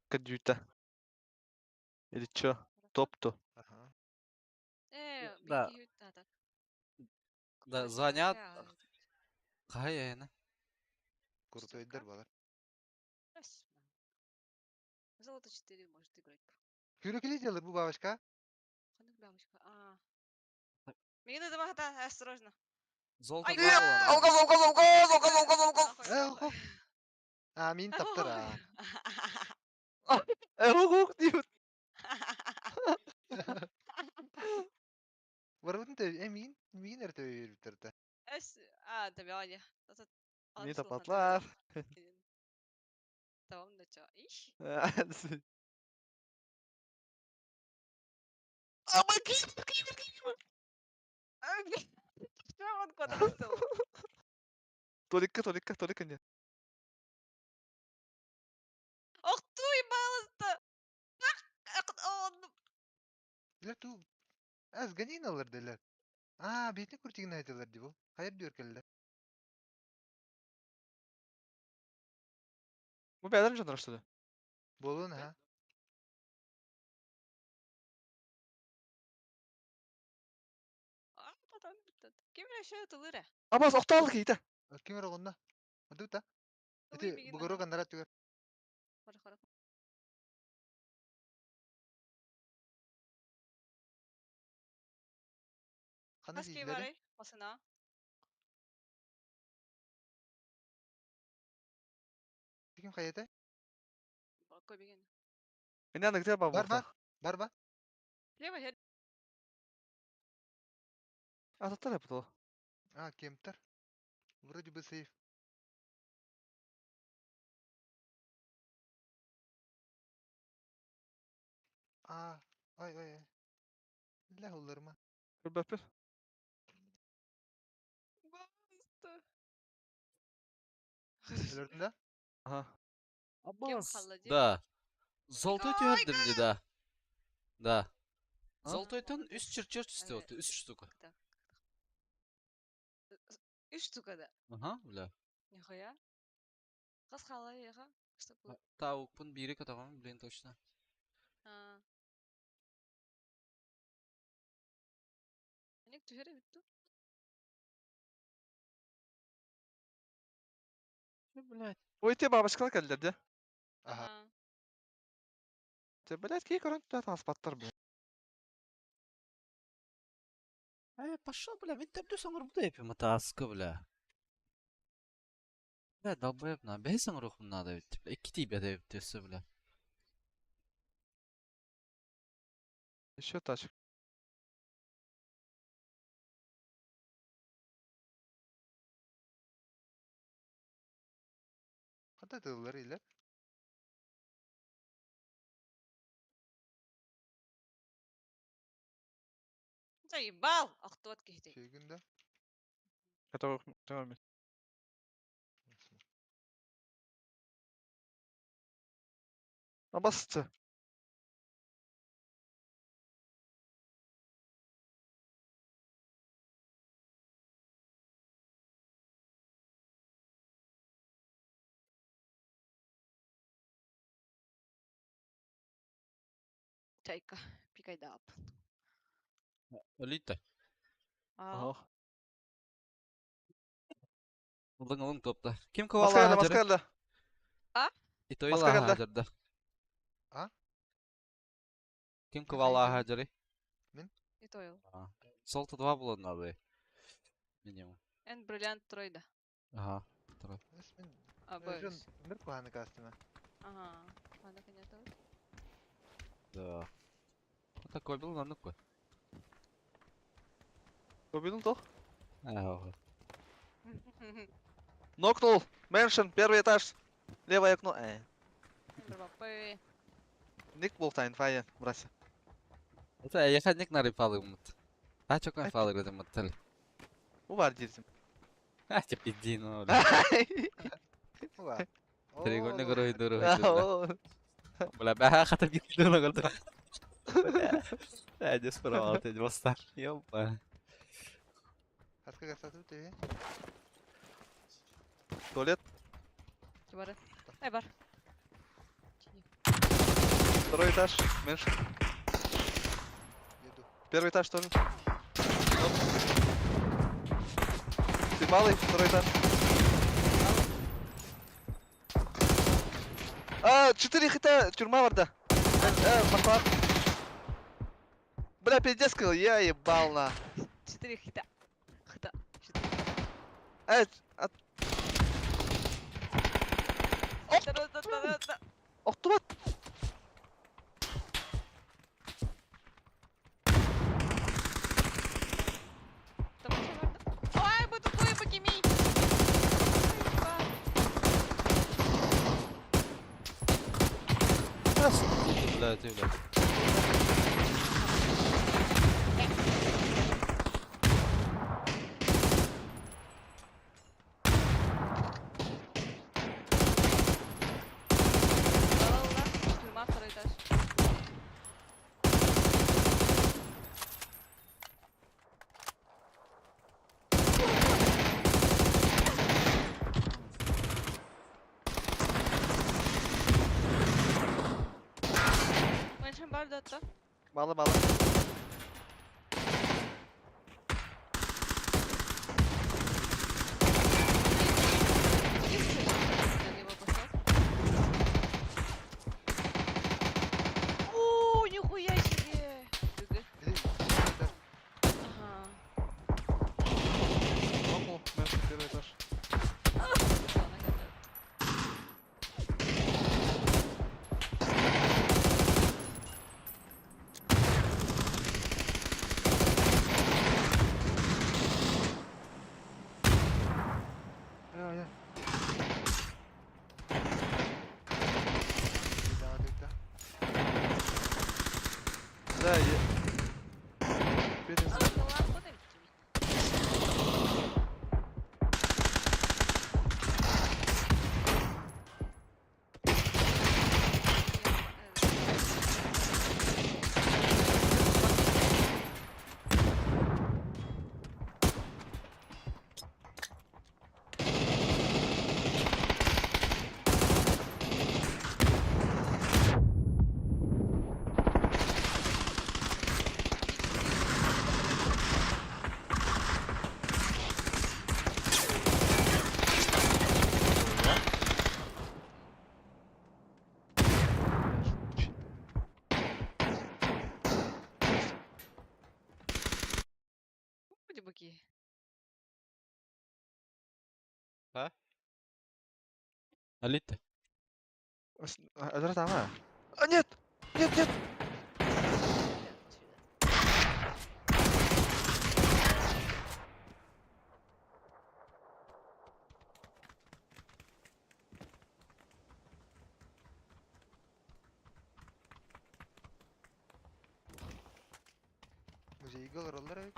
Кадюта. Или чё? Топ-то. Ага. Да. Да, звонят. Хаһай айана? Крутойдар балар. Золото 4 может играть. Күрөкили делар бу бабочка. Ханнык бабочка? А. Мигин ыдымахата, осторожно. Золото Ай, 2 буолан. Алгаз, алгаз, алгаз, алгаз, алгаз, алгаз. Э, охо. А, мин таптар а. Ох, диют. Барбытын тө э мин мин эрте өйөрбүттэр Эс, а, добивание. Мин тапатлар. Tamam da чё. Иш. Ама ким, ким, ким. Что он куда Толикка, толикка, толикка не. Ох ты, балыста. Билер ту аз ганин алар делер. А, бетин куртигин айталар ди бу. Хайыр диyor келлер. Бу бәдәм жандар что ли? Болун ha. Ким решил тылыра? Абас, оқталды кейті. Ким эр оҕунна? Адыта. Ити бугору каннара түгэр. Ханна Хаски дииллэри? барай, басына. Ким хайата? Көбеген. Мен аны где Бар бабы? бар. Бар бар. Лево хер. Ататтар yaptı. А, кемтер. Вроде бы сейф. А, ай ай ай. Лә улларыма. Көрбәппін. Басты. Өлөрдүн да? Ага. Абас. холодильник? Да. Золотой түһэрдим ди, да. Да. А? Золотойтон үс чертеж түсті вот, үс штука. Так. Үш штука да. Ага, бля. Нихуя. Қыз қалай еға? Что было? Тауықпын бири катаган, блин, точно. А. Ник түһәрі бітті. Блядь. Ой, те бабочкалар келдер де. Аха. Те, блядь, кей көрін түлә таспаттар, блядь. Э, пошел, бля, мен тәбді соңыр бұда епім, это аскы, бля. Бля, долбоеб на, бәй соңыр ухым надо ведь, бля, икки тибе да өсі, бля. Еще тачка. Хата тыллар илер. Заебал! Ақтуат кехте. Шегин да. Который мен. Абасты. Чайка. Пикайдап. Өлүйті. А. Ага. Улың улың топта. Ким Маска ковала келді, маска хажыры? келді. Итойла Маска келді. хажырды. А? Ким Ким ковала хайдыр? хажыры? Итойл. Золото 2 было надо. Минимум. Эн бриллиант тройда. Ага. Эс мен А, Жон б. бир куханы кастыма. Ага. Ана конечно. Да. Вот такой был, на ну-ка. Көбейдің тоқ. Ага. Нокнул. Мэншн, первый этаж. Левое окно. Э. Бапы. Ник болтайн, файя, брася. Это я ходник на рыпалы мут. А чё кон фалы грызем мут У бар дерзим. А типа иди ну. бля. Уа. Тригонны гөрөй дөрөй. Бля, бә хатып китте гына калды. Ә, дес провал ты бастар. Ёпа. Хаска кастатып тебе. Туалет. Бар. Ай бар. Второй этаж. Меньше. Еду. Первый этаж тоже. Оп. Ты малый, второй этаж. А, 4 хита, тюрьма варда. Пошла. Бля, пиздец сказал, я ебал на. Четыре хита. Хита. Четыре. А, Та-та-та-та-та. охтубат. Там еще варда. Ой, бу тупой покемей. Блядь, блядь. Тюрьма, второй этаж. Меньше бардата. Мало, мало. О, нихуя себе! Били, первый этаж. Ага. Нокнул, меньше первый этаж. Всё, она готова. Я, я. Да, да, да. Да, я... Перез- А, ну ладно, куда ведь? Будем быки. Алита. А, там, а? А, нет! Нет, нет! Музейга олороллор эбит.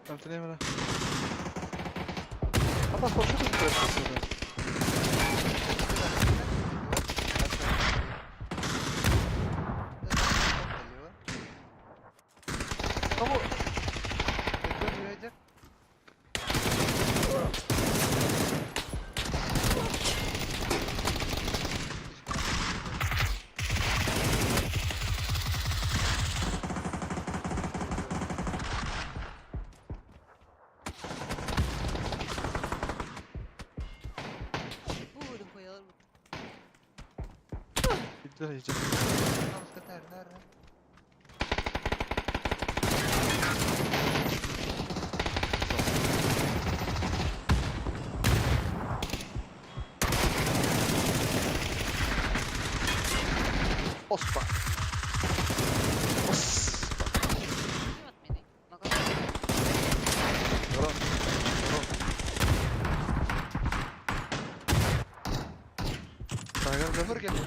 Там ты не меня. А похоже, что тут происходит? Кому? Буду хуя. Иди, иди. Оспа. Оспа. Ворон. Ворон. Так, Бургер. да.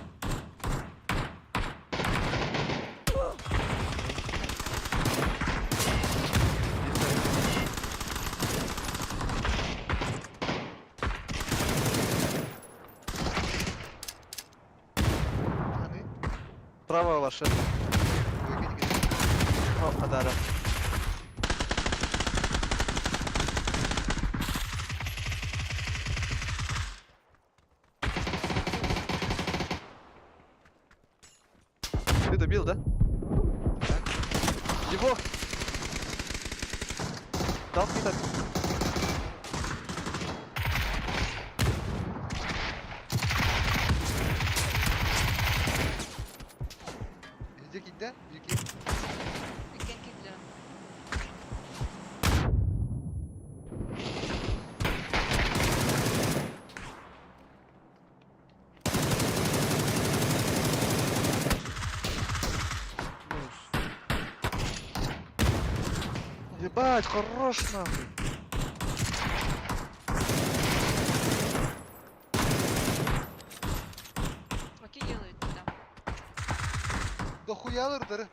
Справа ваше. О, да. Ты добил, да? Его! Дал хит. Везде кидда, бирки. Иккен кидлер. Ебать, хорош нахуй. Смоки делают да. Дохуялар дары.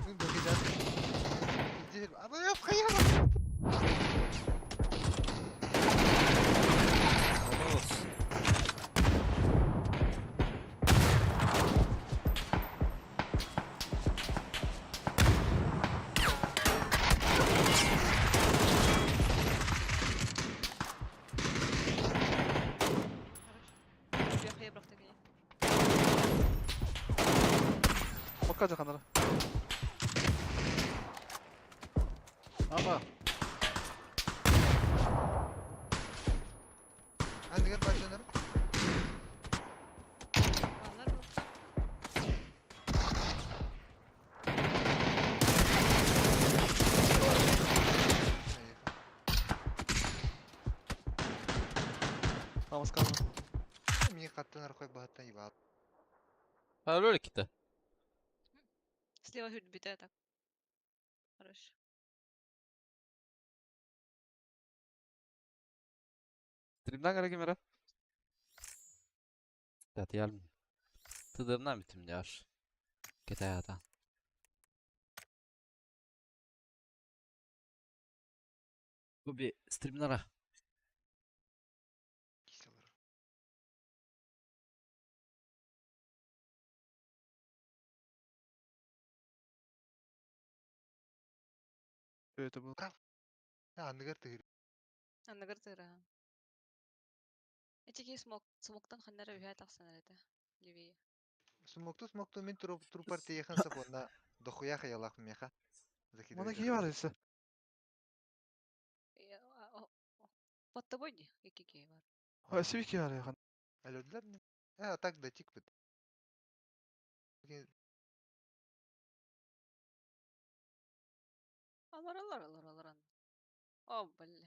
Мин бөгеден. Иди, ана я вхаяла. Хорош. Хорош. Я бырахта кини. Пока жаканара. Аба. Андыгар бачанар. Алар бу. Намаскар. Мин каттан аркой баһаттан ебал. Öyle gitti. Слева хүрд битэ так. Хорош. Стримдан gara kimere? Yat Тыдырна битим яш. Кете. Бу bir стримнара. Киселер. Что это было? Андыгар тыгыр. Анныгар тыра. Эчики смок, смоктан ханнара үһэ тахсан это. Левее. Смокту смокту мин туруп трупар тиехан сапонна дохуя хаялах меха. Мана кии бар эсе. Под тобой не? Ики кии бар. Ой, сиби бар яхан. Алёдлер не? А так да тик бит. Алар алар алар алар. О, бля.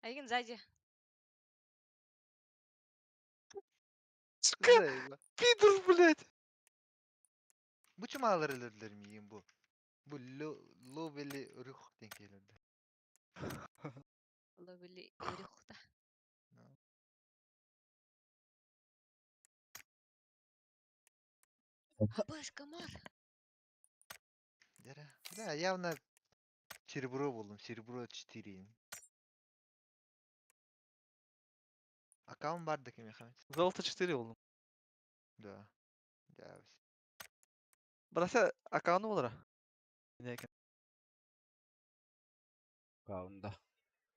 Айгын сзади. Сука, пидор, блядь. Бу чумалар элердер миин бу. Бу ловели рух ден келерди. Ловили рюхта. Абаш, комар. Да, явно серебро болдум, серебро 4. Аккаунт бар да кем. Золото 4 болдум. Да. Да. Брася аккаунт болар. Не екен. Каунда.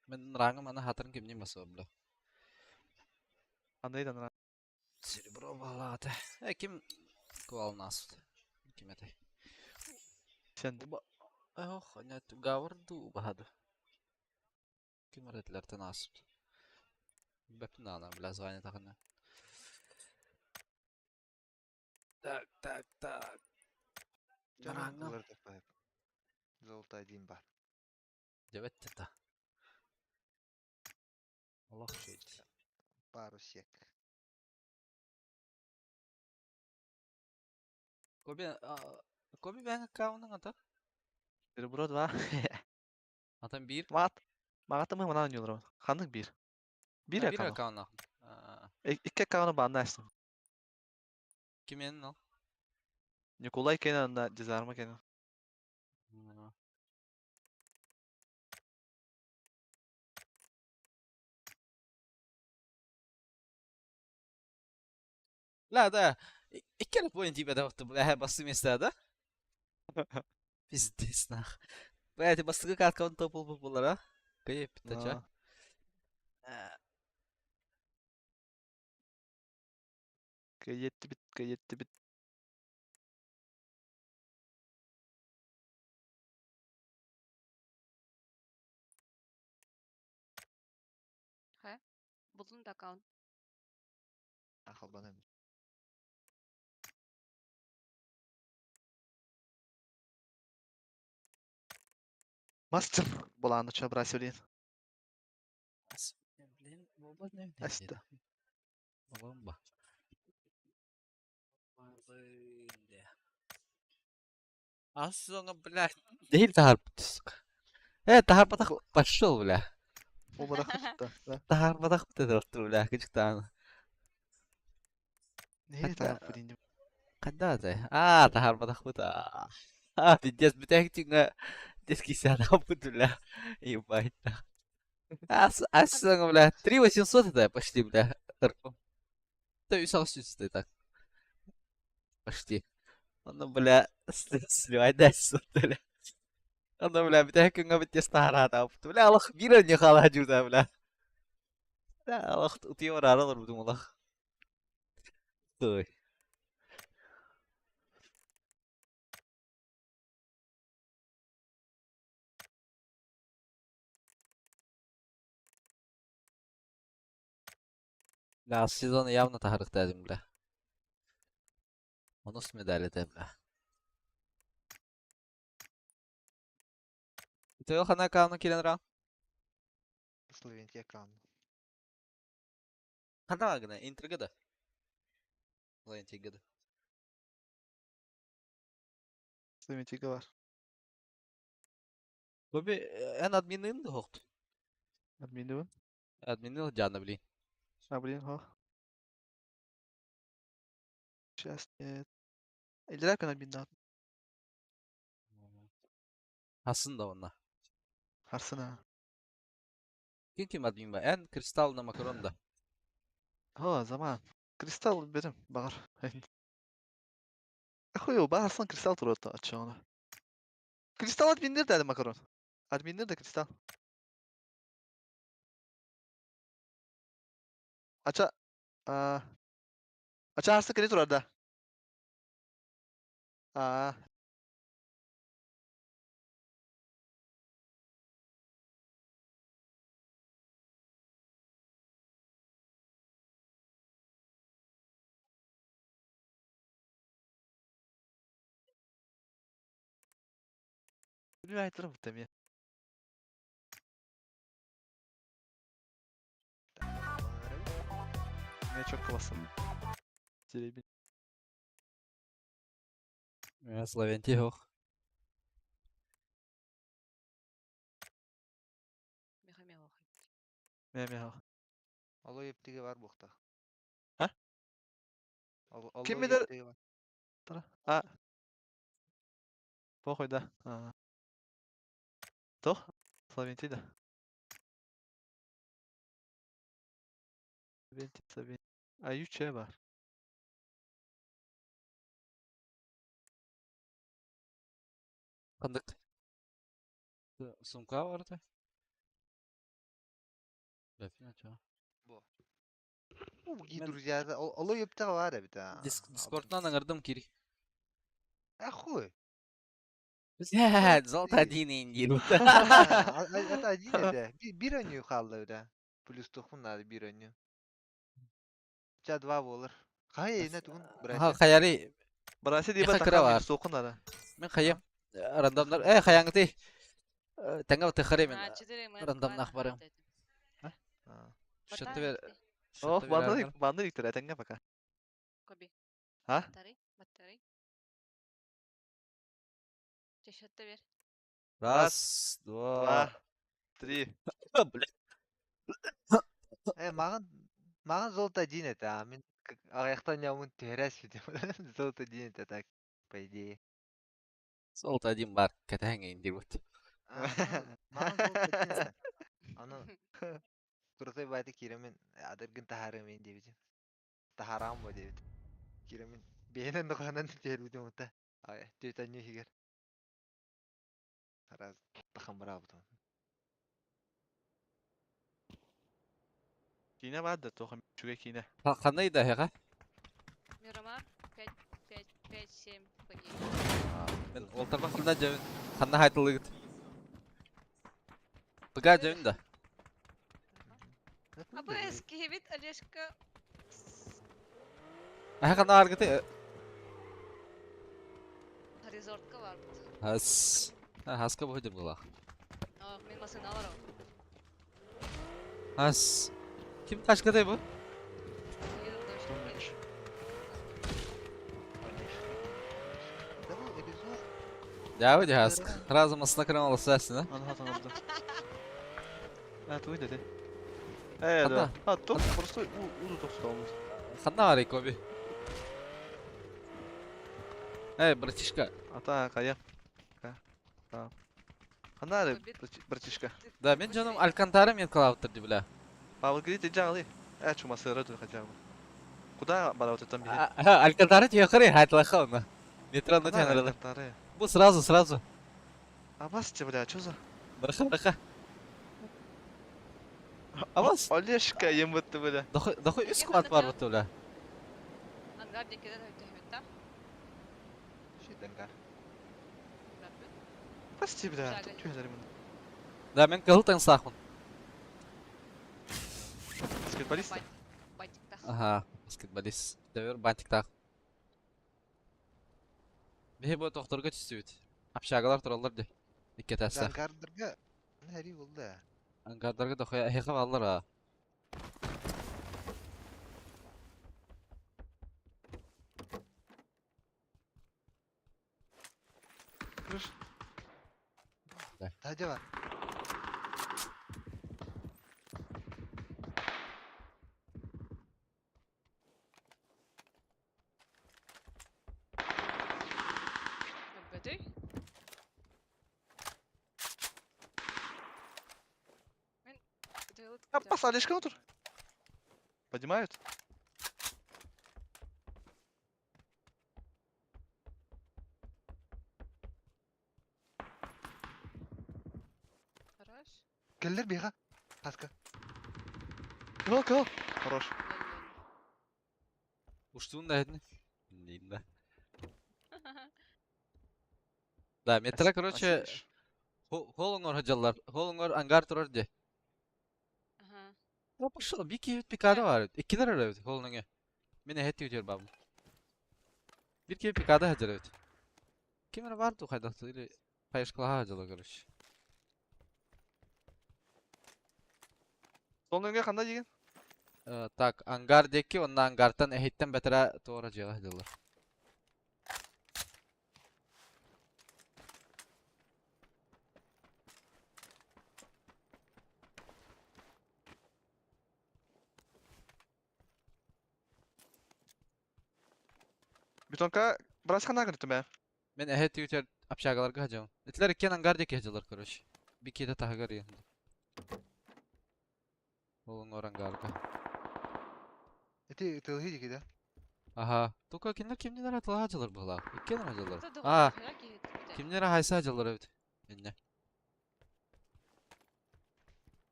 Мен рангым ана хатырын кимнен баса бля. Андайдан ра. Серебро балады. Э ким куалнас. Ким это? Сен. Уба. Ох, нет, гаврду баду. Ким ретлертен асып. Бәпін ана, бля, звание тағына. Так, так, так. Рангым. Золото 1 бар. Девет та. Аллах шейт. Пару сек. Коби, Коби бәң аккаунтың ата? Серебро 2. Атам бир. Мат. Магатымы мана ойнолор. Хандык бир. Бир Бир аккаунт. аккаунт. Икки аккаунт банна астым. Кимен ал? Николай Кенан да дизарма Кенан. Бля, да. Икки point тиийбэтэх, бля, бастыҥ миэстэ, да? Пиздец, нах. Бля, ити бастакы каткабын топ булбут буолара. Кыйыппыта, ча. Кыйыттыбыт, кыйыттыбыт. Хайа? Булдун да аккаунт. Холбонон. Мастер булааны ча брасилин. Блин, буолбат Аста. Бомба. Асуңа, блядь. Değil таһаарбыт, сука. Таһаарбатах пошел, бля. Буолбатах да. Таһаарбатах бля, бля, кычыктаан. Неге таһаарбыт инди? Когда ты? А, таһаарбатахпыт. А, пиздец, бүтэһик детский сад бля. Ебать. А, бля, 3800 это почти, бля. Это 800 так. Почти. Ну, бля, сливай дальше, бля. Ну, бля, бүтэһик күҥҥэ бүттес таһараата. Бля, олох биир не хаала дьута, бля. Бля, олох утуйа бараары олорбутум олох. Ой. Бля, сезон явно таһаарыахтаах, бля. Онус медаль этэ, бля. Ты хана аккаунту киирэн ра? Словенти аккаунт. Хана гына интрига да. Интрига да. Словентига бар. Бобби, эн админин хохт. Админибин. Админин жана, блин. А, блин, хо. Сейчас нет. Илдерек күн админнаат. Хасын да онна. Харсына. Ким ким админ ба? Эн Кристалл на макарон да. Хо, заман. Кристалл берем, багар. Ахуй, баарсан кристалл турат ачаана. Кристалл админнер дәді макарон. Админнер да кристалл. Ача а Ача харсы кини турар да. А Билбей турам эмиэ. Эмиэ четко басым. Серебин. Словенти хох. Миха миха. Мэ мэ. Алло ептиге бар буохта. А? Алло Ким билэр? ептиге бар. А. Похуй да. А. Тох? Словенти да. Словенти, Словенти. А юче бар. Кандык. Сумка бар да. Бля, чё? Уги, Мен- друзья, алло ептиге бар эбит. а. Дискордтан аңырдым кири. Ахуй. Блядь, золото один индир. Это один это. Бир оню хаалла бля. Плюс тухун надо бир оню. Ча два болар. Хай эне тугун Ха, братья. хаяри. Браси Меха диба кыра таха бар. минус тоқын ара. Мен хайым. Рандомнар. Хаяңты. Таңга тахаре мен. А, четыре мен. Рандомнах барым. А. Шотты бер. О, банды банды иктер этеңге пока. Коби. А? Батарей, батарей. Чешетте бер. Раз, два. Два, три. Бля. Маған маған золото один это, а мен аяқтан ямын терясь золото один это так, по идее. Золото один бар. Катаң индир вот. А, Маған золото один это. Аны крутой байды киремен, адыргын тахарым мен дебит. Тахарам бо дебит. Киирэммин биэһинэн да хаһанан түһэрбитим ута. Ай, түөрт анньыы иһигэр. Раз тахамыраабытым. Киинэ баар да туох үчүгэй киинэ. Ханна да эһэҕэ? Мирамар 5, 5, 5, 7, ПГ. Мен уолтарбын ханна дьэбин? Ханна хайтылыгыт? ПГ дьэбин да? АБС киһибит Олежка Эһэ ханна аргыты? Резортка барбыт. Хас. Хаска бу дьыбылах. Мин машина бар. Хас. Ким ташкатай бу? Да бу резорт. Дявы дихаск. Разом асына кыран аласасın ha. Аны хатан А, туй dedi. Э, да. А, топ просто уду тохтолмуш. Ханна бар Коби. Эй, братишка. Ата, кая. Ханна братишка. Да, мен жаным Алькантара мен калаптыр ди бля. Павел говорит, иди алы. Э, чума сыра тут хотя бы. Куда бара вот там бежит? Алькантара тебе хрен, хайтлаха она. Метро на тебя надо. Бу сразу, сразу. А вас тебе, бля, что за? Браха, браха. А вас? Олежка, ем бля. Дохуй, дохуй үс квад бар бу бля. Ангар декеден өтөһүттэ. Шитангар. Прости, бля, тут что я Да, мен кыл таң сахмын. Баскетболист? Бантиктах. Ага, баскетболист. Дәвер бантиктах. Бихи бу тохторга түстүбүт. Общагалар тураллар ди. Иккетәсә. Ангардырга Хэри булды. Ангардарга дохуя эхе баллар а. Тажа бар. Бөтүй. Мен А, пас, Олежка отур. Поднимают? Хорош. Келлер биха. Хаска. Кыл, кыл. Хорош. Уштуун да эдин. Дейм да. Да, метро, короче, холоңор хаджаллар. Холоңор ангар турар ди. Ага. О, пошел, бики пикада бар. Иккилер өрөбүт холоңе. Мен эхет үтер бабым. Бир киби пикада хаджар өт. Ким бар ту хайдакты или паешкала хаджала, короче. Сонун кандай деген? Так, ангар деки, онна ангартан эхиттен бетера туора жыга хаджалар. Бетонка брас хана гырты мә. Мен эхет үтер общагаларга хаджам. Итлер иккен ангар деки хаджалар, короче. Бики де тахагар енді. Холоңор ангарга. Эти тылхи дики да. Ага. Только киндер кимнер атыла хаджалар була. Иккен хаджалар. А, кимнер хайса хаджалар өт. Инне.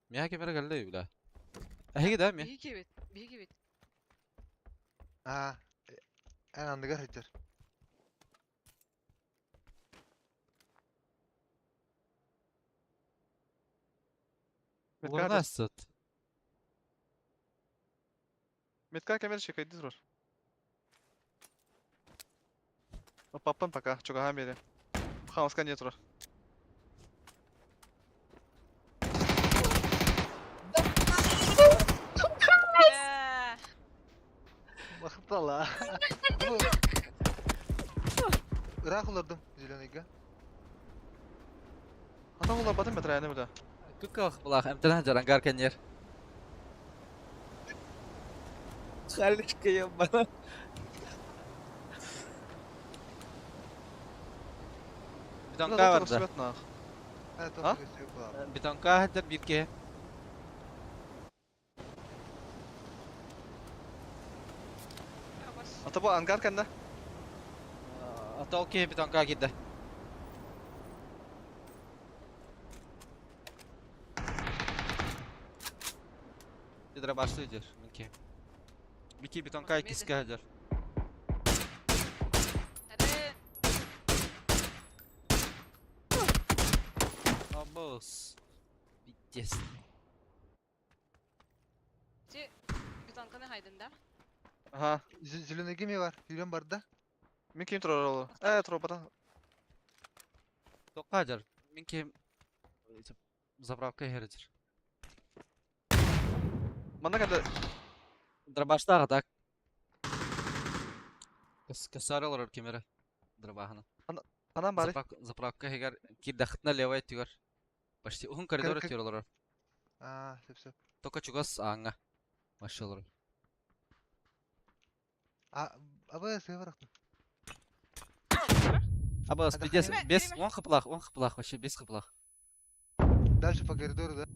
Мия кемер галлы била. Эһиги да ми? Биһиги бит. Биһиги бит. А, эн андыгар хэтер. Уларна сыт. Метка кемер чекайдыз бар. Паппан пока, чугахан бери. Хамска не турар. Мактала. Ыраах олордум зеленыйга. Ата улар батын метрайны буда. Күкках булах, эмтен хаджар ангар кенер. Халишка ебана. Бетонка бар да. А? Бетонка хаджар бирке. Ата бу ангар кэннэ. Ата ол киһи бетонка киирдэ. Дробашты идешь, Микки. Микки бетонка киска идешь. Абос. Пиздец. Ти бетонканы хайдын да? Ага. Зеленый кими бар? Юрен бар да? Мин ким турар ол? Э, турбата. Тоққа жар. Мин ким заправка хердер. Манна кэллэ. Дробаштаға так. Касар олар кемері. Дробахана. Ханан бары. Заправка, заправка хегер кирдахтна левая тигер. Почти уһун коридор Кыр- тигер олар. А, сөп сөп. Только чугас аңа. Машалар. А, абы сыйбарак. Аба, Ада пиздец, хайма. без, он хыплах, он хыплах, вообще без хыплах. Дальше по коридору, да?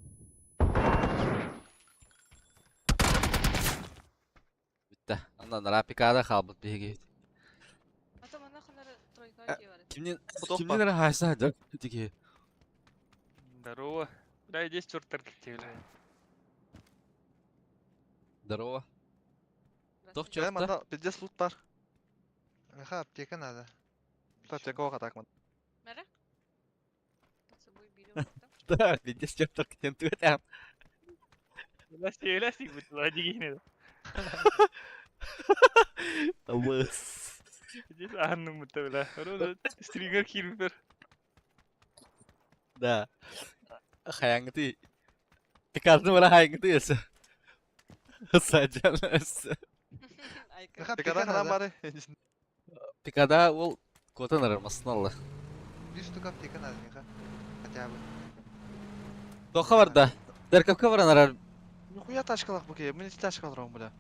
Битте. Андан рапикада халбыт биһиги. Ата манна ханары тройка кие бар. Кимнен Худох кимнен рахайса дök тиги. Здорово. Бля, здесь черт торгите, бля. Здорово. Тох Э, чёрт. манна пиздец лут бар. Аха, аптека надо. Аптека оға так ман. Мәрі? Под собой били Да, пиздец черт торгитен түгәтәм. Бля, сейләсик бит, ла дигән. Лыс. Здесь Анну мыта, бля. Рода стригер хилбер. Да. Хаяңды. Пикардны бара хаяңды есе. Саджан есе. Айка. Аха, Пикада аптека ханан надо. бары. Пикада ул котан армасын алла. Bir штука аптека надо, миха. Хотя бы. Тоха бар да. Дәркәпкә бар анар. Нихуя тачкалах бу ке. Мин тачкалар бля.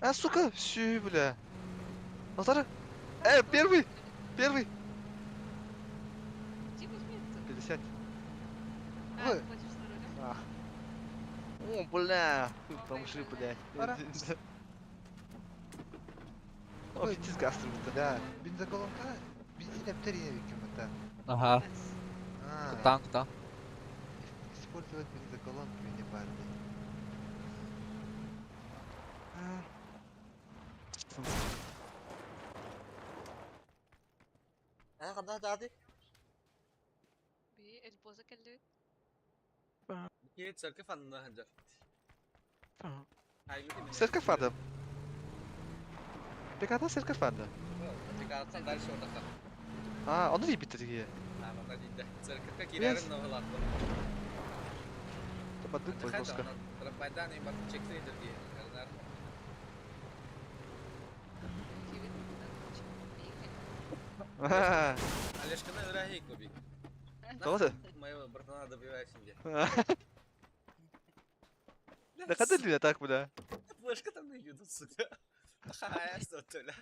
А, сука, сю, бля. Алтары. Э, первый, первый. Иди возьми это. 50. А, Ой. ты платишь за рулем. Ах, О, бля. Хуй бомжи, блядь. Пора. О, пиздец гастро бит. да. Бензоколонка бензин әптер ене бит Ага. А, Кутан, кутан. Использовать бензоколонку не парни. Ана канда дады? Би эльбоза келди. Ки церковь анна ханжар. Церковь барды. Пикада церковь барды. Пикадан дальше орда. А, оны битте тиги. А, манда диде. Церковька кирәрен новалар. Бадык пожалуйста. Рапайдан им бар чекти ди. Олежканы өрәһи күбик. Тоже? Моего братана добиваешь инде. Да когда люди так, бля? Флешка там найдут, сука. Хая, что то бля.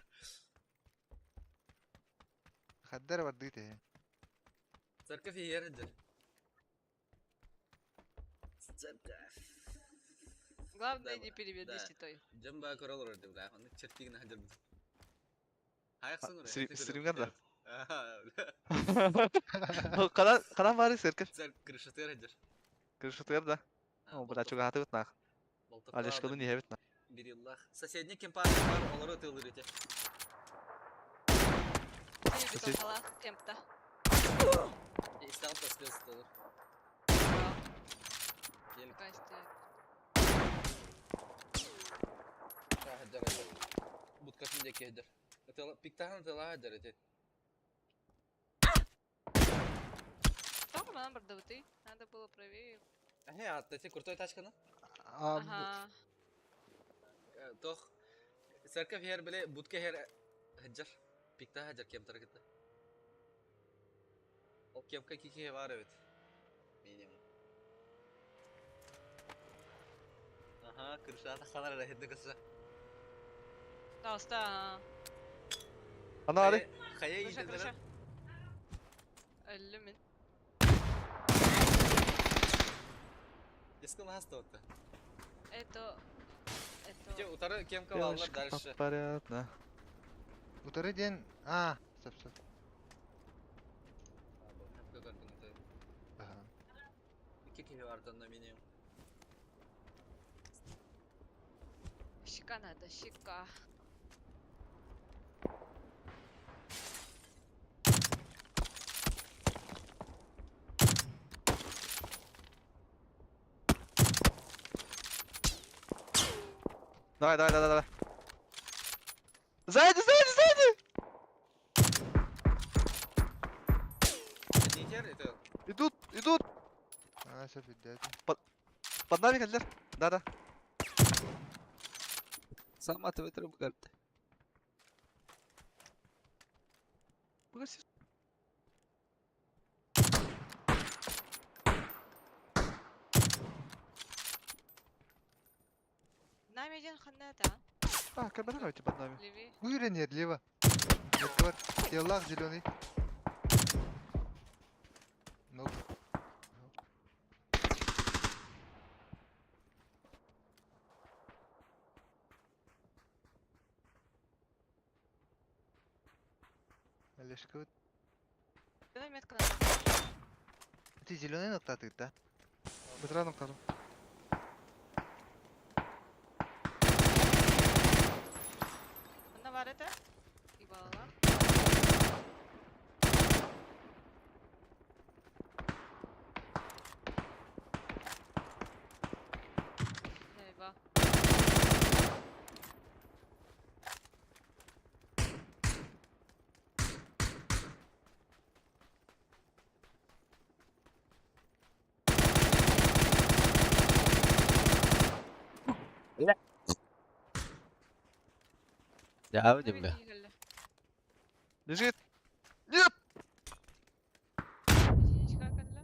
Хаддар бар дыйты. Церковь ердер. Церковь. Главное Да, не переведи да. той. Жамба корол өрді, бля. Оны чертигін хадыр бит. Хаяқсын өрі. Стримгар да. Аха, бля. Кана кана бары церковь. Церковь крышатыр хадыр. Крышатыр да. О, бля, чуга хаты бит нах. Олежканы не бит нах. Бириллах. Соседний кемпар бар, олар өтілір ете. Ти Сосед- бетонкала кемпта. Истал таслес толыр. Кел, Здрасте. хадыр хадыр. Будкасын деке хадыр. Пиктахан өтіла хадыр ете. Там нам бардавты. Надо было правее. Ахе, атты крутой тачканы. А, Ага. Тох. Церковь хер биле будка хер хаджар. Пикта хаджар кем таргетта. Ол кемка кики бар evet. Минимум. Аха, крышата ханар рахетне кыса. Да, оста. Ана ары. Хая Крыша, иде крыша. Өллү мин. Дискон хаста отта. Это Где это... утары кем калаллар Девушка дальше. Понятно. Утары диэн... Аа, сөп сөп. Аха. Икки киһи бартан минимум. Щека надо, щека. Давай, давай, давай, давай. Сзади, сзади, сзади! Не тер, это Идут, идут! Аа, сөп үрдээтим. Под нами, Хадлер. Да-да. Сама ты в карты. Погоди. Нами один ханета, А, камера у тебя под нами. Левее. Бу үрэн лево. Метка бар. Теллах зеленый. Ну. Олежка, вот. Давай метка надо. Ты зеленый ноктатык, да? Быстро нам кажу. Онна бар это? И балала. Eyvah. Я бля. Лежит. Нет! Единичка кэллэ.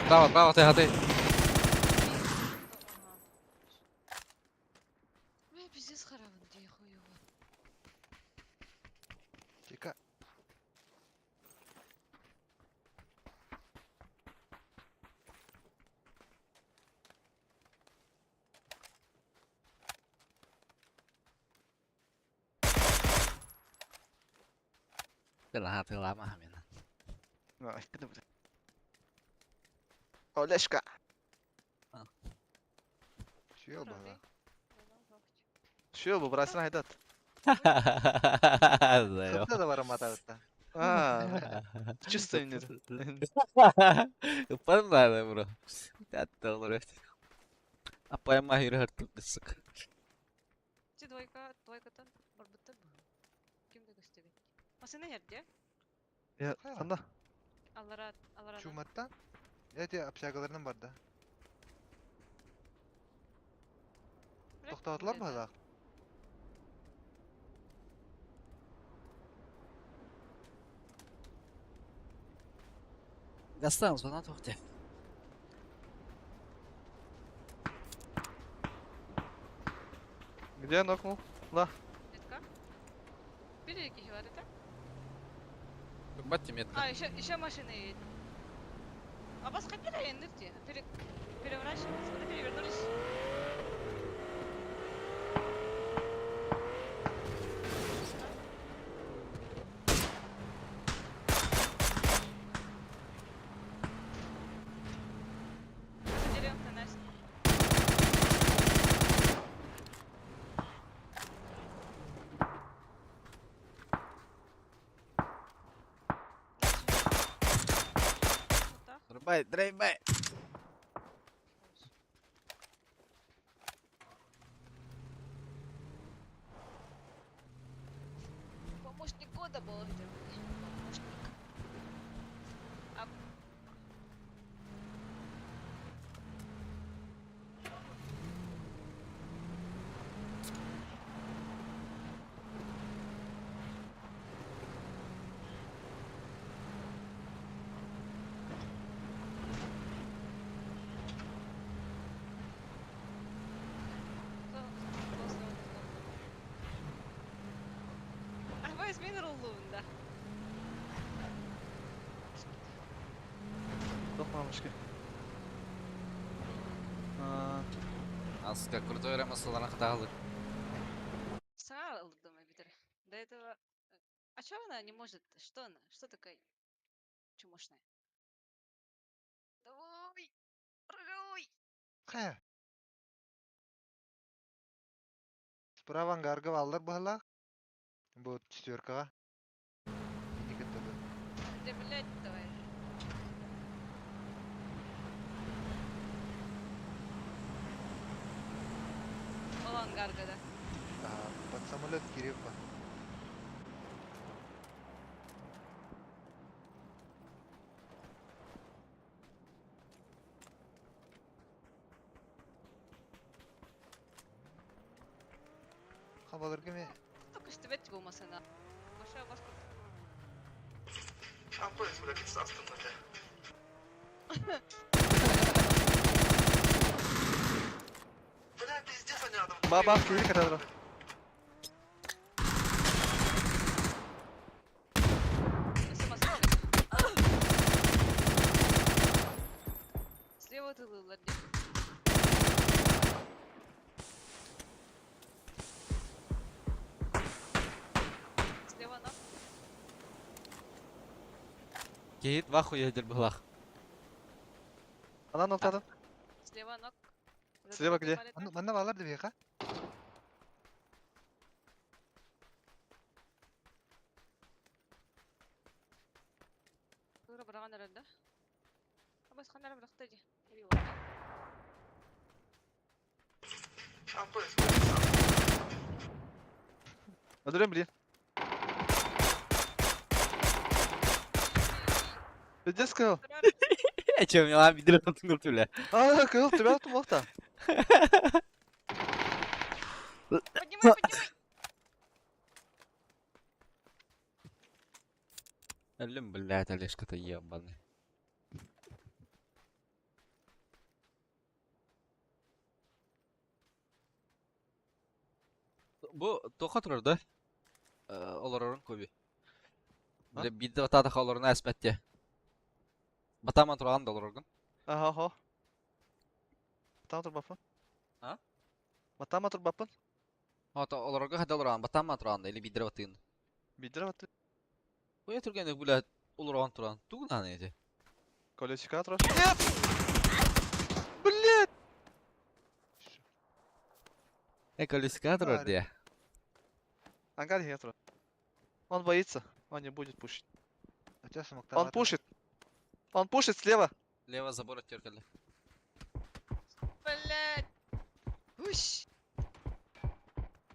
Право, право, ты гады. Ага. Бля, пиздец харавын, где хуёво. Тика. Ты лама, мина. Ай, ты бля. Олежка. Чё было? Шо bu брасына айдат. Хыпта да бар матабытта. А, чисто не. Погнали, бро. Я долларов. А поймай сука. Ти двойка, двойкатан барбыттар бу. Ким да көстөбөт. Машина жерде. Я, Хайа. анда. Аллара, аллара. Чуматтан? Эти общагаларынан бар да. Тоқтатылар ма да? Гастан, звона тухте. Где я нокнул? Метка. Били кихи бар это? Бати метка. А, еще, еще машина едет. А бас хотели ендерти? Переворачиваться, потом перевернулись. За деревом-то Настя. Вот так. Драйбай, драйбай. Помощник года был где Помощник. А... А вы изменил да. Тохмамышки. Аска крутой эрэ массаларын хатаалыр. Саҥа ылдым эбитэр. До этого... А чё она не может? Что она? Что такая чумошная? Давай! Рулюй! Хайа. Справа ангарга бааллар быһалаах. Бу четверкаҕа. Мини кытта да. Да, блядь, давай. Ол ангарга, да. А, под самолет кириэххэ. Хабаларга ме Только что бэт болмасына. Боша бас Баба, кири катадра. Слева тылылар. Слева ног. Киһит вахуя дир быһылаах. Она нолтадын. Слева ног. Слева где? Манна манна баалар да биһиэхэ. Тура быраган эрэр да? Абас ханара бырахта дии. Öldürüyorum блин. Пиздец кыл. Э, чё, милан бидир тутунгур түле. А, кыл, тебя тумлахта. Поднимай, поднимай! Өллүм, блядь, Олежка-то ебаный. Бу тоха турар да? Олорорун көбү. А? Бile бидде батаата олорун әспәтте. Батаман тураган да олороргун. Ага, ага. Батама турбаппын. А? Батама турбаппын. Ото олорорго хада олорон, батаман тураган да или бидде батыын. Бидре баты. Бу турган бля олорон туран. Тугунан эти. Колесико турар. Нет! Блядь! Э, колесико турар Бар. дия. Ангар хитро. Он боится. Он не будет пушить. Оча Он смоктаабат. пушит. Он пушит слева. Лево забор оттеркали. Блядь! Уш!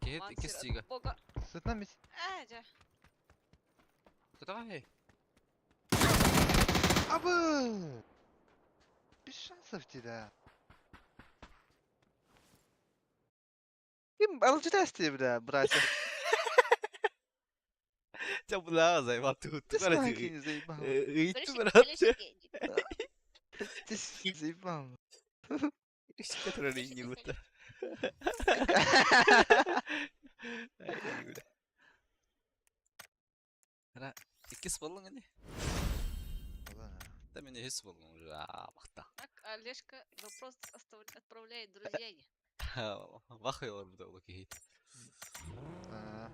Кихит Мансер икки от стига. бога. Сытна мис. А, дьэ. Давай. Абы! Без шансов тебя. Им ЛГТС бля, братья. Ча бля, заебал тут. Ты смайки не заебал. Ыйтты брат. Ты заебал. Который не будто. Иккис боллуң ини. Да мен үһүс боллуң уже бакта. Так, Олежка вопрос отправляет друзья. Вахайлар бу да кихит. А,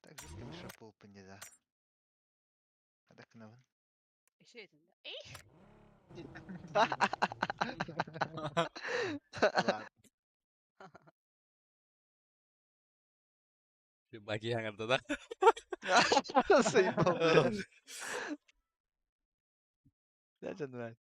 Так жестко выше пол да. А так на Еще это, да. Эй! Ладно. Баки хаңарда да. Заебал, бля. Я тебе нравится.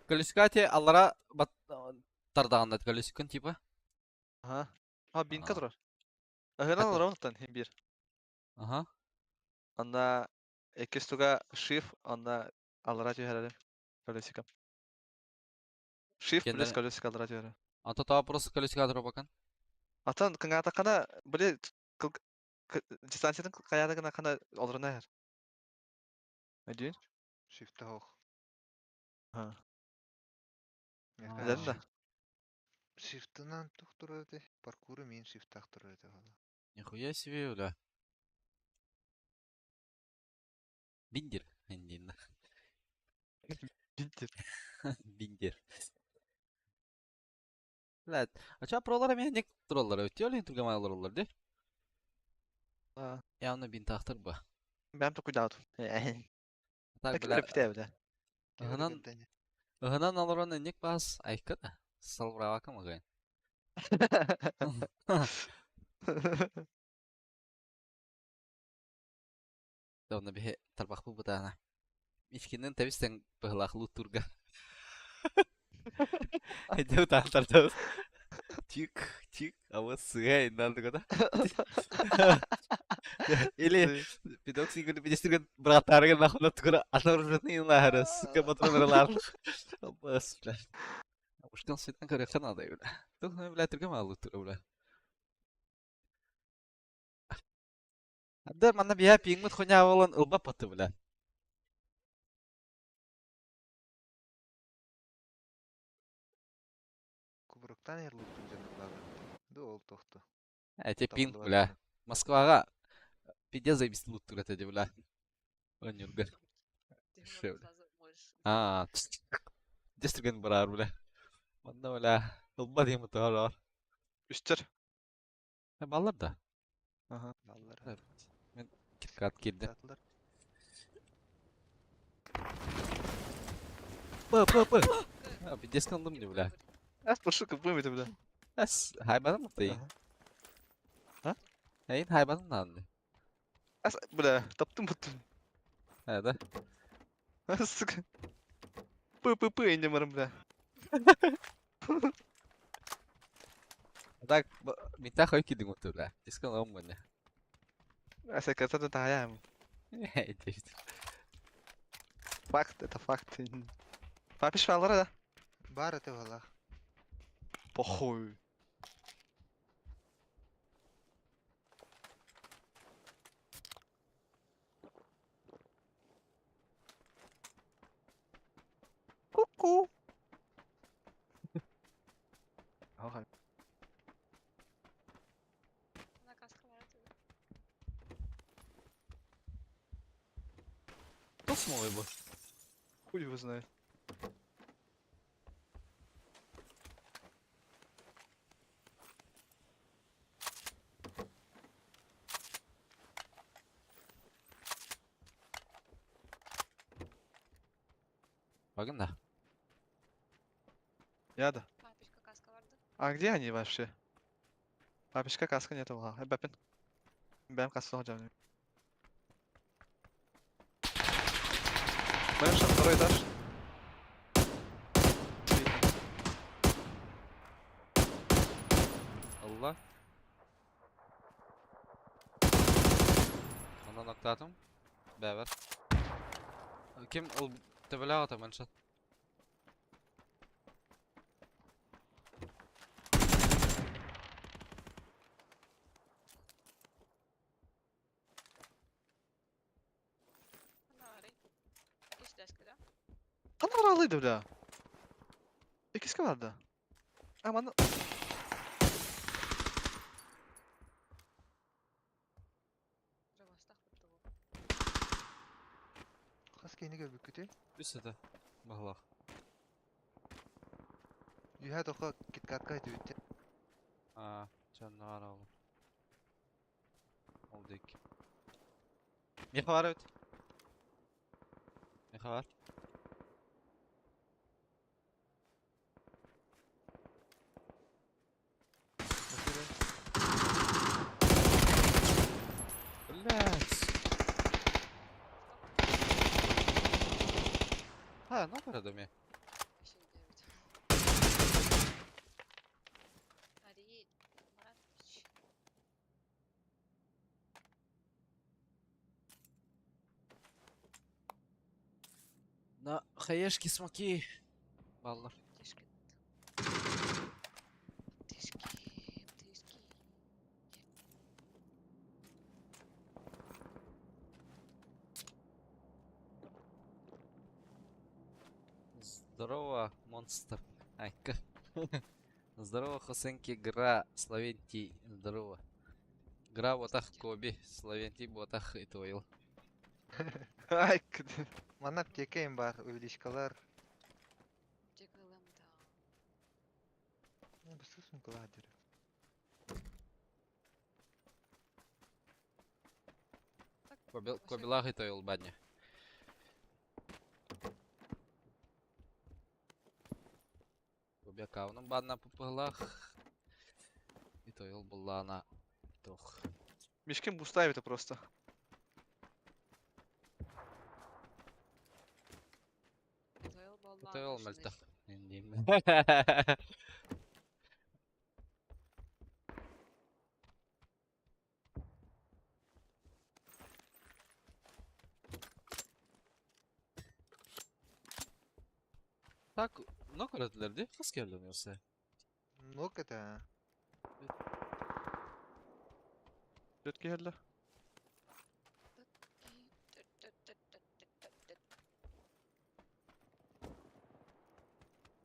Колесикати аллара бат Тардаҕынна колесиккын типа? Ага. А, бинка А. турар. Аһынан Хата. олоробун оттон хин биир. Аха. Онно иккис туга shift, онно аллара түһэрэрим. Колесиком. Shift плюс Кенде колесико аллара түһэрэр. Ата таа просто колесико атырабакан. Атын кыҥаатаххына, били дистанциятын хайаата гынаххына олорунна иһэр. Өйдүүн? Shift оһох. Ага. Миэхэ Билэрин да. Shift'ынан тух турар этэй? Паркуру миин shift'таах турар этэ буолла. Нихуя себе, бля. Биндер. Индин. Биндер. Биндер. Блядь. А ча пролар эмиэ ник тураллар өттү олин тургамай олороллор ди. А, Явно бинтаахтар ба. Бэм токуйдаатым. Так, Так бля. бля. Бля. Ыһынан ыһынан олорон ник бас айка да. Салбравака магайн. Онно биһи тарбахпы бутаана. Ичкинен тэбистен быһылаах луттурга. Эдэ утаан тардабыт. Чик, чик, а вот сыа иннан да. Или пидок сигүн пидестирген братарга нахуй тугура аноржны лахара, сука патрон лар. Бас, бля. Ушкан светан көрөккө надо, бля. Тух, бля, түргө маалу тура, бля. Анда манна бия пиңмит хуйня болан ылба паты, бля. Кубруктан эр луттук дьону баҕар. Ду ол тохту. Эти пинг, Табыллыбат бля. дьону. Москвага пиздец заебись луттур это, бля. Онюрга. Ты Шо, много бля. сразу можешь. А, дестирген барар, бля. Манна, бля. Ылба дейм утаар. Үстер. Баллар да. Ага. Баллар. Мен киткат кирди. Татылар. П, п, п. А, пиздец кылдым ди, бля. Эс пошука бымыты, бля. Эс, хайбаным мыты. Ага. А? Эйин хайбаным нанды. Эс, бля, таптым буттум. Э, да. Сука. П, п, п, инде барым, бля. Так, мита хой кидин уту, бля. Дискон ом міне. Эс, это таяем. Факт, это факт. Папиш баллара да? Бар этэ буоллах. Похуй. Ку-ку. Ага. На каска бар этэ. Кто смолой был? Хуй его знает. Багын да. Я да. Папичка каска барды. А где они вообще? Папишка каска нету. Ага, Бэпин. Бэм каска hocam. Меньше второй этаж. Видно. Алла. Онан октатым. Бәбер. Ким ул төбелә ата меншат. Ана арай. Иккис дэска, да? Канар алыйды, бля. Иккиски барды. А, маны... Жабастах бутты бу. Хас киһини көрбүккүтүй? Үс это. Баһылах. Үһэ тоха киткатка үтүбүттэ. А, чаннар алды. Ол дик. Меха бар өт. Меха бар. Машина. Блядь. А, ну бар ме. Еще не девять. Хаешки, смоки. Баллар. Птишки. Птишки, птишки. Здорово, монстр. Айка. Здорово, Хосенки, Гра, Словентий. Здорово. Гра ботах Коби, Словентий ботах и Тойл. Айка. Манна аптека им бар, увеличкалар. Аптека ЛМ, да. Ну, быстро сумкалар дери. Так, Кобил, вообще- Кобилах и Тойл бадня. Кобякавным бадна попыглах. И Тойл буллана. Тох. Мешкин буставит это просто. Тойл баллан, Тойл точно мальтах. Так, много öğretilerdi. Хас келден Много это. Дүрт келді.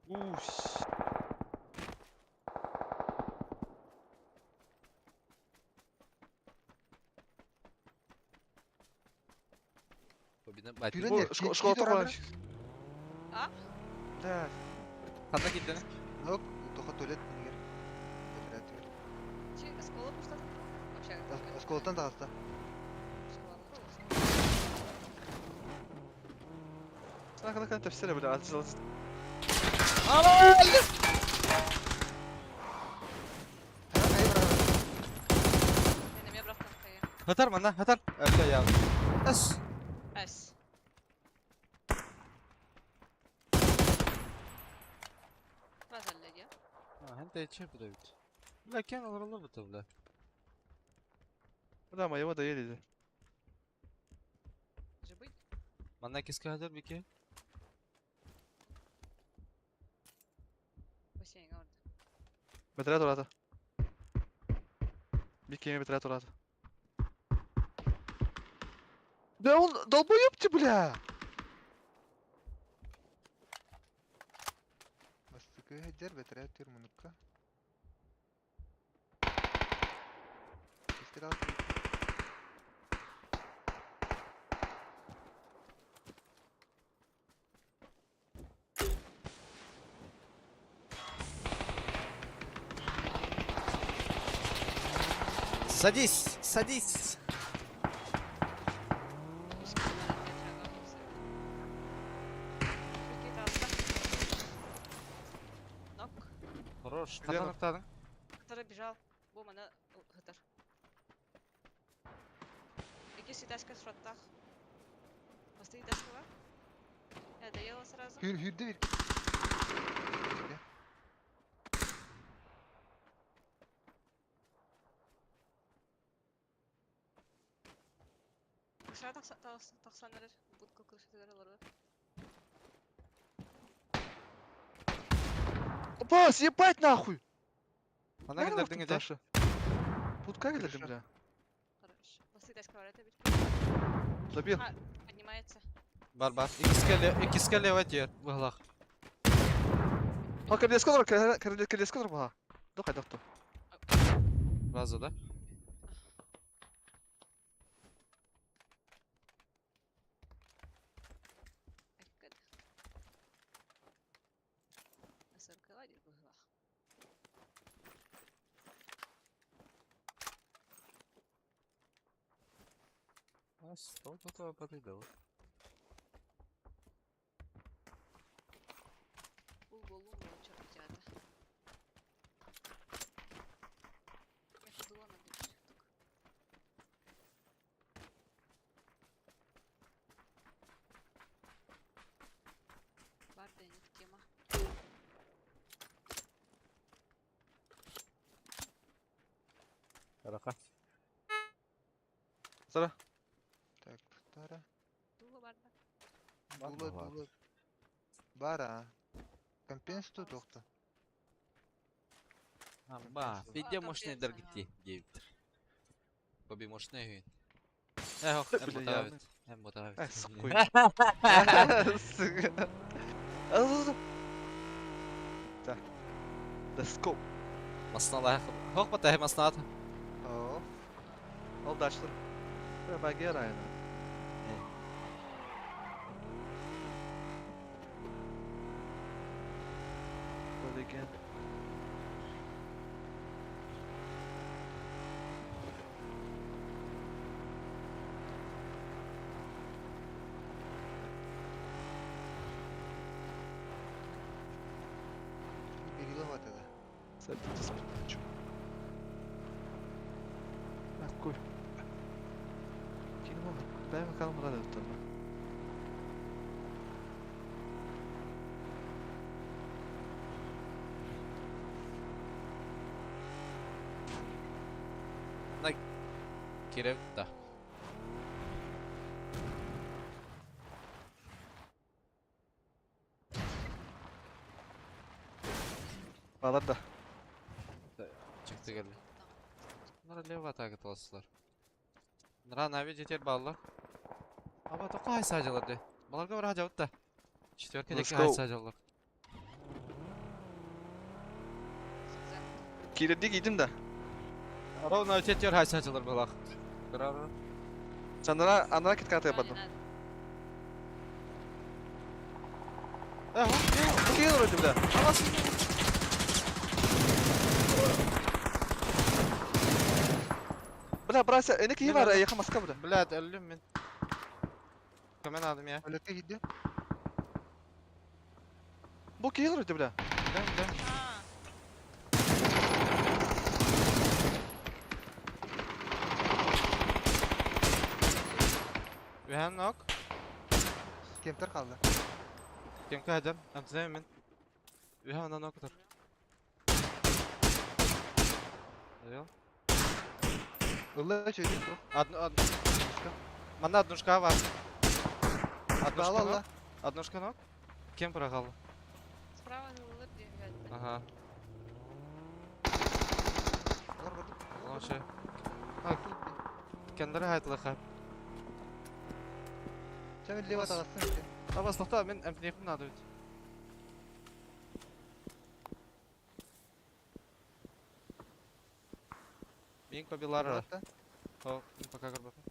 Усь. Пюре Бу нет, школа ки- тоқлар. А? Да. Ханна киттен? Нок, тоха туалет нигер. Бетер Чи, осколок ушла? Вообще, Осколоктан таҕыста. Сана кана тепсере бля, алты алты. Хатар манна, хатар. Бля, я. Эс. Эс. Хэнтэй чеп дэвид. Бля, кен олоролор бу бля. Да, моего доели. Жибыть? Манна киска хатар бики. Бассейн орда. Бетре турата. Бикеме бетре турата. Да он долбоёб ты, бля! Бастыкы хеджер бетер түр мунукка. Истер алты. Садись, садись. Нок. Хорош. Где Ханна она? ноктадың? Который бежал. Бу мана хытар. Ики ситашка шоттах. Посты дашкова. Я доела сразу. Хүр хүрдэ бир. Кышра тахсанырыр. Будка крышатыгар олорор. Опа, съебать нахуй! Ханна кендердиң эде? Даша. Будка келдим, Крыша. бля. Хорош. Посты дашкова это бир. Забил. А, поднимается. Бар бар. Икиске лево тер. Выглах. А, карлескалар, карлескалар баха. Дохай, дохту. Раза, да? Айкад. Асаркала дир быглах. А что тут подойдет? Бул болу бол чорт жаата. Я ходила на биржу. Бар денег тема. Раха. Сара. Так, тара. Дула барда. Дула дула. Бар а. Компенс ту тохто. Ба, Федя А, мощный компенс, дергти диэбиттэр. Коби мощный үһүн. Э, ох, эн Бля, ботаабыт. Эн ботаабыт. Э, суккуй. Сука. Так. Let's go. Масналаах. Хох батаһы маснаат. Оо. Ол дачлар. Бля, багера айна. Again. Бирилов атада. Садитесь, чё? Какой? Кинемо, дай макалым рада туттарма. Кирев да. Балар да. Çıktı geldi. Bunlara лево атака толсылар. Нра нави жетер баллар. Аба тоққа хайса жалар де. Баларга бар хажабыт да. Четверка Let's деки go. хайса жалар. Кирди кийдим да. Ровно четвер хайса жалар балах. Браво. Санара анара китката бардым. Э, Кийин вроде бля. Бля, брася, эне кийи бар, яха маска бля. Блядь, өллүм мен. Көмен алдым я. Өлөккө киирдим. Бу кийин вроде бля. Да, да. Үһән нок. Кемтер қалды. Кемке хажам. Амсайм мен. Үһән онан нок тұр. Айыл. Ылла чөйдүн тух. Одну, одну. Мана однушка бар. Однушка Алла нок. алла. Однушка нок. Кем прогалды? Справа улыр ребят. Ага. Олар көрдүм. Лоше. Кендері айтылы Сен лево тағасың. Абас тоқта, мен әмтінепім надо өт. Мен кобилары. О, мен пока көрбөпүн.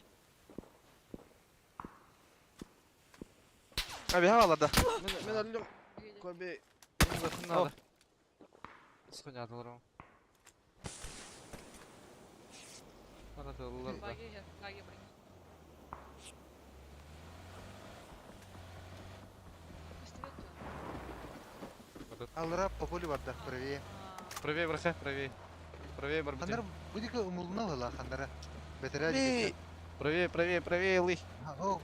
Аби ха да. Мен мен өлдүм. Коби. Мен бакым надо. Схонядылар. Аратылар. Баги, баги, баги. Аллара по полю барда, правее. Правее, брахе, правее. Правее, барбути. Хандар будика умулна ла хандара. Бетерә Правее, правее, правее, лый. О,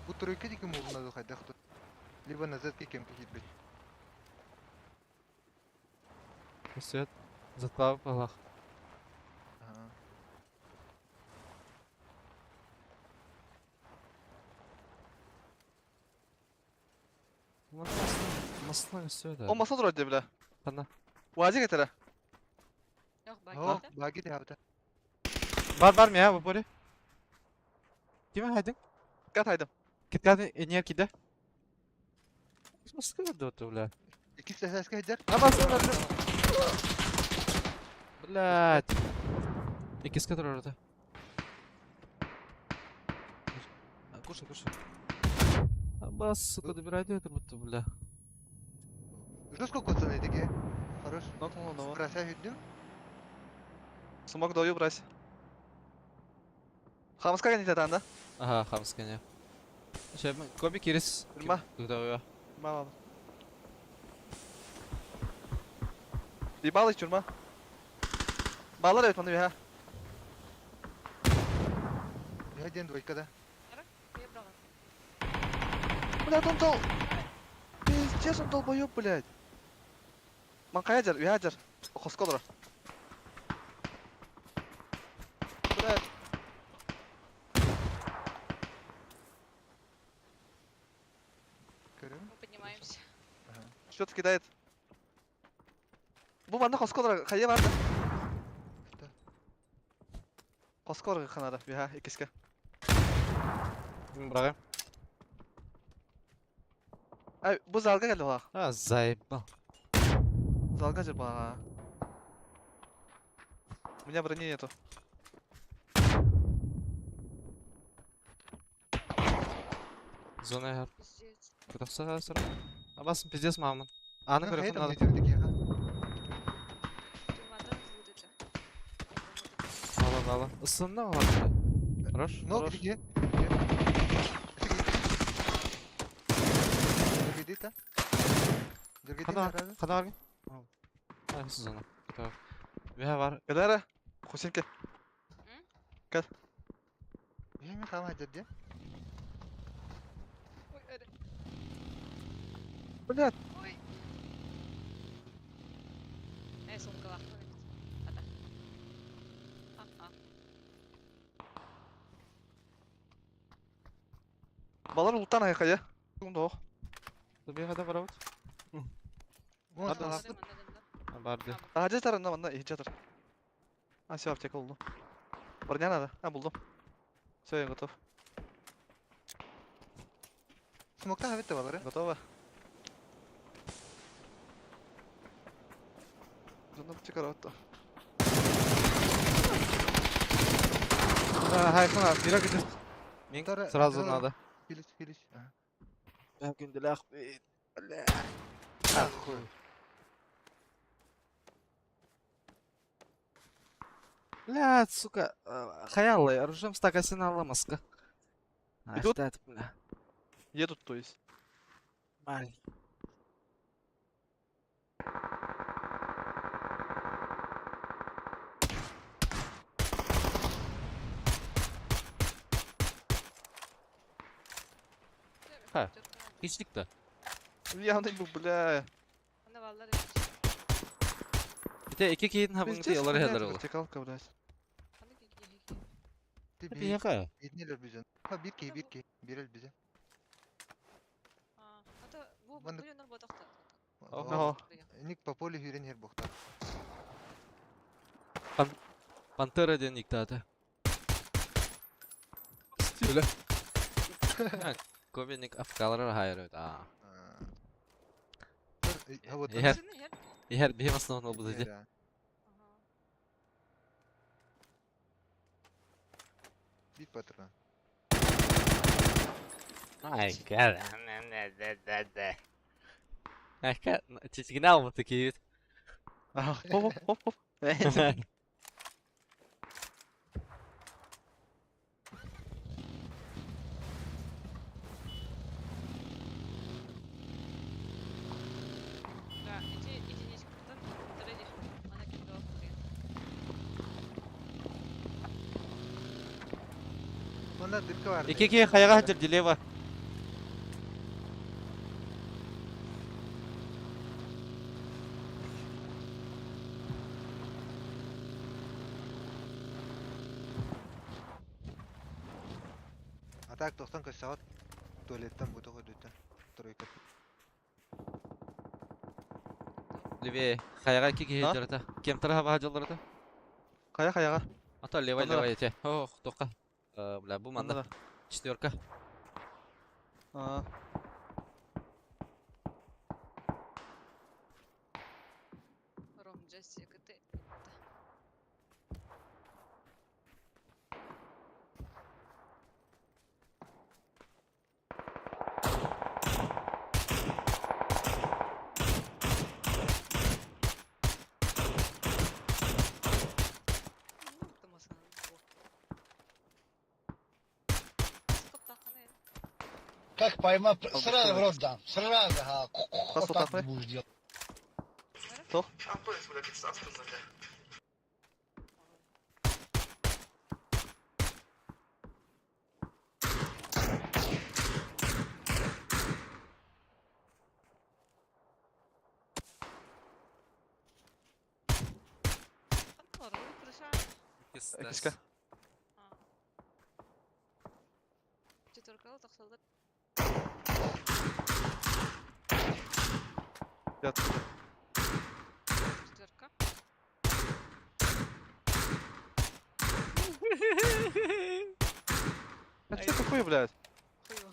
бу тройка дики умулна ду хайда хто. Либо назад кем кит бит. Свет. Затлав палах. Ага. Маслы все О, маса вроде бля. Хана. Уазик этера. О, баги де хавта. Бар бар ми я бу Киме хайдың? Кат хайдым. Киткат энер киде. Маска да бля. Ики сәсәскә хәдәр. Абас Блядь. Икис который orada. Кушай, кушай. Абас, сука, добирай это будто, бля. Жестко коцаны деге. Хорош. Нокнул одного. Брася хүддүм. Смог даю брась. Хамска не да? Ага, хамска не. Сейчас, Коби кирис. Тюрьма. Куда Мало. Ебалый тюрьма. Балар evet bana bir ha. Я ден двойка да. Блядь, он дол. Пиздец, он долбоёб, блядь. Ман кая жар, уя жар. Хоскодра. Блядь. Көрөм. Мы поднимаемся. Что-то кидает. Бу манна хоско олорор, хайа баар да? Кто? Хоско олорор ханада, биһа, иккискэ. Браҕы. Ай, бу залга кэлли олах. А, заебал. Залга жир баҕа. У меня брони нету. Зона яр. Пиздец. Кытахса сыра. Абасын пиздец мамын. Аны Ну, көрөхүн хей там надо. метер дикиэхэ. Чумадан вот это. Ала ала. Ысынна алар. Хорош. Ног Хорош. дикиэ. Дөргедита. Хана Дөргедита. хана баргын. А, зона. Так. Бэһэ бар. Кэлээрэ. Хусинке. Эми хама дерде. Ой, это. Блядь. Ой. Э, сумкалах. Ата. А-а. Балар ултан ай хайа. Кум ох. Бэһэ да барабыт. Вон Ладно, салаппыт. Бар ди. Тахадьа тарында манна иһдьэ тар. А, все, аптека булдум. Броня надо. А, булдум. Все, я готов. Смокта хабитте балары. Готово. Зона аптека ротта. Хайхана, бира күтүс. Мин Тара- сразу тара- надо. Филис, Филис. Ага. Бля, күнделях. Бля. Нахуй. Бля, сука. Хаялы, оружием стакасин аламаска. Идут? Айхтат, бля. Едут, то есть. Маль. Ха. Хичlik да. Явный был, бля. Ана валлар эбит. Ите iki кейин хабыңты Пиздец, олар блядь, хәлдер олар. вертикалка, блядь. Аны ки Ти Bir би яка. биднелер бизен. Ха бир ки бир ки. Бирел бизе. А, ата бу Маннык- бу нор ботакта. Ого. Ник по полю хүрен хер бохта. Пантера ден иктата. Стиле. Ковеник афкалар хайыр. А. Вот. Ихер. Ихер бихим основной был иди. Bir патрон. Ай, гад. Айка, чичгинал вот такие вид. Ага, хоп, хоп, хоп. Да, иди, единичка, потом она кидала. Онда дырка бар. Iki iki хаяга хатыр дилева. А так 90 көссөҕөт туалеттан бу тоҕо дүттэн тройка. Левее. Хаяга iki iki А? хатыр Кем тараха баха жолларда? Хая хаяга. Ата лева Онда. лева ете. Ох, тока. Бля, бу манда. Манна. Четверка. А. Ром, Джесси, КТ. Как поймал, сразу в рот дам. Сразу, ага. Вот так Пасу будешь делать. Тоқ. Киска. Четверка тохсолдор. Ят. Четверка. Это что такое, блядь? Хуёво.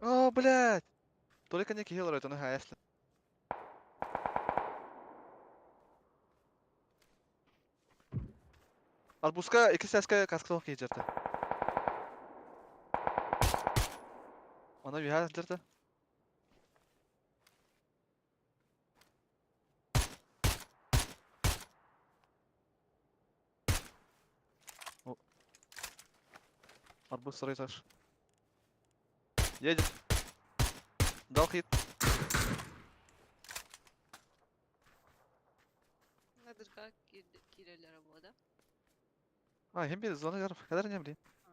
О, блядь! Только не киллер, это нога, если. Арбузка iki сәске каскалык кийдерді. Она виһа дерді. О. Арбуз второй этаж. Едет. Дал хит. На дырка киреллера была, да? А, хем bir зона yarım. Kadar ne bileyim. А.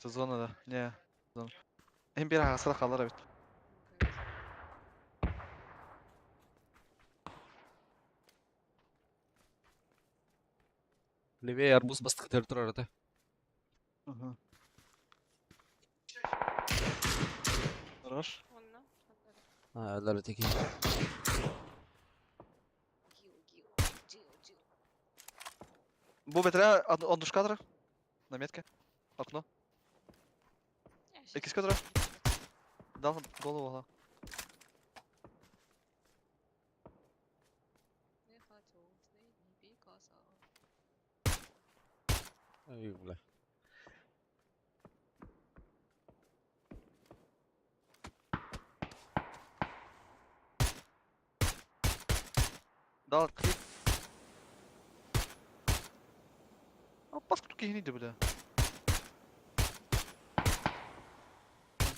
Зона да. Не. Зона. Hem bir hasara kalır evet. Ну, короче. Левее арбуз бастык турар это. Угу. Хорош. Онно, онно. А, өлөр теки. Гил, гил, джил, джил. Bu betere однушка На метке. Окно. Я щас Икис кадра. не Дал голову ала. Не хочу, не Пикассо. Ой, бля. Дал хит. А паску кигни бля.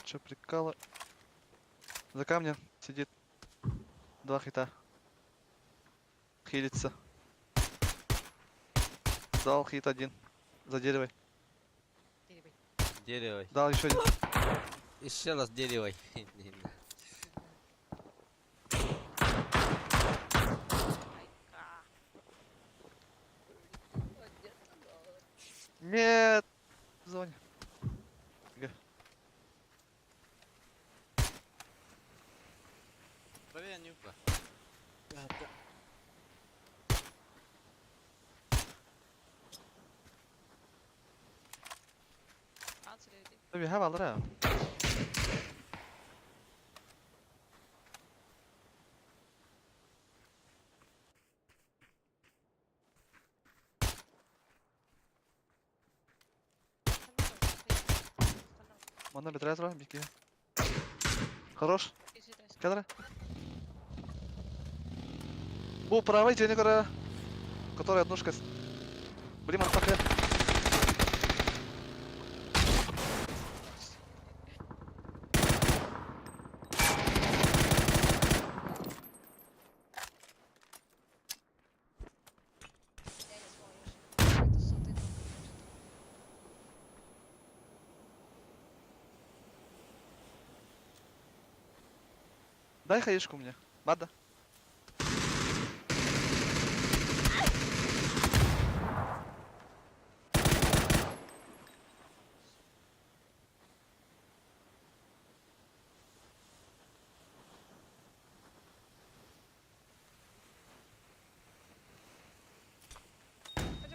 Че приколы? За камнем сидит. Два хита. Хилится. Дал хит один. За дерево. Дерево. Дерево. Дал еще один. Еще раз дерево. Айка. Нет. В зоне. Г. Правее нюка. Tabii hava alır ha. Манна бетрә тора, бики. Хорош. Кадра. Бу правый день, который однушка. Блин, он Я не знаю, какой-то сотый номер что-то. Дай хаешку мне. Бада.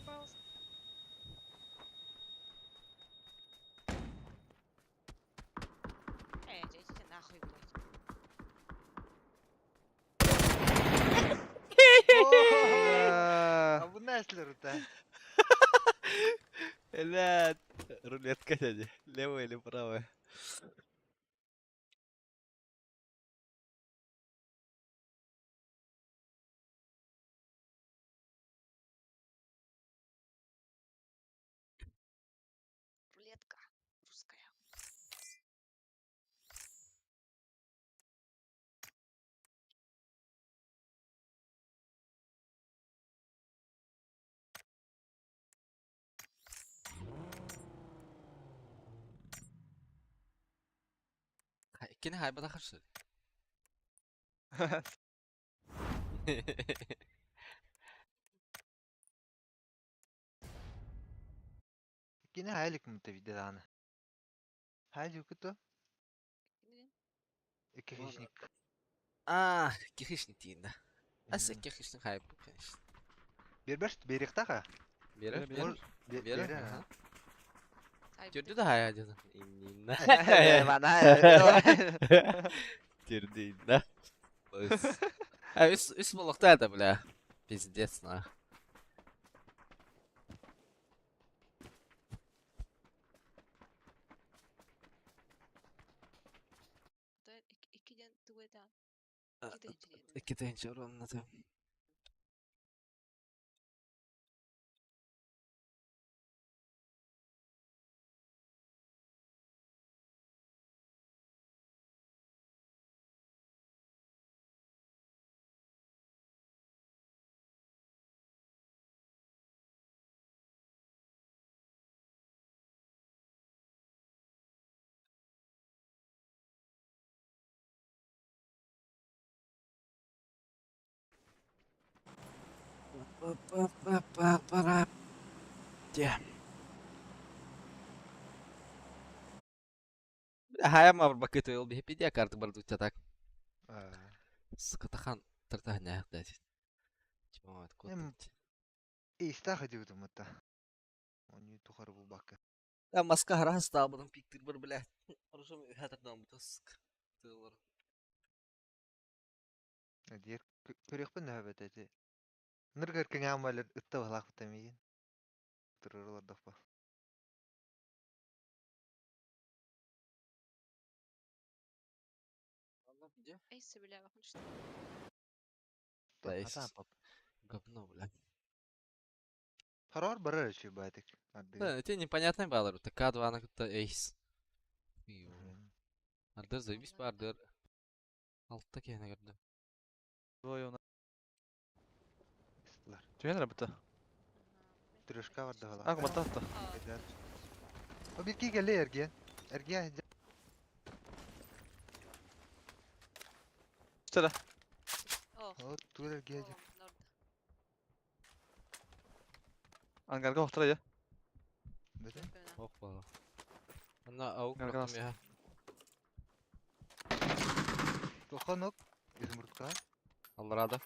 Пожалуйста. Эй, идите нахуй, блядь. Бля. А bu ne esler uta? Бля. Рулетка дядя. Левая или правая? Рулетка русская. Иккини хайбатах что ли? Кини хайлик мыта виде даҕаны. Хайлик то? Икки хищник. А, икки хищник диин да. Ас икки хищник хайбыт, конечно. Биэрбэт биэриэхтээх аа? Биэрэр, биэрэр. Биэрэр, Биэрэр, аа. Түрдү да хайа дьоно. Иннинна. Түрдү инна. А, үс үс болуохтаа да, бля. Пиздец, на. Икки диэн тугу этэ? Икки тыһыынча уруонната. Па-па-па-пара. Де. Хайа барбакыт ол биһипидия карты бардучча так. Скотахан тартахня дать. Вот, Эм, Истах дибитим мытта. Оны тухары булбакка. Я маска харас таабытым пиктир бар бля. Орушум хатырдан бутас. Тылар. Диэр көрүөхпүн нөһөбөт эти. Ныргар кэҥээн ытта баһылаахпыта миигин. Турурулардахпа. Эйс бля, что? Да, эйс. Говно, бля. Харар барар үчүй баатык. Да, это непонятный баллар. К2 на как-то эйс. Ардыр заебись по ардыр. Алтта киһини көрдүм. Двое у нас. Түһэн эрэ быта. Трешка бар да А, куматта атта. О бир ки келе эрген. Эрген. Үстеле. О, тур эрген. Ангарга охтара я. Бете. Ох бала. Анна аук Гаргас. бактым я. Тохонок изумрудка. Алларада.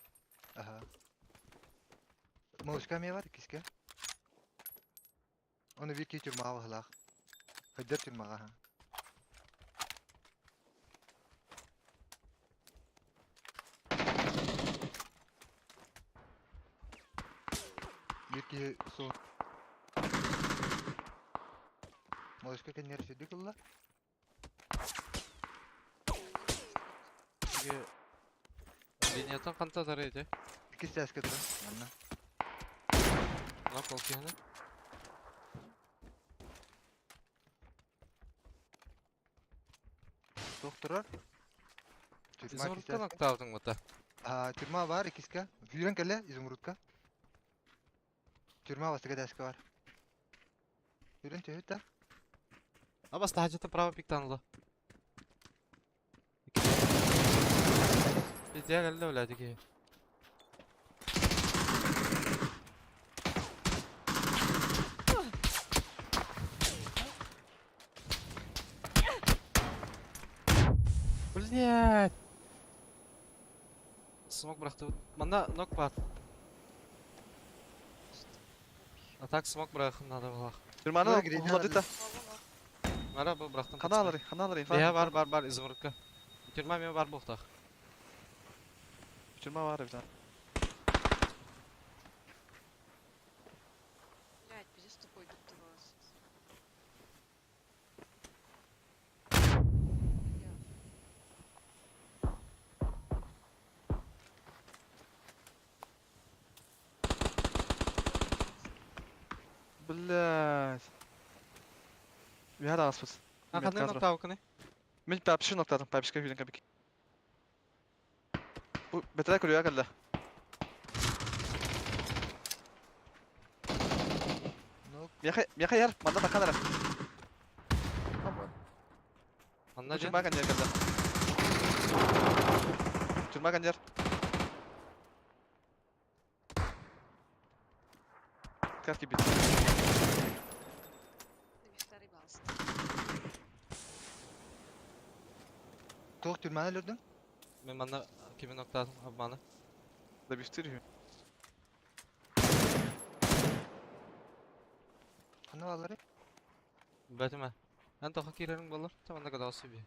Аха. Малышка ме бар киске. Оны бир ки тюрмага баһылаах. Хыддар тюрмага. ха. Бир ки со. Малышка кеннер сүдү кылла. Линиятан канта тарайды. Икки сәскә тура. Манна. На кол киһини. Тохторор. Тюрьма Изумрудтан кисәскә. октавдың бута. А, тюрьма бар икискә. Фүйрен кэлэ изумрудка. Тюрьма бастыга дәскә бар. Фүйрен төһүт та. Абас тахажата право пиктанылы. Пиздец келди бля дики. Блять. Смок бырахты. Манда нок бар. А так смок бырахын надо было. Тюрьманы Ой, гренада. охладыта. Мара бу бырахтым. Хана алары, хана алары. Бия бар бар бар изумрудка. Тюрьма мен бар буктах. Тюрьма бар bir tane. Блять, пиздец тупой дуптывался. Блядь. Үһэ даҕаспыт. А ханнык ноктаабыккыный? Мин папши ноктаатым, папшка күүтэн кэбик. Бу бэтэрээ көрүө кэллэ. Ну, Миэхэ, миэхэ иһэр, манна такан эрэ. Манна дьэ. Тюрьма кэннигэр кэллэ. Тюрьма кэннигэр. Как тебе? Второй балл. Туох тюрьманы өлөрдүҥ? Мин манна кими ноктаатым обманы. Добивтыр үһү. Ханна баалларый? Бэтимэ. Эн тоха киирэриҥ буоллар, чэ манна көтөҕө сүбү.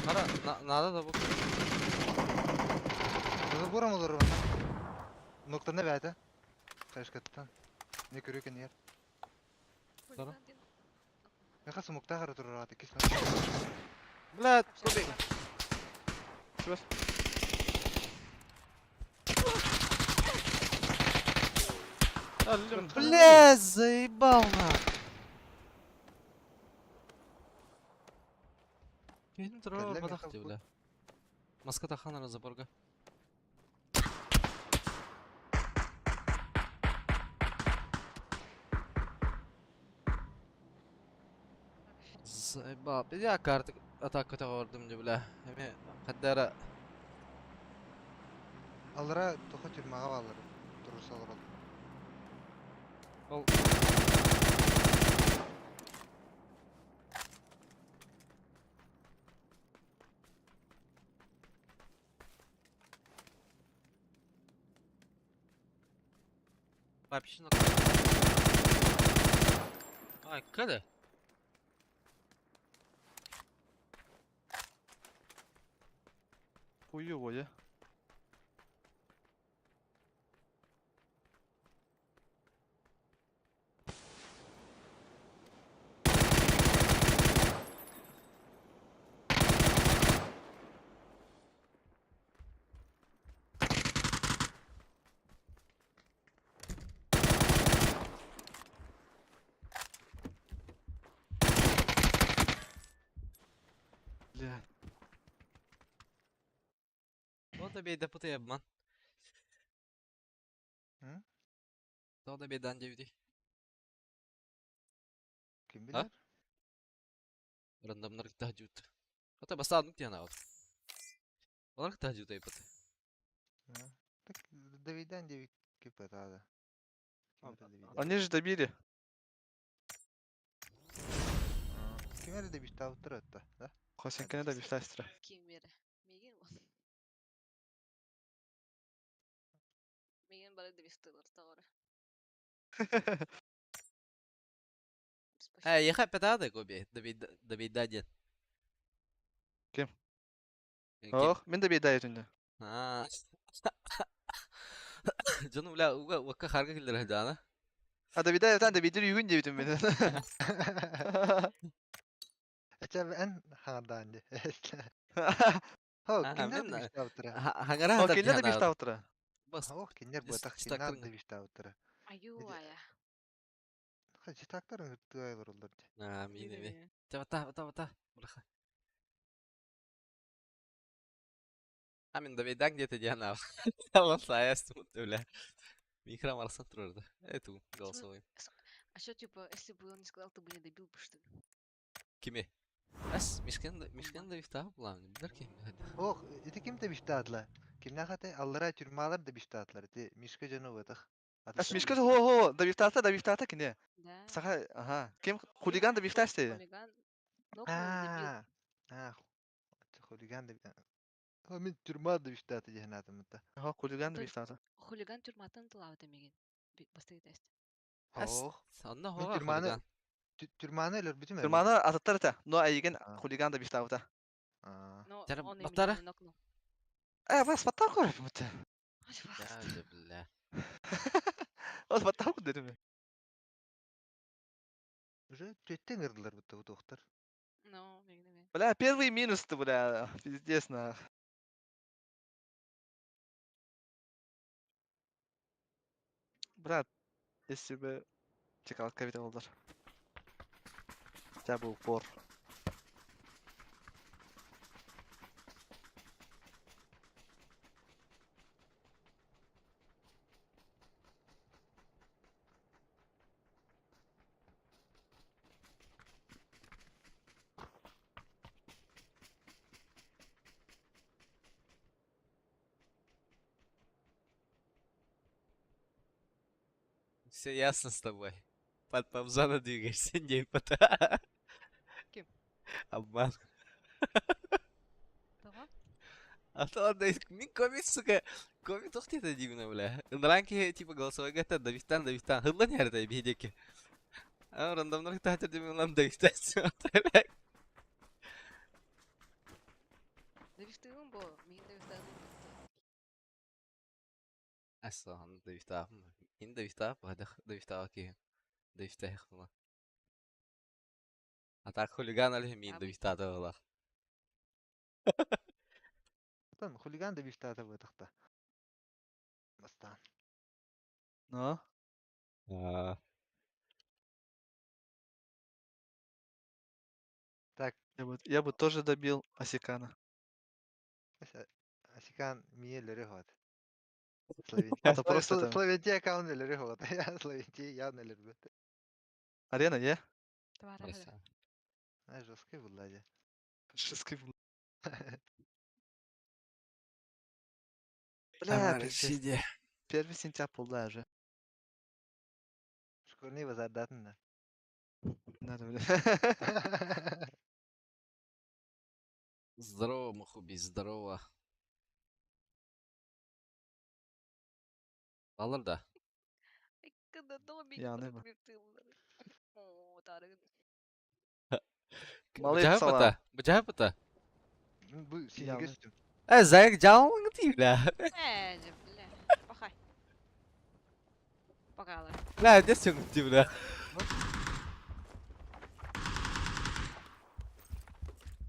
Хара, наада да бу. Забором олорор манна. Ноктана бээтэ. Хайышкаттан. Не көрүө кэннигэр. Здорово. Меха сумуктаах эрэ турар аата кис. Блядь, кубик. Чугас. Блядь, заебал на. Киһини турар Кэллэ батах миэхэ дии, бу. бля. Маска таханара заборга. Заебал. Я карты атака көтөҕөрдүм дии, бля. Эми хаддара Аллара тоха тюрьмаҕа бааллар. Турурса олороллор. ол Вообще на Ай, када? Хуёво, я. Бля. Вот обей да путай обман. М? Тоҕо да бейдан диэбитий? Ким А? билэр? Рандомнар тахжут. Ата басаадын тиэн аҕал. Олар тахжут айбыт. А. Так Давидан девять кипа А, Они же добили. Ким эрэ добивтаабыттар этэ, да? Хосенканы добивтастра. Ким бері? Меген бол. Меген бары добивтылар тоғыры. Э, еха петады коби, добейда ден. Ким? Ким? Ох, мен добейда этүнде. А. Дьону бля уга уакка харга киллер дана. А добейда этен добейдир үйгүн дебитим мен. Эчэ эн хаҥардаан дии. Хо, Аха, кинилэр мин добивтаабыттара. Хаңара О, кинилэр добивтаабыттара. Бас. Ох, кинилэр буотах, кинилэр читактарын. добивтаабыттара. Аю Иди. ая. Ха, читактарын ыртыай олороллор дии. А, мин эми. Та бата бата бата. Браха. А мин добейдан где-то диана. Алла саяс тут, бля. Микро марсан турарда. Эту голосовой. А что, типа, если бы он не сказал, ты бы не добил бы, что ли? Кими? Эс, мишкен мишкен добивтааб буламын. Билер ким. Ох, ити ким добивтаатла? Кимнээх этэ аллара тюрьмалар добивтаатылар. Ити Мишка дьоно буотах. Ас Мишка хо хо добивтаата добивтаата кине. Да. Саха, ага. Ким хулиган добивтасте. Хулиган. Нокнул, добил. А, а, хулиган добивтаата. Хо, мин тюрьма добивтаата диэн аатым этэ. Ага, хулиган Той- добивтаата. Хулиган тюрьматтан тылаабыта меген. Бастыгы тест. Эс. Ох, Онно мин хога тюрьманы хулиган. тюрьманы өлөрбүтүм ээ. Тюрьманы ататтар этэ. Но айген А. хулиган добивтаабыта. А. Но Тара- он именно батара? не нокнул. Э, бас баттар көрөп мөтө. Ай, Я, бля. Бас баттар дедим. Уже төттен ырдылар бутта бу туохтар. Ну, меген эме. Бля, первый минус-то, бля, пиздец, нах. Брат, если бы чекалка видел. Хотя бы упор. Все ясно с тобой. Под Пабзана двигаешься, не под... Кем? Обман. Тоҕо? А то ладно, мин комик, сука, комик тохти это дивно, бля. Ранки, типа, голосовой гата, Давистан, Давистан. Хылла не арда, бедеки. А рандомно хтатер димин Давистан, бля. Давистыгым бо, мин давистагым битте. Аса, Давистан. Ин Давистан, бадах, Давистан ки. Давистан хыла. А так хулиган али мин А Давистан дала. Там хулиган да бифтата бытахта. Бастан. Но? А, Так, Я бы тоже добил Асикана. Асикан миелери хот. Словенти. Это просто там. Словенти аккаунт элери хот. Я Словенти явно элербет. Арена, е? Твара Яса. А жесткий буладе. Жесткий был. Бля, пиздец. 1 сентября даже. Школьный базардатын да. Надо, бля. Здорово, Махуби, здорово. Алыр да. Яны бу. О, тарыгын. Малый Бжа псала. пата, бжа пата. Бу Явно. синеге сүтүм. Э, заяк жалың ти, бля. Э, же, бля. Пахай. Погала. Бля, где сен ти, бля.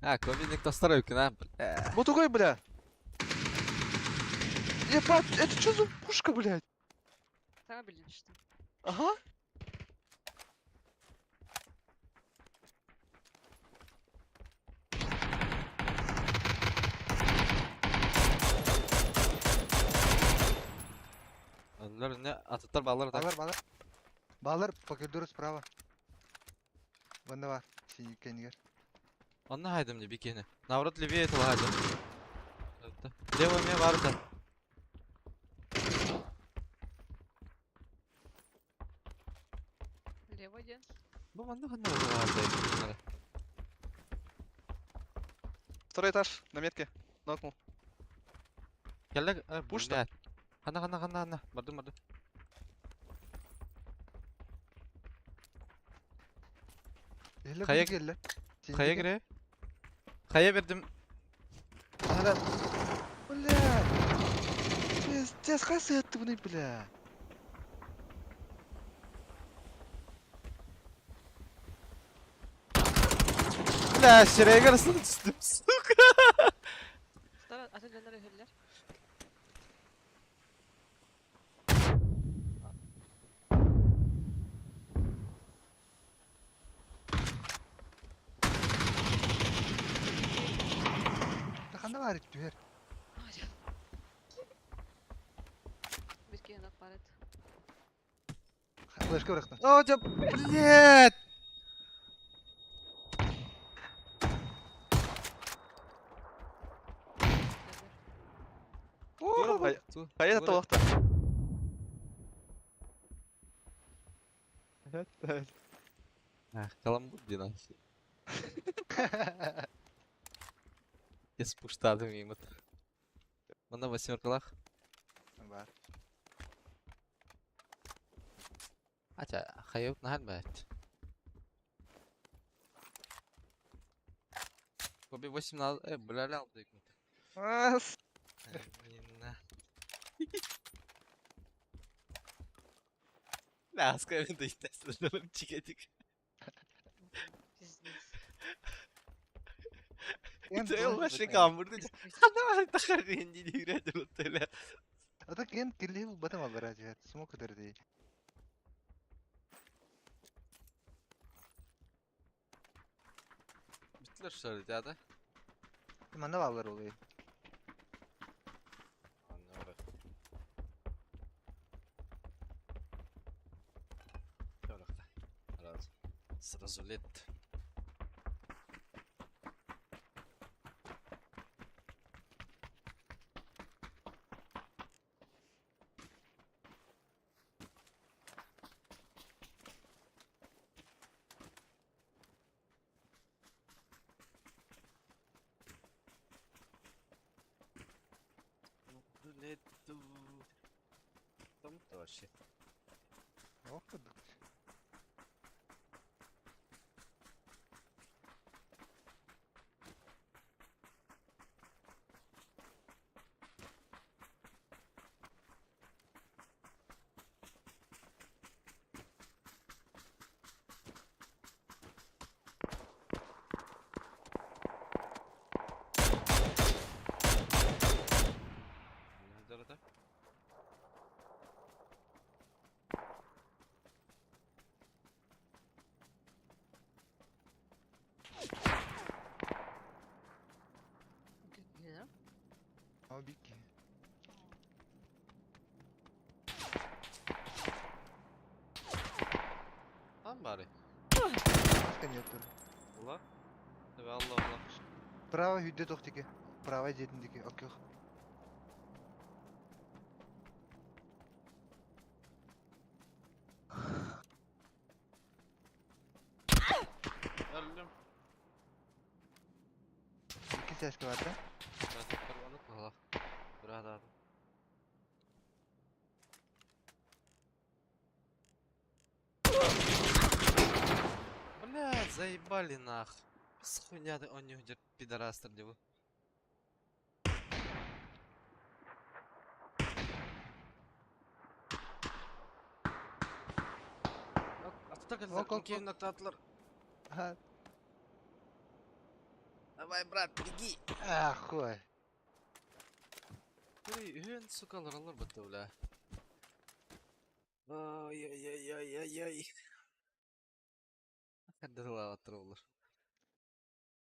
А, ковидник тостар на, бля. Вот такой, бля. Ебать, это что за пушка, блядь? Сама билин что. Ага. Алар не, атыттар балар так. Балар, балар. Балар по коридору справа. Вон бар. Синий кенигер. Онна хайдым не бикени. Наоборот, левее этого хайдым. Левый мне варта. Левый ден. Бу манна ханна варта. Второй этаж, на метке. Нокнул. Келле, Пушта. пушта. Ханна, ханна, ханна, ханна. Бардым, бардым. Эле Хая- келе. Хая кире. Хая бердим. Ара, Бля. Пиздец, хасы это, бля. Бля, şuraya arasına düştüm, сука. Второй, а тут дьоннор үһүллэр. Ханда бар түһэр. Ай, Бирке нок барат. Флешка бырахтым. О, да, блядь. Хайа толықта. Ах, каламбур династия. Я с пуштадым мимо. Мана восьмеркалах. Бар. Ача, хайып нахат бәт. Коби 8 на... бля, лял, дык. Ас. Бля, скажи, да естественно, чикетик. Пиздец. Это вообще камбурды. Давай тахарин не играть вот это. А так эн киллиһи булбатым аллара түһэр. Смок көтөр дии. Битлер что ли, да? Манна бааллар ол. Сразу лет. Там вообще. Ох, курдук. Да-да-да. Да? Ama bir ki. Там бары. Маска нет тур. Ула. Allah Allah. Право хүдде тохтики. Право дьиэтиндики. Окей. Öldüm. Икки сээскэ бар да? Allah. Бля, заебали нах. С хуйня ты он где пидорастер где Ок, ок, ок. Ага. Давай, брат, беги. Ахуй. Эй, сука, алар бітті, бля. Ай-яй-яй-яй-яй. Дылааттыр олар.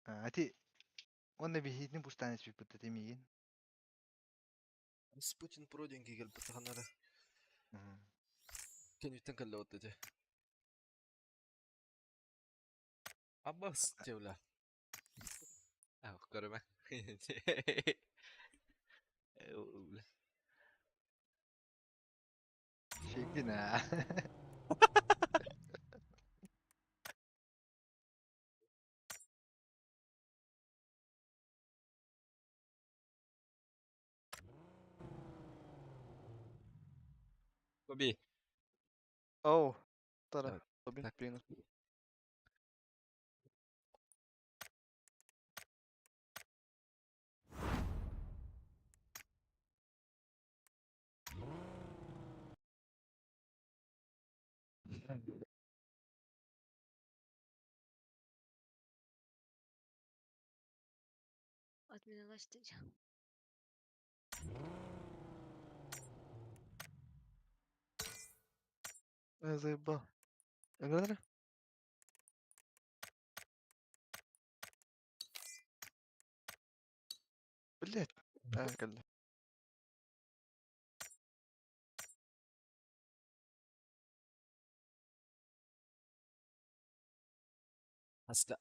А ти онна биһиитин пустаан испиппит тимиин. Спутин проденьки кел бітіғанары. Кенеттен кәлі отты де. Аббас, те, бля. Ах, көріме. Бля. Шектин а. Коби. Оу. Тара. Так, Тобин так. принял. Отменилась ты. Заебал. Играли? Блять. А, калля. Аска.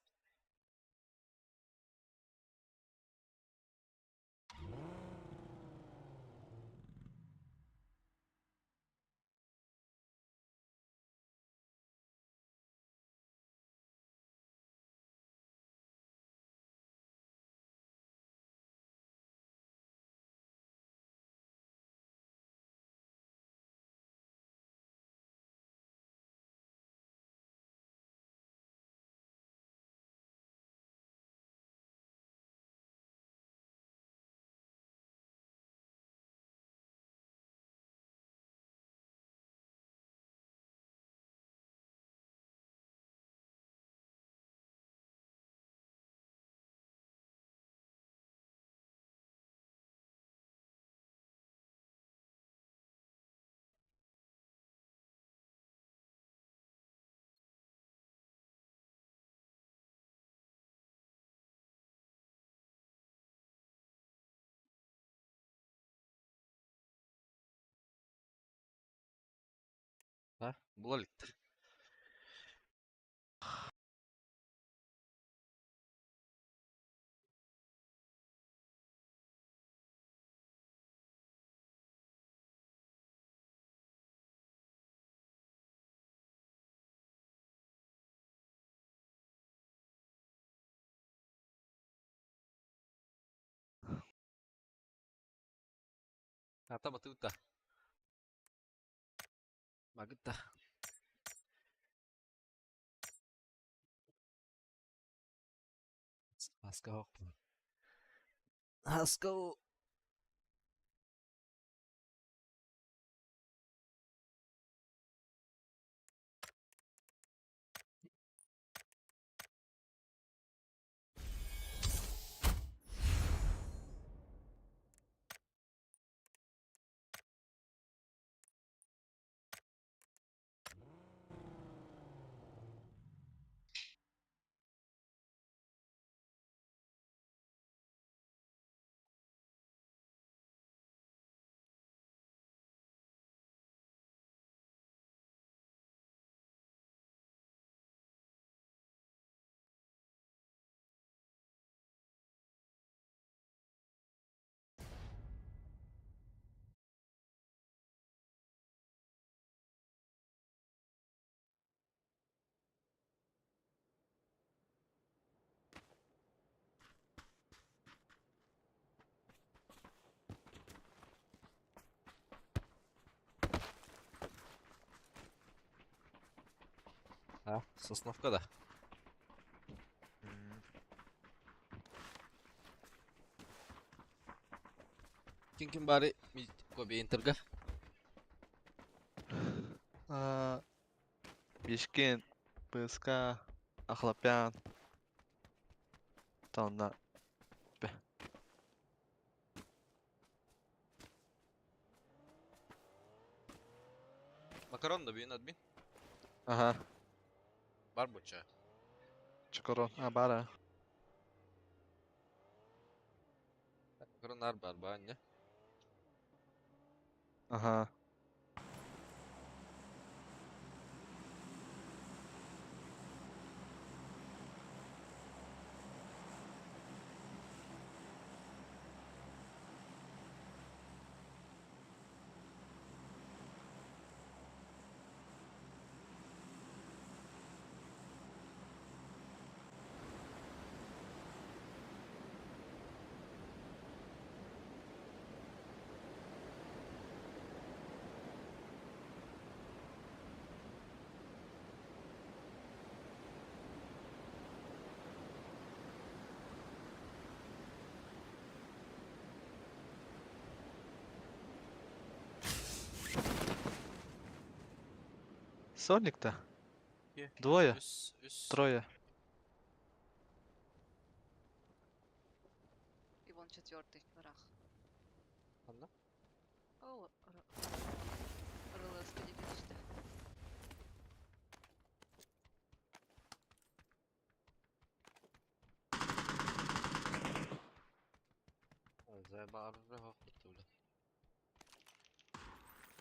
Була иликтэр. Ата батыыта. Магытта. Let's go. Let's go. А, Сосновка да. Ким ким бары Кобейнтерга. Бишкен, ПСК, Ахлопян. Тонна. Макарон да бин админ. Ага, Бар буча. Чокорон. А, бара. Макарон ар бар ба не. Ага. Соник-то? Двое? Трое. И вон четвертый, рах. Ханна? О, РЛС түстэ.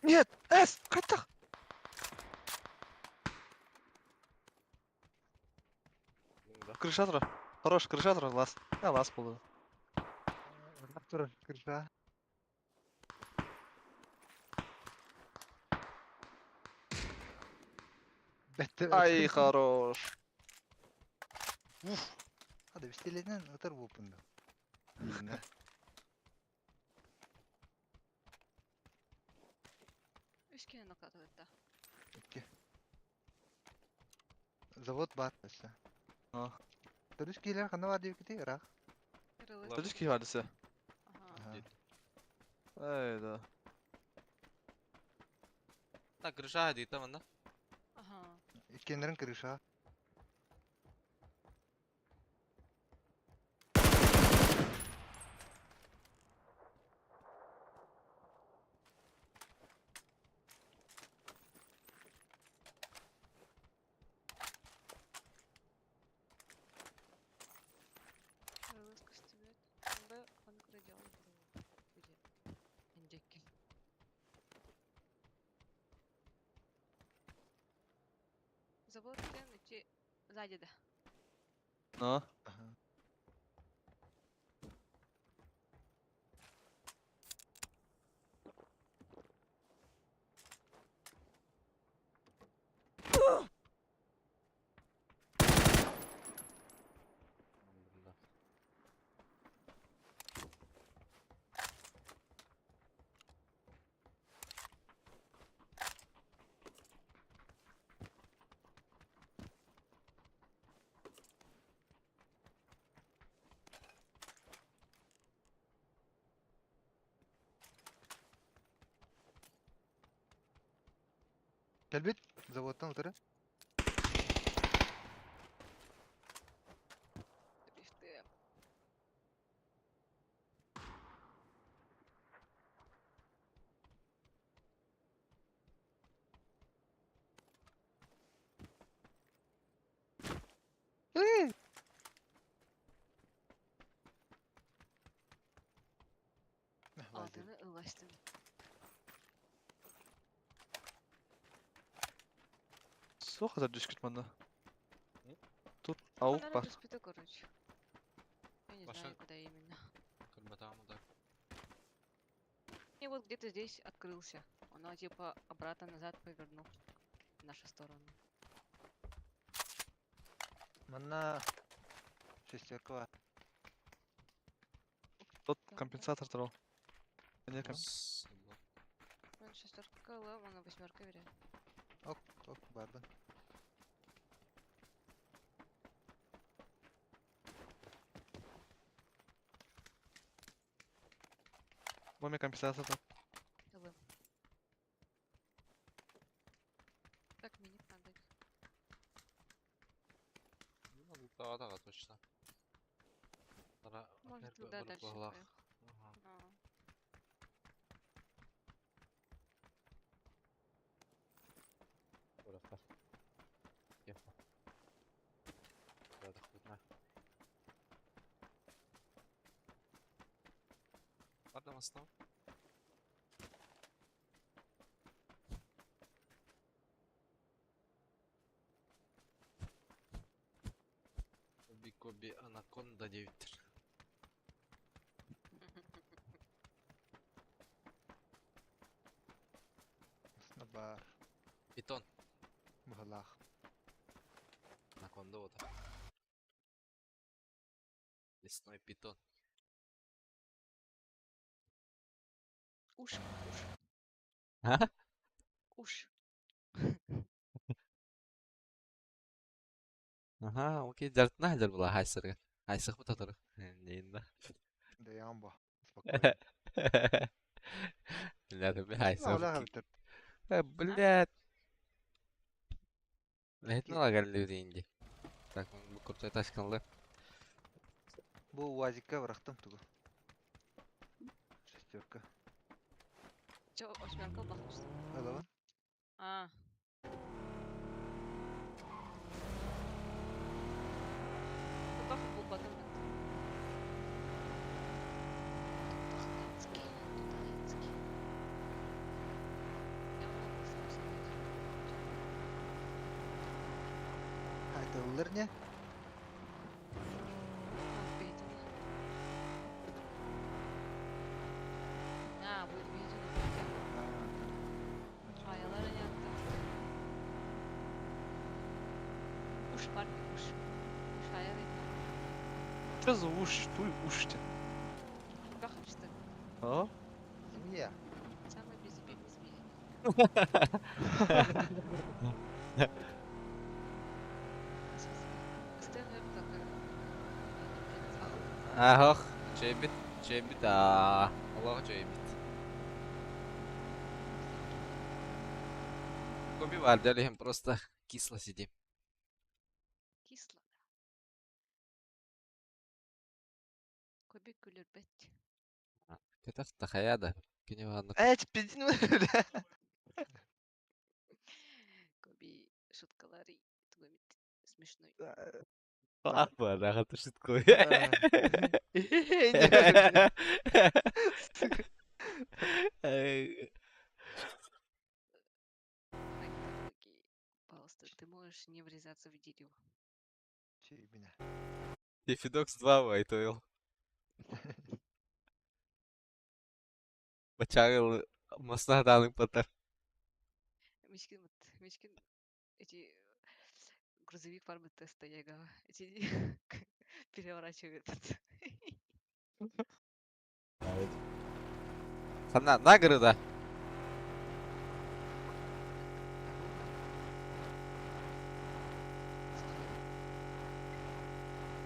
Нет! С! Қайттақ! Крыша тұра. Хорош, крыша тұра, лас. А, лас болды. Турар крыша. Бәтті. Ай, хорош. Уф. Hadi пистолетинен ытыр болуппун да. Үс киһи накатывает. Завод бар өссө. А. Төрүс киилер ханна бар диэбиккити ыраах. РЛС. Төрүс киһи бар десе. Ага. Ай, да. Так, крыша дии там да? Ага. Иккиэннэрин крыша. РЛС костюмет. Б, он крадел. Где? Индейки. Завод диэн ити сзади да. Но. Ага. Бля. Кэлбит заводтан утары. Бифты. Вазик. Алтыны ыластым. Суох это түскүт манна. М? Тут аук Она бар. түспүтэ, короче. Я не Ваша- знаю, куда именно. Көрбөтөҕүм да. И вот где-то здесь открылся. Он типа обратно назад повернул. В нашу сторону. Манна шестерка бар. Тут Да. компенсатор трол. Не комп- С- Он шестерка, лом, она восьмерка верит. Ок, ок, барбын. Моми компенсатор. Лом. Так, миник надо. Ну, да, да, точно. Тара Может, туда дальше Ага. поехал. А. Бырахтар. Ехал. Да, дохуй Ладно, в основном. Коби Коби Анаконда 9. Осна бар. Питон. Быһалаах. Анаконда вот. Лесной питон. Уш, уш, А? уш. Ага, окей, дьартына хәлдер була хайсырга. Хайсых бу татыр. Нейин да. Да ямба. Спокойно. Бля, ты Осна хайсых. олаах эбитер. Блядь. Лехтин лагерли дейинди. Так, бу крутой тачканлы. Бу УАЗикка бырахтым тугу. Шестерка. Че, восьмерка бахнул? Ылабын. А. Тутах был потом. Тутахнецкий, Тутахнецкий. Я могу слушать. Айтыллар не? Вот бейтин. А, будет бейтин. Аялар не атты. Уш, парни, уш. Уш, аяр etme. Что за уш? Туй уш те. Бахачты. А? Змея. Самый безобидный змей. Стэн такой. Ахох, чөйбит, чөйбит, аа. Аллах чөйбит. Коби бар, дәлем просто кисло сидим. Кисло, да. Көбек күлөрбөт. Кетах тахая да. Кине ванны. Эй, пиздин, бля. Көби шуткалары тугамит смешной. Ах, рахат шутку. Пожалуйста. Ты можешь не врезаться в дерево. Чиибинэ. Дефидокс 2 вайтойл. Бачагыл масна даалың патар. Мичкин, вот, Мичкин, эти грузовик фармы теста яга, эти переворачивает. Ханна награда.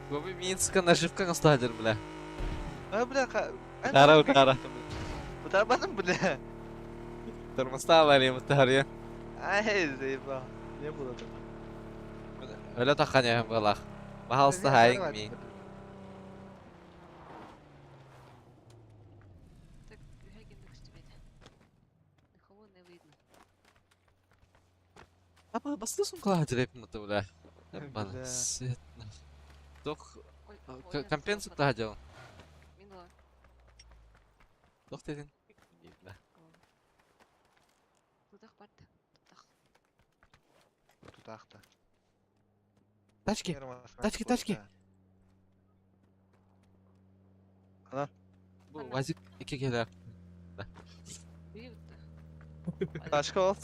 Гоби Минска наживка астадыр, бля. А, бля, Тара, тара. Утарбадым, бля. Тормозда бар я. Ай, заебал. Не было там. Өлө таханя балах. Бахалста хайың ми. Так, Гагин тебе. Никого не видно. Аба басты кладыр мыты, бля. Бана. Бля. Сетна. Тох Ой, ой, компенсация тадел. Минула. Тох дедин. Бля. Тутах барда. Тутах. Тутахта. Тачки. Тачки, тачки. Бу вазик ике келер. Бери Ташка ол.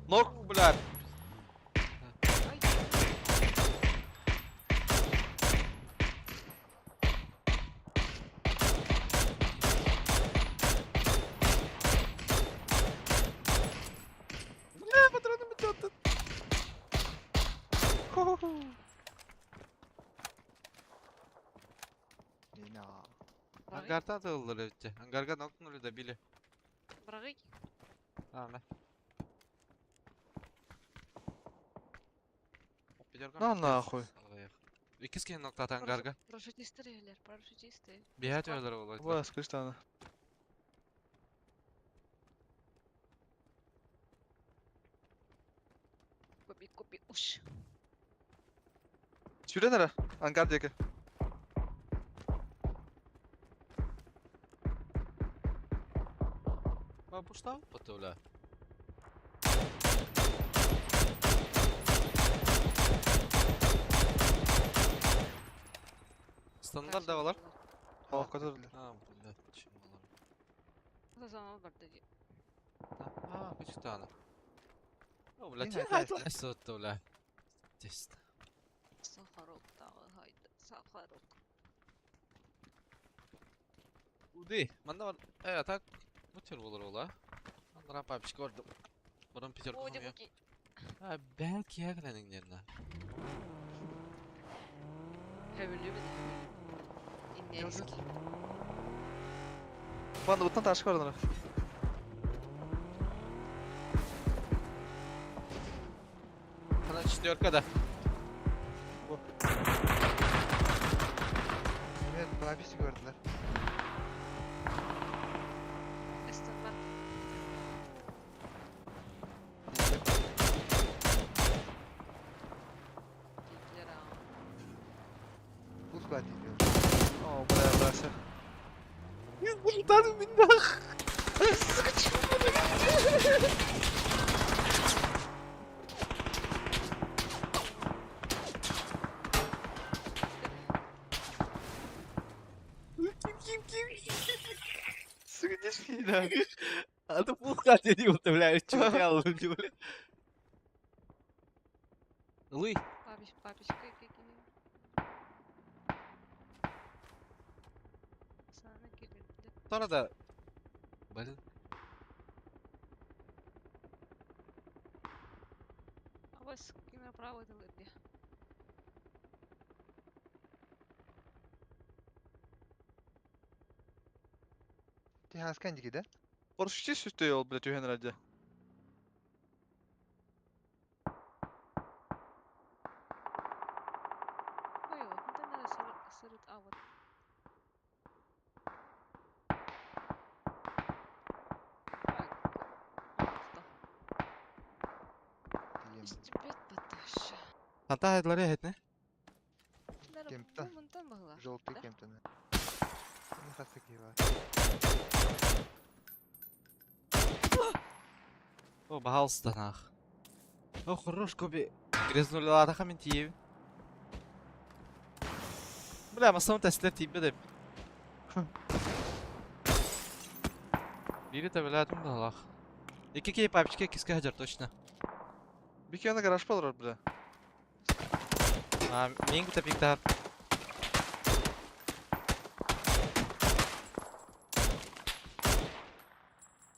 Нок, бля. Ай, Бля, патроны бітет. Ху-ху-ху. Нина. Брагый, Ангарда да олар өтте. Ангарга нокнули добили. брагый. А, да. На нахуй. Икис кен ноктат ангарга. Парашютисты, Лер, парашютисты. Биһәт өлөр олар. Бля, скажи она. Копи, копи, уш. Сюрен ара. Ангар деке. Баштау потуля. Стандарт да олар. О, көтөрүлдү. А, блядь, чем олар? Зона бар деди. А, кучтана. О, бля, Кин тин хайта хайта бля. Тест. Сахарок тагы хайда. Сахарок. Уды, манда бар. Э, так, бутер болар ола. Андра папчик көрдүм. Бурун пятерку О, хуя. буки. А, бәлки ягрәнеңнәренә. Хәвеле бит, хәвеле. Иннерский. Манда буттан ташка бар ана. Ана четверка да. Evet, babisi gördüler. Астон Мартин. Гитлер. Buz kuvveti diyor. О, бля, Вася. Бултан миндах. Ким ким ким. Сука, не шли, да. А ты пулка деді бля, чё бля. Лый. Папич, папичка какие. Сана килде. Sonra da Блин. А вас направо дали. Ти хаскан дики да? Парашютист сүттө ол, бля, түһен ради. Ой, мындан ара сырыт а вот. Истебет баташа. Ханта хайдлары хетне. Кемптен. Мынтан бағыла. Желтый Да? кемптен. Не хастаки бар. О, баһаалыста наах. О, хорош, Коби. Грязнулялаатаха мин тиийэбин. Бля, массам тэстилэр тиийбэт эбит. Биири тэбэлээтим быһалаах. Икки киһи папичка иккискэ сылдьар точно. Бики аны гараж олорор, бля. А, мин кытта пиктаһар.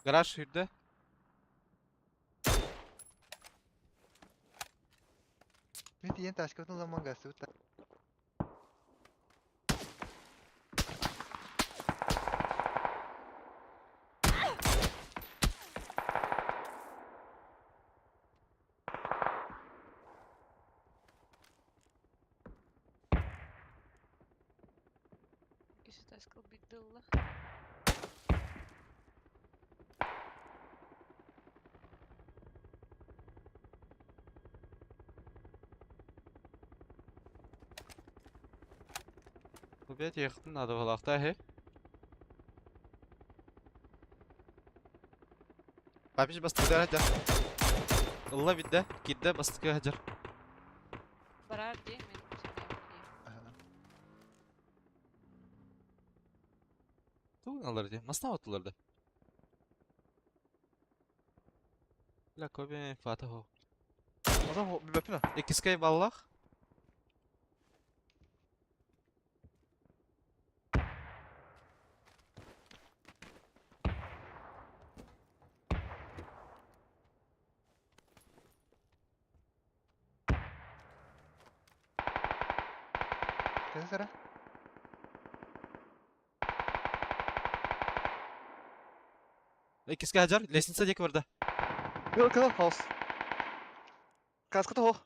Гараж сүүрдэ. Мин тиийэн тачкабытын ылан гастыбыт. Иситаскал биддылла. Опять ехать надо было, ахта, Папич бастыгы хадьар. Ылла бидде, кидде бастыгы хадьар. Барар дии, мен сэмэйим дии. Тугун алар дии, масна оттулар да. Бля, Коби фата хо. Адам билбэппин. Иккискэй баллах. Кэс сара. Иккискэ хадьар, лестница диэки барда. Кыл кыл хаус. Каска того.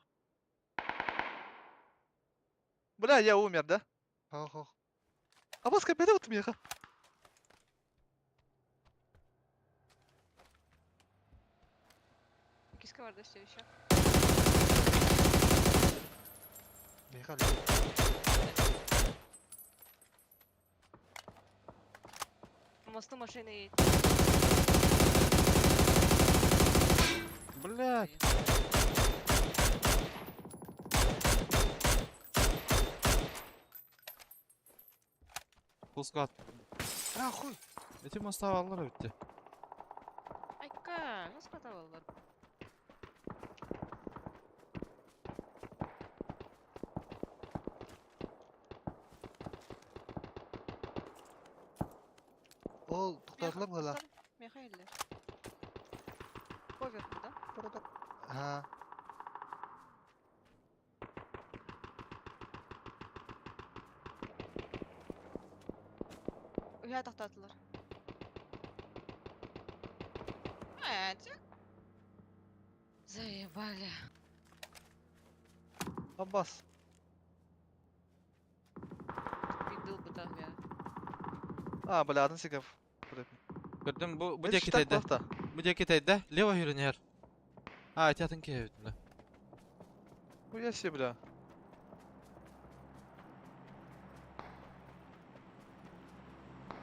Бля, я умер, да? Хо-хо. А вас опять вот меха. Иккискэ барда все еще. Михаил. По мосту машины едет. Блядь. Full squad. Нахуй. Эти моста аллар битти. Айка, ну скотовалар. Ол тоқтатылып ғала. Михаил. Поверху, да? Ха. Уя тоқтатылар. Эти. Заебали. Аббас. Бидыл бы тогда. А, бля, атын сигав. Көрдүм бу бу диэки тайда. Бу диэки тайда. Лево хүрүнэр. А, эти атын киһи эбит. Хуя себе, бля.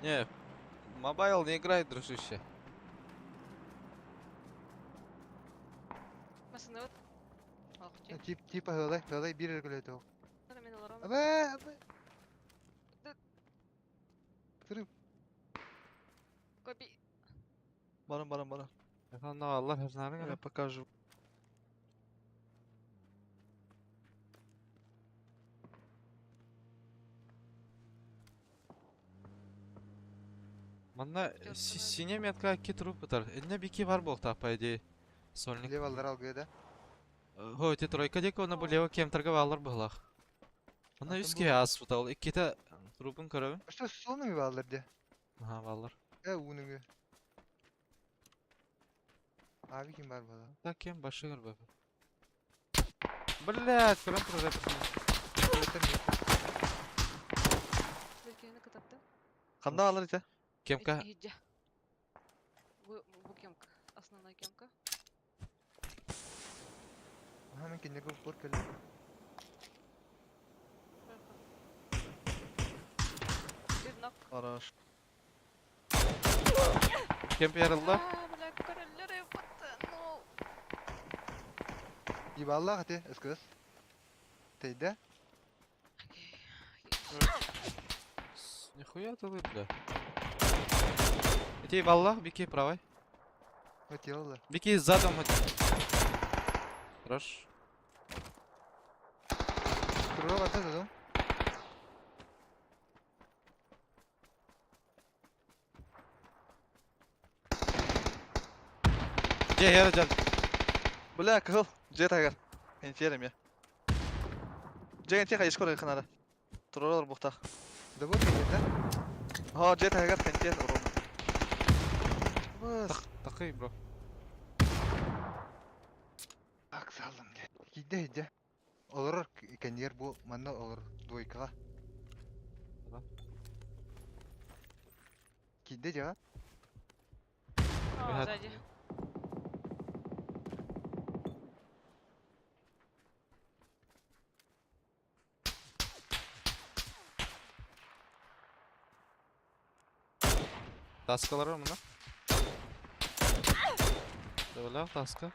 Не, мобайл не играет, дружище. Масыны вот. Ах, ти. Тип типа хылай, хылай бир өргөлөтө. Мен оларам. Абы, абы. Тырып. Коби. Барам, барам, барам. Анна аллар хернарын Я покажу. Манна Ждёт сине метка ки труп бытар. Энне бики бар болта, по идее. Сольник. Левалар алгы да. Хо, те тройка диэки онно бу лево кем торговалар быһылах. Онно Атын үс бу- киһи аас бутал. Иккитэ трупун көрөбүн. Что сонун баллар де. Аха, баллар. Э унуңу. Аби ким бар бала? Так кем башы көрбөп. Блядь, көрөн турар эбит. Бөлкені кытапты. Ханда алар ите. Кемка Иджа. Бу, бу кемка. Основная кемка. Аха мен кине көп көр келди. Bir knock. Хорош. кемп ярылды. А, бля, короллер ебать, ну. Ебаллах ити, СКС. Тейде. Окей. Окей. Нихуя ты вы, бля. Иди, валла, беги, правой. Хотела. Беги задом. Хорош. Турура барда дедим. Где, я раджал. Бля, кыл. Же тагар. Энтерем я. Же энте хайш кор ханара. Туролар бухтах. Да вот да? Ха, же тагар кентер урон. Бас. Такой, бро. Так салым бля. Кийде иде. Олорор кенер бу манна олор двойкаға. Да. Кийде жаға. О, Бля, сзади. Таскалар var mı lan? Бля, таска.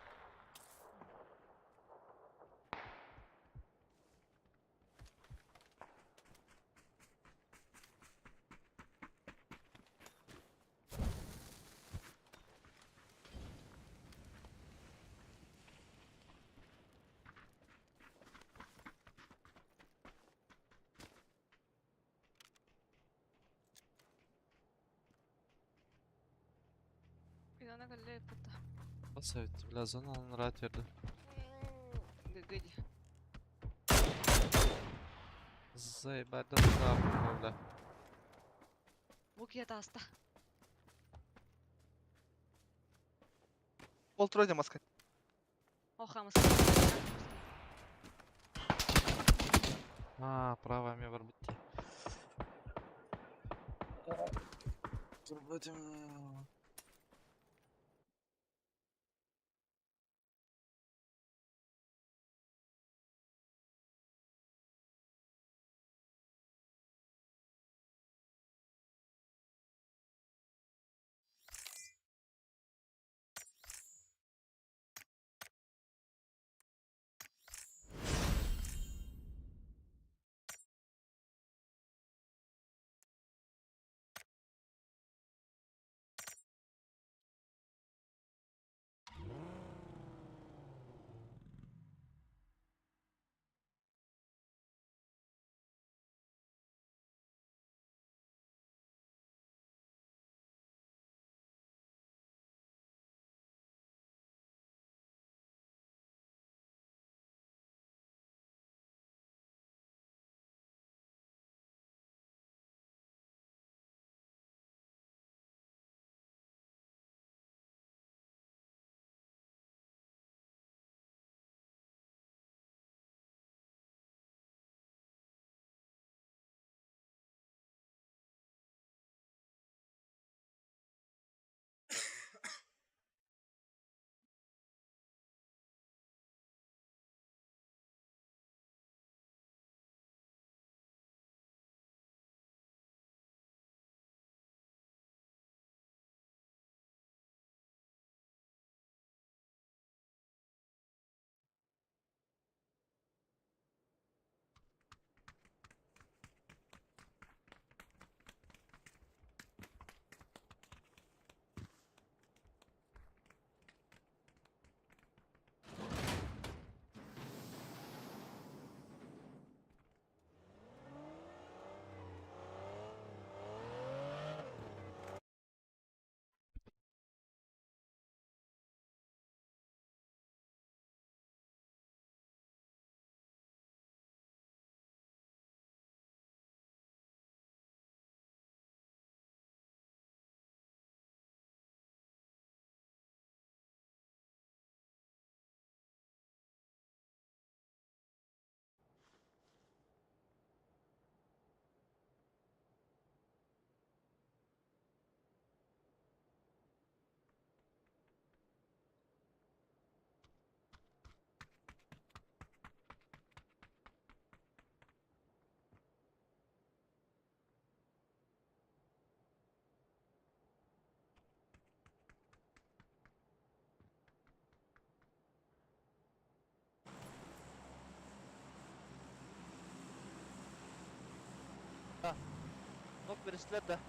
Блин, она галерея puta. Басабит, бля, зона rahat verdi. Гыгыди. Заебать, да туда, бля. Букет аста. Ол турайда маска. О, хамас. А, правая мне var bitti. Dur Нок беристилер да.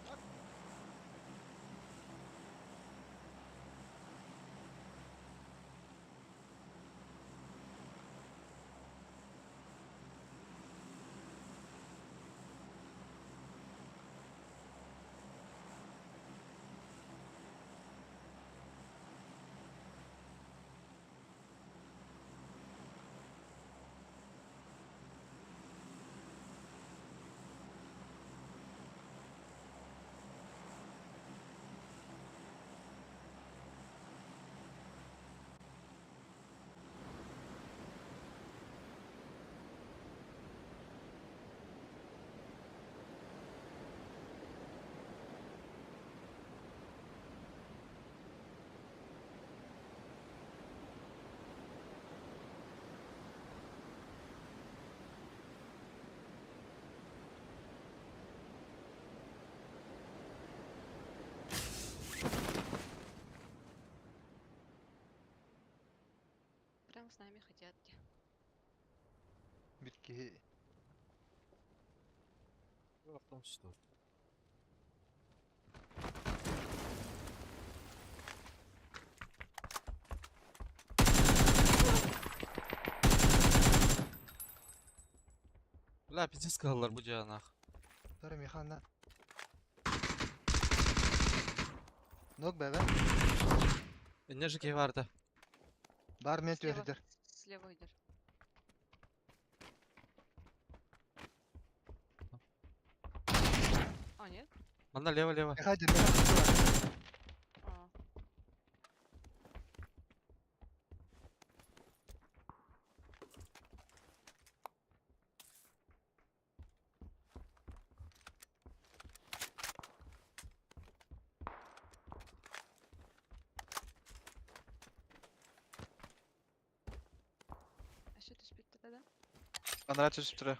Прям с нами хотят. Bir киһи Что? Бля, пиздец калалар бу дьаанах. Тары механа. Ног бэбэ. Энержи кей барды. Бар мен Слева. түһэрдэр. Слева идешь. А, нет? Манна лево лево. Меха дир, меха. А. А что ты спит тогда, да? Анара түсіп тұра.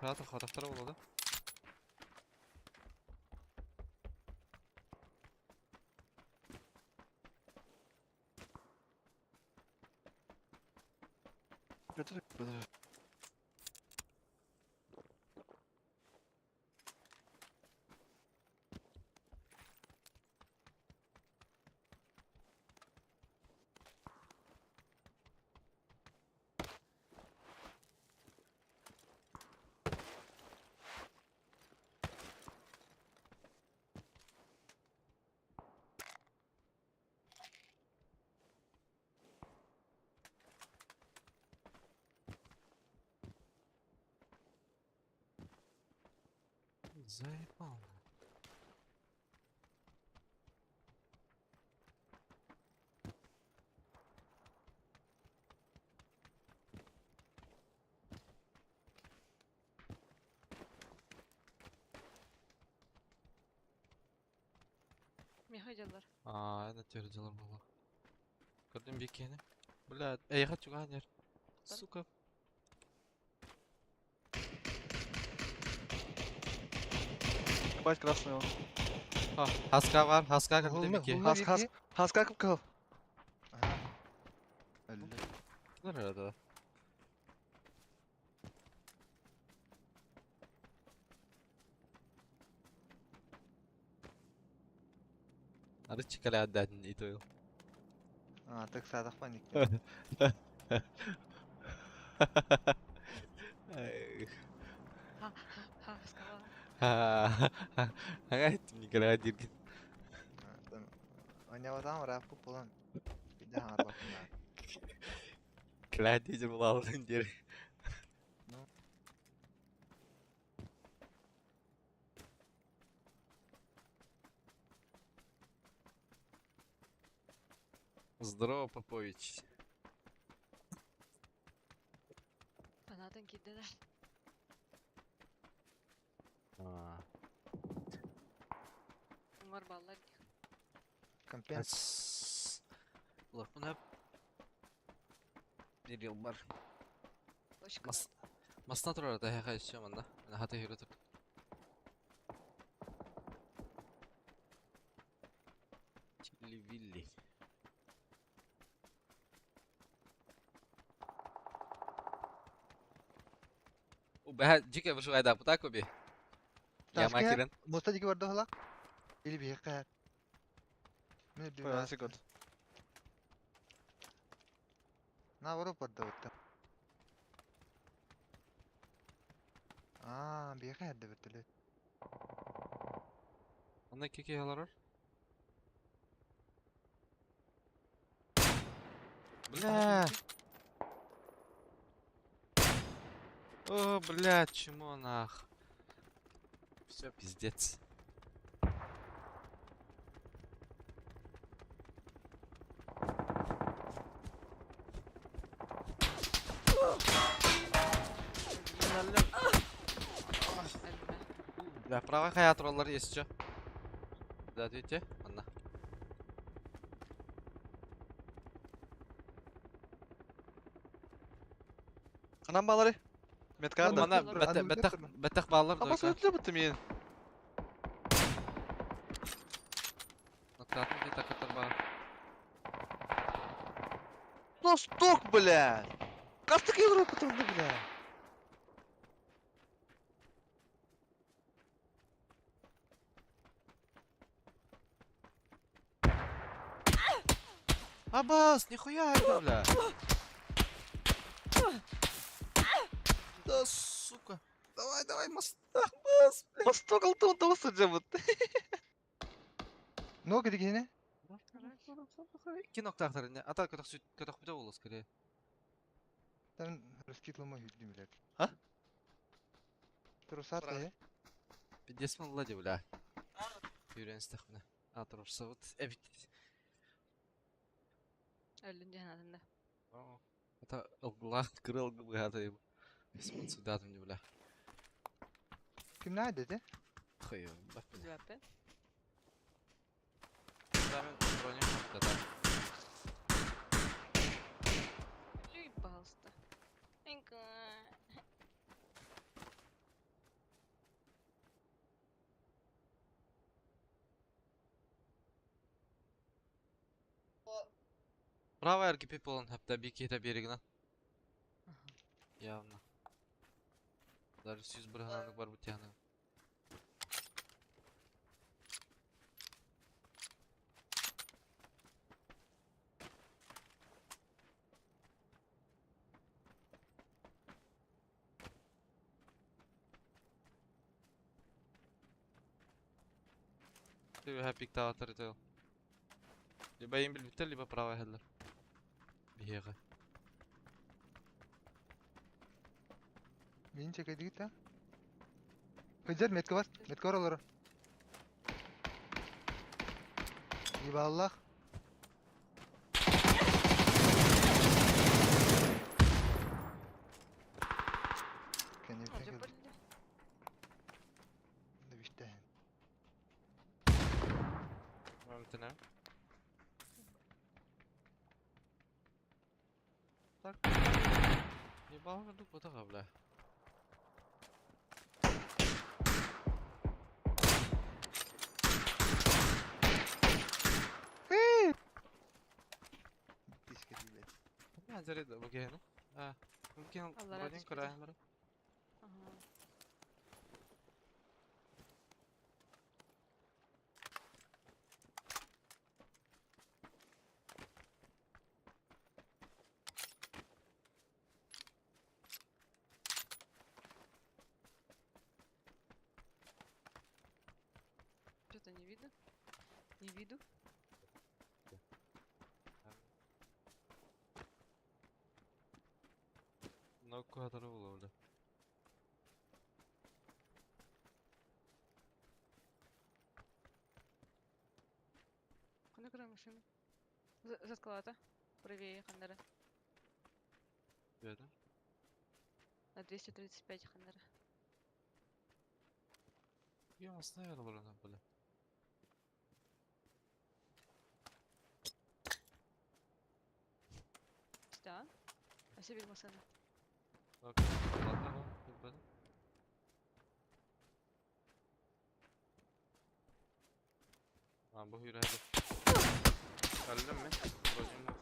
Rahat хатахтара болады. Götür. Götür. Заебал. Меха делар. А, это твердило было. Көрдüm бикени. Бля, эй, хочу ганер. Сука. Бать красный он. А, хаска бар, хаска көрдüm Hulma, бики. hulma Хас, хас. bir Хаска кып кыл. Aha. Öldü. Nerede? Арычы каля дадин итойл. Artık sadık panik. Ха-ха-ха, сказала. Ага, Николя Диркин. Oynamadan rap bu bulan. Bir daha bakın lan. Кля дизель була дир. Ну. Здорово, Попович. Фанатан кидді да. А, Умар баллар. Компенс. Лапына bir yıl var. Очень Мас Масна турар да хага ишче манда. Ана хата хүрө тур. Бэһэ дьике выживайдаахпыта Коби. Яма Таска кирен. Муста диэки барда уһалаах. Или биһиэхэ эр. Мин үрдүбүн Ой, ааста. секунд. Наоборот барда бытта. Аа, биһиэхэ эрдэ бэртэлэт. Онно икки киһи олорор. Бля. О, бля, чмо нах. Все, пиздец. Өллө. Бля, правый хая троллар есть что? Да, ответьте. Анна. Ханан балары? Метка Ладно, да. Мана аны бәтәх өлтөр бәтәх турма. бәтәх баллар Абас дойка. өтүлө бутты мен. Ноктатын ки такатар бар. Ну сток, бля. Кастык Европа турду, бля. Абас, нихуя это, бля. Да, сука. Давай, давай, мост. Абас, бля. Мосток алтын тосы жабыт. Нога дигине? Икки ноктаахтар инне. Ата көтөх сүт көтөх бүтэ буолуо скорее. Там раскитлама хүлдүм билет. А? Трусат э. Пиздец молодец, бля. Юрен стахмына. А турсабыт эбит. Өллүн диэн атында. Ата ылгылаах кырыл гыбыгата Бисмин судатым не бля. Ким надо де? Хой, баппин. Билбэппин. Дамен броня да. Өлүй, пожалуйста. Инка. Правая РГП полон хапта бики это берегна. Явно. Даже сүүс бырыһананык бар бутяны. Ты хапик таатар ител. Либо им билбиттер, либо правая хедлер. Биһиэхэ. Мин чекайдыгыт та. Хыджар метка бар. Метка бар олар. Ебаллах. Кенефтен Олдьо келди. бөллө. Дебиште. Мамтына. Так. Ебал дук ботаға, бля. Диске билет. Я заряд бу киһини. А, бу киһини Аллара бронин түспүтэ. көрөһүн бары. Аха. Что-то не видно. Не виду. Нокку хатары була, бля. Кана көрөр машина. Заткалата. Правее ханнара. Бердим. На 235 ханнара. Я оставил броня, бля. Да. А себе машина. Окей, ладно, билбедим. А, бу хүрәһэ. Өллүм мин. Броням yok.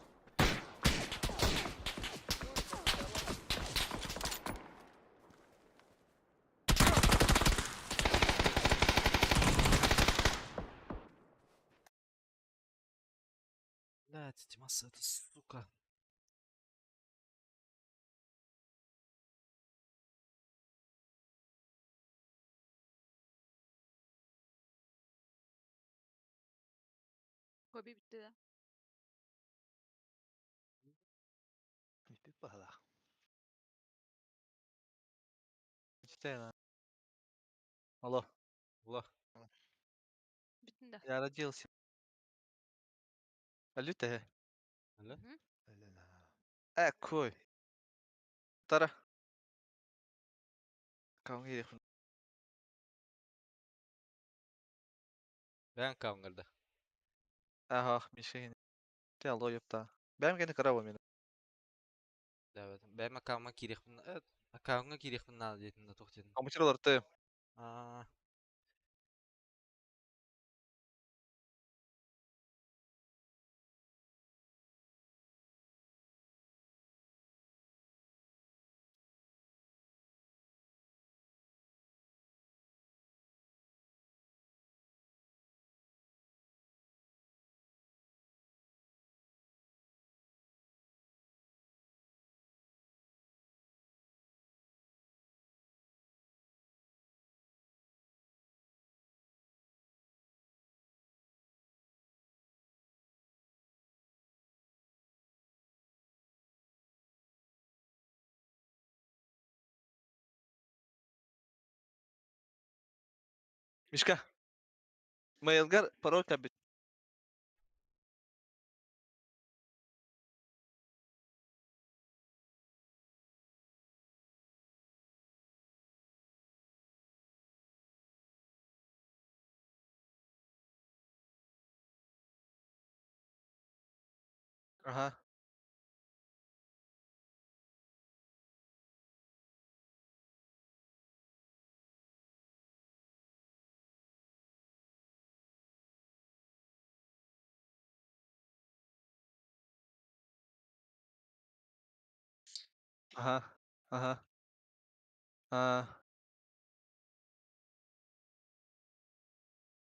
Блядь, Димас, это сука. Коби bitti de. Бүппүт баһылаах. Читай, Алло, Алло. Бүтүн да. я родился. Алюте. Алло. Өлөн аа. Кой. Тара. Каунгири. Бэйэн аккаунҥар да. Ага, Мишень. Ты алло, ёпта. Бэм кэнэ кыра мен. Да, бэйэм аккауммар киириэхпин аккауҥҥа киириэхпин наада диэтим да туох диэтим. Компьютерлар ты. Аа. Мишка. Мейлгар пароль кабит. Ага. Ага. Ага. А.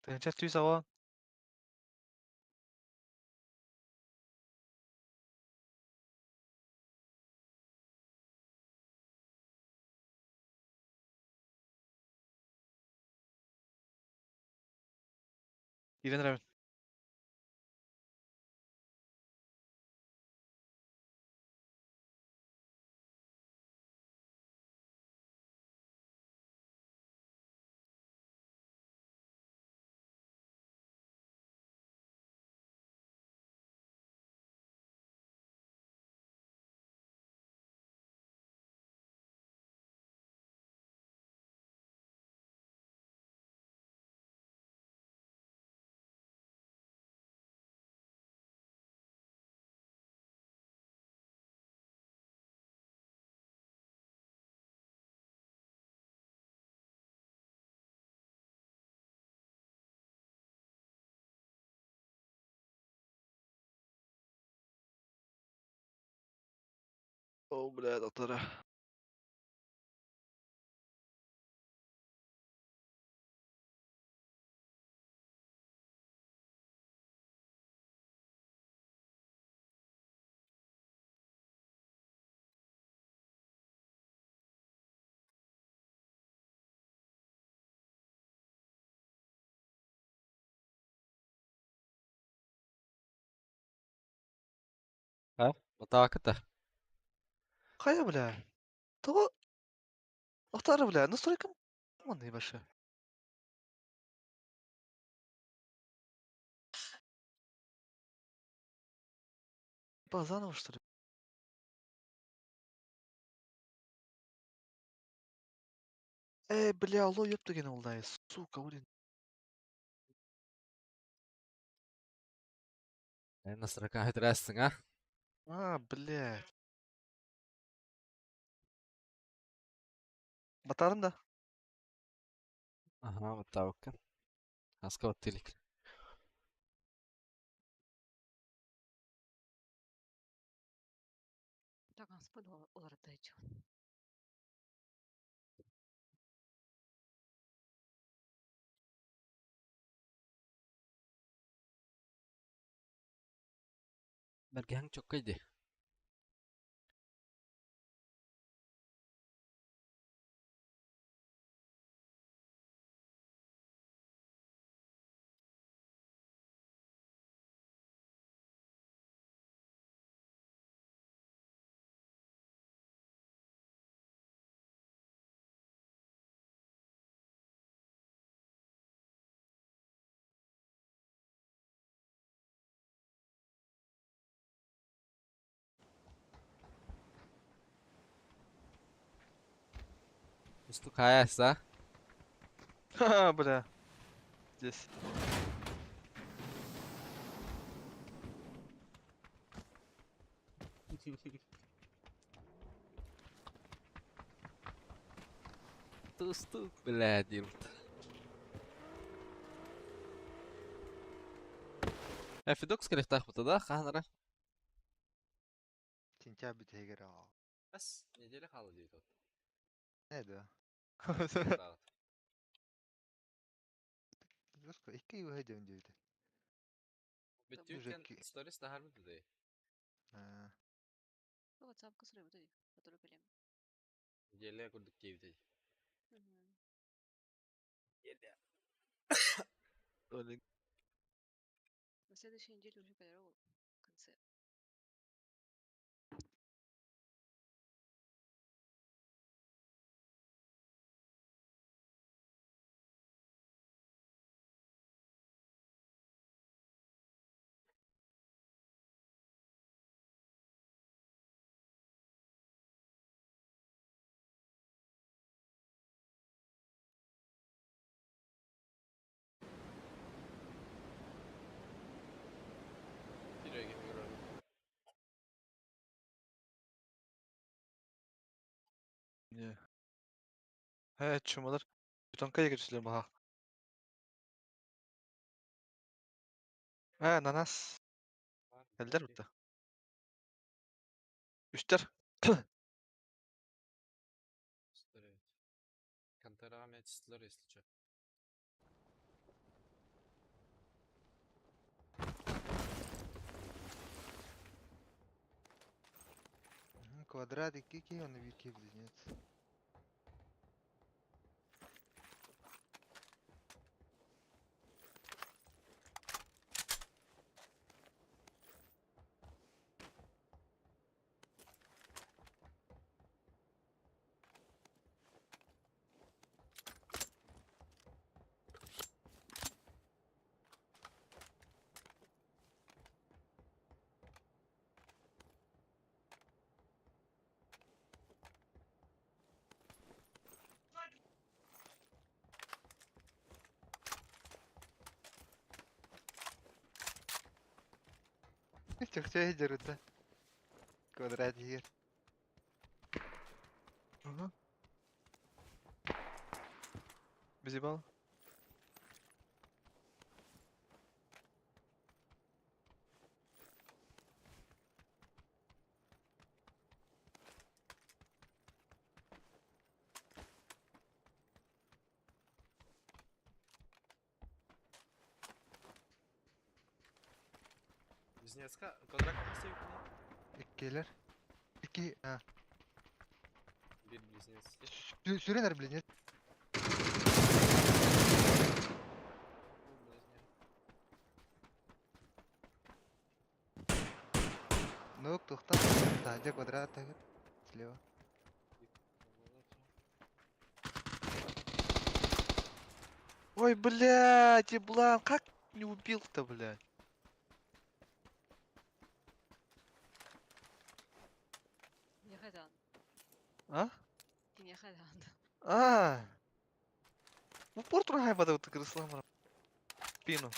Ты сейчас сава. Ирен Равен. О, бля, доктора. Батаакыта. Хайа, бля. Того. Доктора, бля, настройка манны башы. Ба, заново, что ли? Эй, бля, алло, ёпта ген олдай, сука, блин. Эн настройка хэтэрээссиҥ а? А, блядь. Батарым да. Аха, баттаабыккын. Аска баттыы илик. Так, господи, уларытааччы. Бэргэһэҥ чоккай дии. Устукаясь, да? Ха, бля. Здесь. Тустук, бля, диэбит. Э, Федокс кэлиэхтээх да, хаһан эрэ? Сентябрь бүтэһигэр аҕал. Бас, неделя хаалла диэбит от. Ээ дуо? Икки ый уһа диэн диэбитэ. Бүттүүттэн сторис таһаарбыт дии. Аа. Ну, WhatsApp-ка суруйбута дии. Сотору кэлиэм. Неделя курдук диэбитэ дии. Мгм. Олег. На следующей неделе уже кэлэрэ в конце. Не. Э, чумалар. Бетонка егер баха. Э, на нас. Элдер бутта. Үстер. Контораҕа эмиэ түстүлэр, если чё. Квадрат икки киһи, онно биир киһи близнец. Чахча дьарыта. Квадрат иһигэр. Ага. Безебал. Близнецка квадрат хас Иккилэр. Икки а. Биир близнец. Сүрүн эр близнец. Ну, тухтан. Таһырдьа квадрат таһыгар. Слева. Ой, блядь, еблан, как не убил-то, блядь? Киниэхэ даҕаны. А? Киниэхэ даҕаны. А! В упор трогай вода, вот крысла Спину.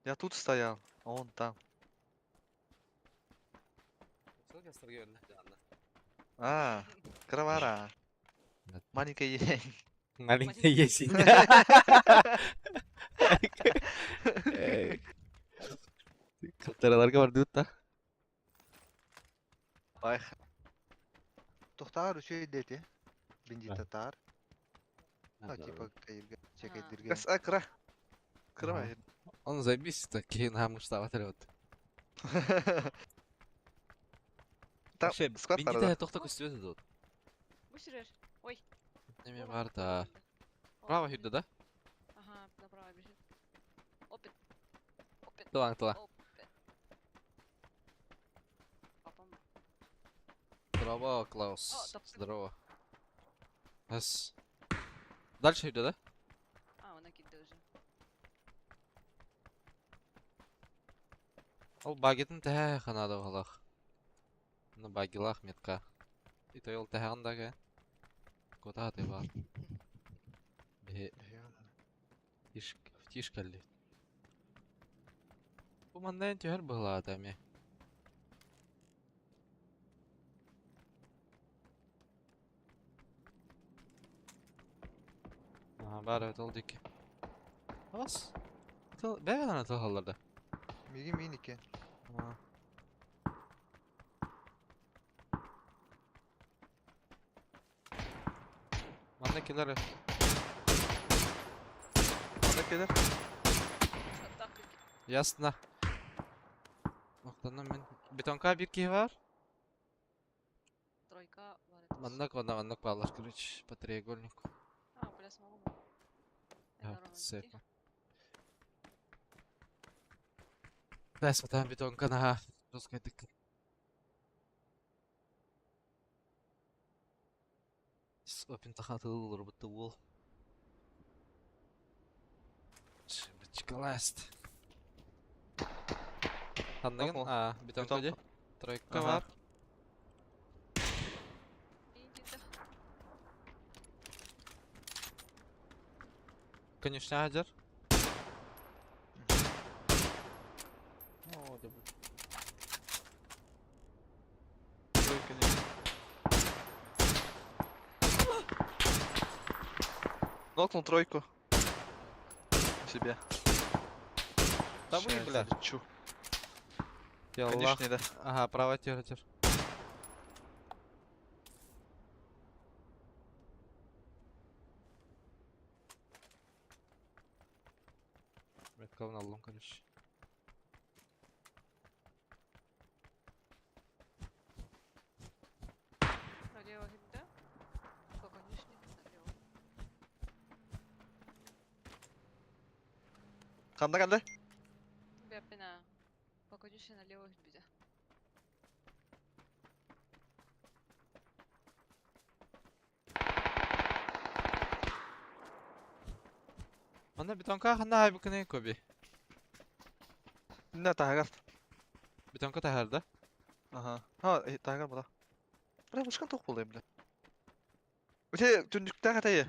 Я тут стоял, а он там. А, кровара. Маленькая елень. Маленькая есень. Контораларга бардыбыт да. Ай, Тухтаар үчүгэй диэти. Бендита таар. Ну, типа кайырга, чекайдырга. кас а, кра. Кра. Он заебись, так киһи наһаа муштаабат эрэ вот. Там Вообще, склад бендиті бар да. тоқта көстүбөт тут. Бу сирэр. Ой. Неме Оба, бар да. О, Право блин. хүрдэ да? Ага, направо бежит. Опит. Опит. Тылаң тыла. Опит. Папам. Здорово, О, Клаус. топ. Здорово. С. Дальше хүрдэ да? А, он кидды уже. Ол багетін тәһә ханады оғалақ. Ну багилах метка. И то ол тәһәгын да Куда ты бар? Бе тишк тишкалли. Бу маннан түһәр быһылаата эми. Aha бар evet oldu ki. Bas. Бәбән аны тылһалларда. Миги мин икен. Аа. Манна келер. Анда келер. Так, Ясно. Оқтанна мен бетонка бир киһи бар. тройка бар это. Маннык онна маннык баллар, короче, по треугольнику. А, бля, смогу. Да, цепа. Да, смотрим бетонка на жесткая дыка. Опин тахатыл будто уол. Чикаласт. Ханныгын, Охо. а, бетонка Бетонка. ди. Тройка Ага. бар. Конечно, хажар. О, деп. Тройка не. Нокнул тройку. Себе. Там Ща я бля. залечу. Яллах. Конечно, да. Ага, право тер, тер. Меткалын алдым, короче. Налево да? Погонишник налево. Ханда калды. Бяпина. Погонишник налево беда. Анда бетонка ханда хайбыкыны көби. Не тагар. Бетонка тахарда. Ага. Ха, тагар була. Бля, бушкан тоқ болды, бля. Өте түндүктә катайы.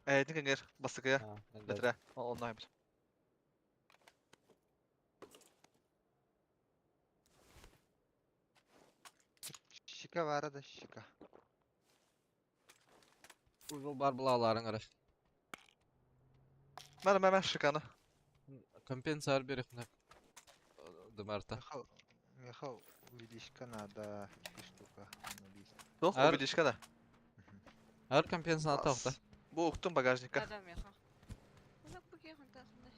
Э, кеңер басыкыя. Бетре. Онлайн. Щека бар да щека. Уйбул бар булаларың ара. Мә, мә, мә, шиканы. Компенсар берек мына. Дымарта. Меха, меха увеличка надо и штука. Тоқ, Ар- увеличка да. Ар компенсация тоқта. Бу уктум багажникка. Да, да, меха. Ну, буги ханда ханда.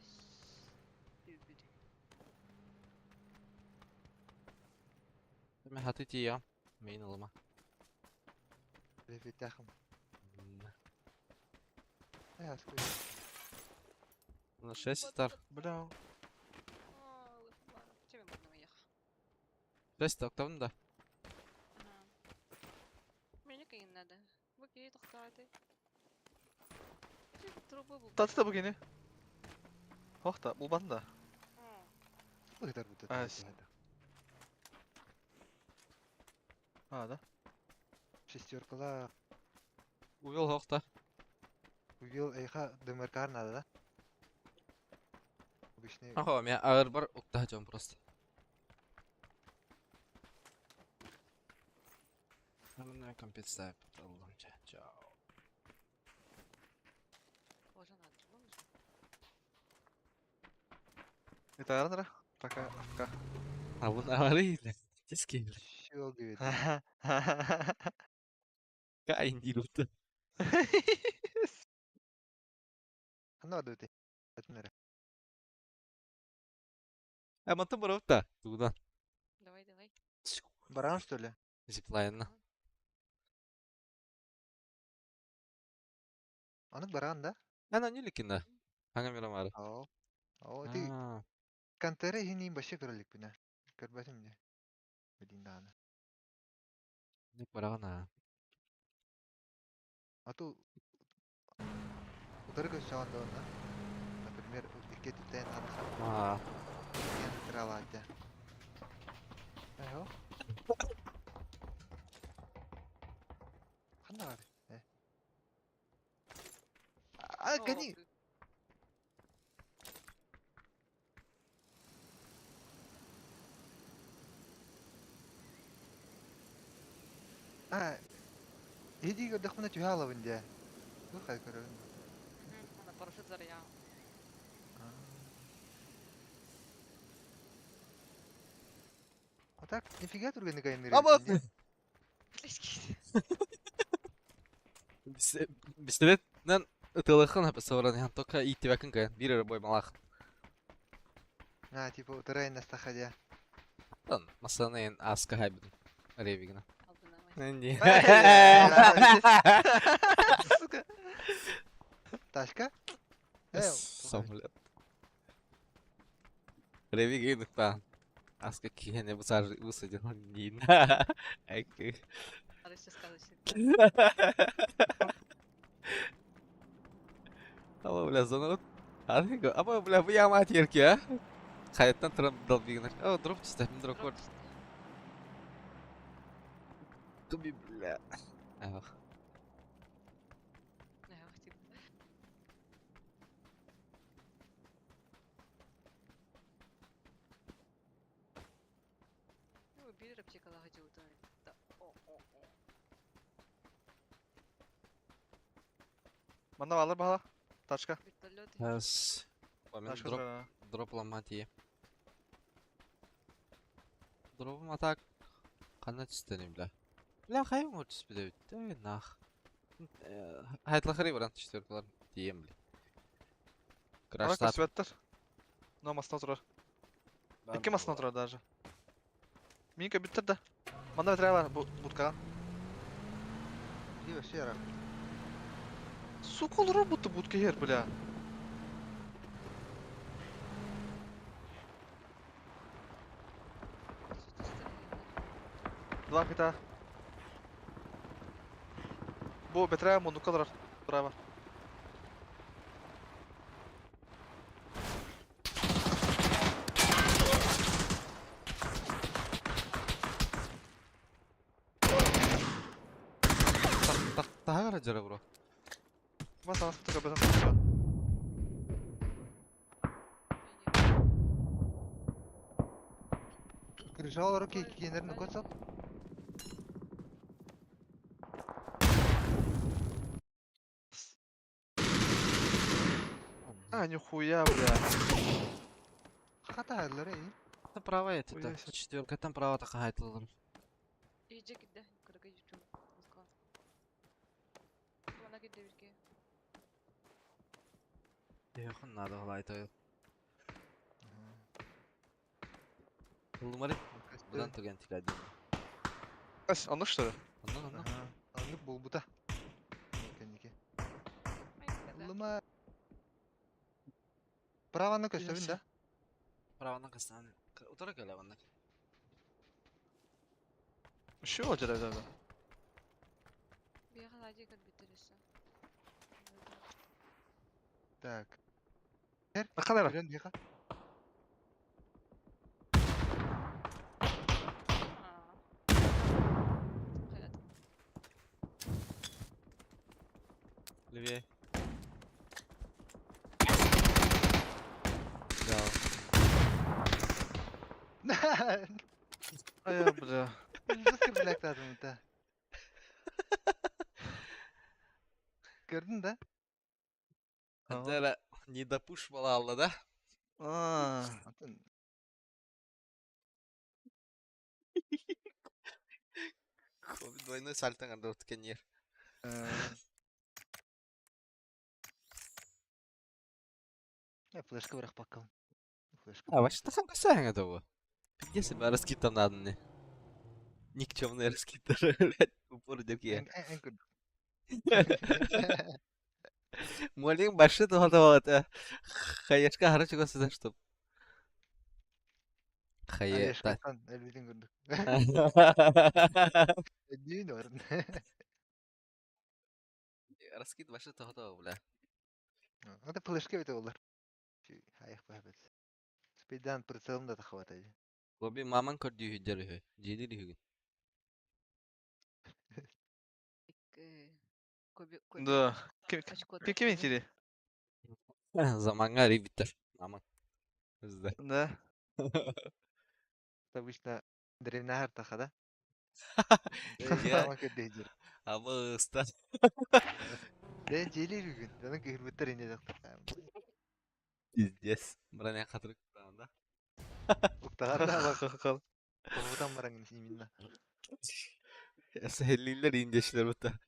Мен хаты тиям. Мейн алыма. Рефитахым. Я скажу. Ну, 6 тар. Бля. Чем можно ехать? 6 тоқтамын да. Мне не надо. Буги тоқтады. Трубы был. Таты да бу кини. Хохта, булбатын да. Ыгдар бу А, А, да. Шестеркала Уйбул хоқта. увел эйха ДМРК надо, да? Обычный. Охо, мен ағыр бар ұқта жон просто. Мына компенсация аллам чао. Тоже надо. Ну, Это ара Пока, пока. А вон аварийный. Диски. Чего говорит? Кай не люто. Ну, ты. Атмера. Мантан барабыт да. Тугунан. Давай, давай. Баран, что ли? Зиплайнна. Ону баран да? Эн анюликина. Хаңа мирамары. Оо. Оо, ти контера иһин вообще көрөлүкпүнэ. Көрбөтүм дии. Билин даҕаны. Ник бараҕын аа. А то утары көрсөҕүн да онно. Например, икки өттүттэн арахсан Аа. диэн ытыралаат дьэ. Эһо. Ханна баар? Э. А, гони! А, иһитии көрдөхпүнэ түһэ алабын дии. Туох хайа көрөбүн? Она парашют зарял. А так, нифига түргэнник айанныыр Аба! эбиккин дии. Бистебетнен ытылыхын хапы соворан только иттибекин кайын. Бир эрэ боймалах. А, типа, утары айаннастаха дии. Тан масаны эн аска хайбын. Ревигина. Алдынамай. Сука. Ташка? Э, Самолет. Ревигин та. Аска кихене бусар высадил. Нина. Эки. Арышы сказочник. Аба бля зона. Аныгы. Аба бля бу яма терки а. Хайаттан туран долбигнер. О, дроп түсті. Мен дроп көрдім. Туби бля. Ах. Ну, бир аптекалаға жеуді. О, о, о. Манна алыр баһала. Тачка. Вертолет. Әс. Мен Тачка дроп турар. дропламат ие. Дропым атак. Қана түстенем бля. Бля хайым ор түспеді бит. Нах. Хайтлахари баран четверкалар дием бля. Ара Краштат. көсүбэттер. Но масына турар. Икки масына турар даже. Минка бүттер да. Манна бөтүрэ бар бу будкаға. И вообще рах. Сука олорор будто будка хер, бля. Два хита. Бу бөтүрэ мундукка турар. Турар бар. Тағара жара бро. Бас аңас бутка бөтүрэ. Крышалар окей, киенерин көтсөп. А, нихуя, бля. Хата эй. Там права это. Хуя себе. Четверка там права така хайтлалар. Иже кидде, кыргы жуту. Москва. Она кидде бирге. Якын надо халай той. Лумари будан туген тилади. Ас, аннык что ли? Анны анны. Аннык болбута. Кенники. Лума. Праваны көстөбүн да. Праваны кыстан. Утара келе анны. Еще ол жерде да. Бияга лади кад битересе. Так. Калай бар. Көрөн биха. Левее. Да. Ая, бля. Жестко блядь да. Көрдүң да? Антера не допуш балалла да? А. Антон. Коби двойной сальто андыр ткенер. Я флешка бирок баккам. Флешка. А, вообще-то сам косяк этого. Пиздец, себя раскид там надо мне. Никчемный раскид даже, блядь, упор дерге. Эн көрдүк. Молин башы туһатабал это. Хаешка хара чугас сытар, чтоб. Хае... та- Олежкаттан өлбүтүн көрдүк. Өйдүүн орун. Раскид башы туһатабал, бля. Это флешка бит олар. Хайых бабет. Спидан прицелом да тахватай. Гоби маман көрдүү үһү үһү. Дьиэлир үһүгүн. Коби, Коби. Да. Ким Очко ким ким интири? Заманга рибиттер. Маман. Bizde. Да. Это обычно древнахар таха, да? Я Маман көрдүү. абыста. Дэн дьиэлир үһүгүн. Дэнэн кыһырбыттар инде доктор. Пиздец. Броня хатырык да. Уктаҕар да бар. Тобутан бараҥын именно. Сәһеллилер индешилер бутта.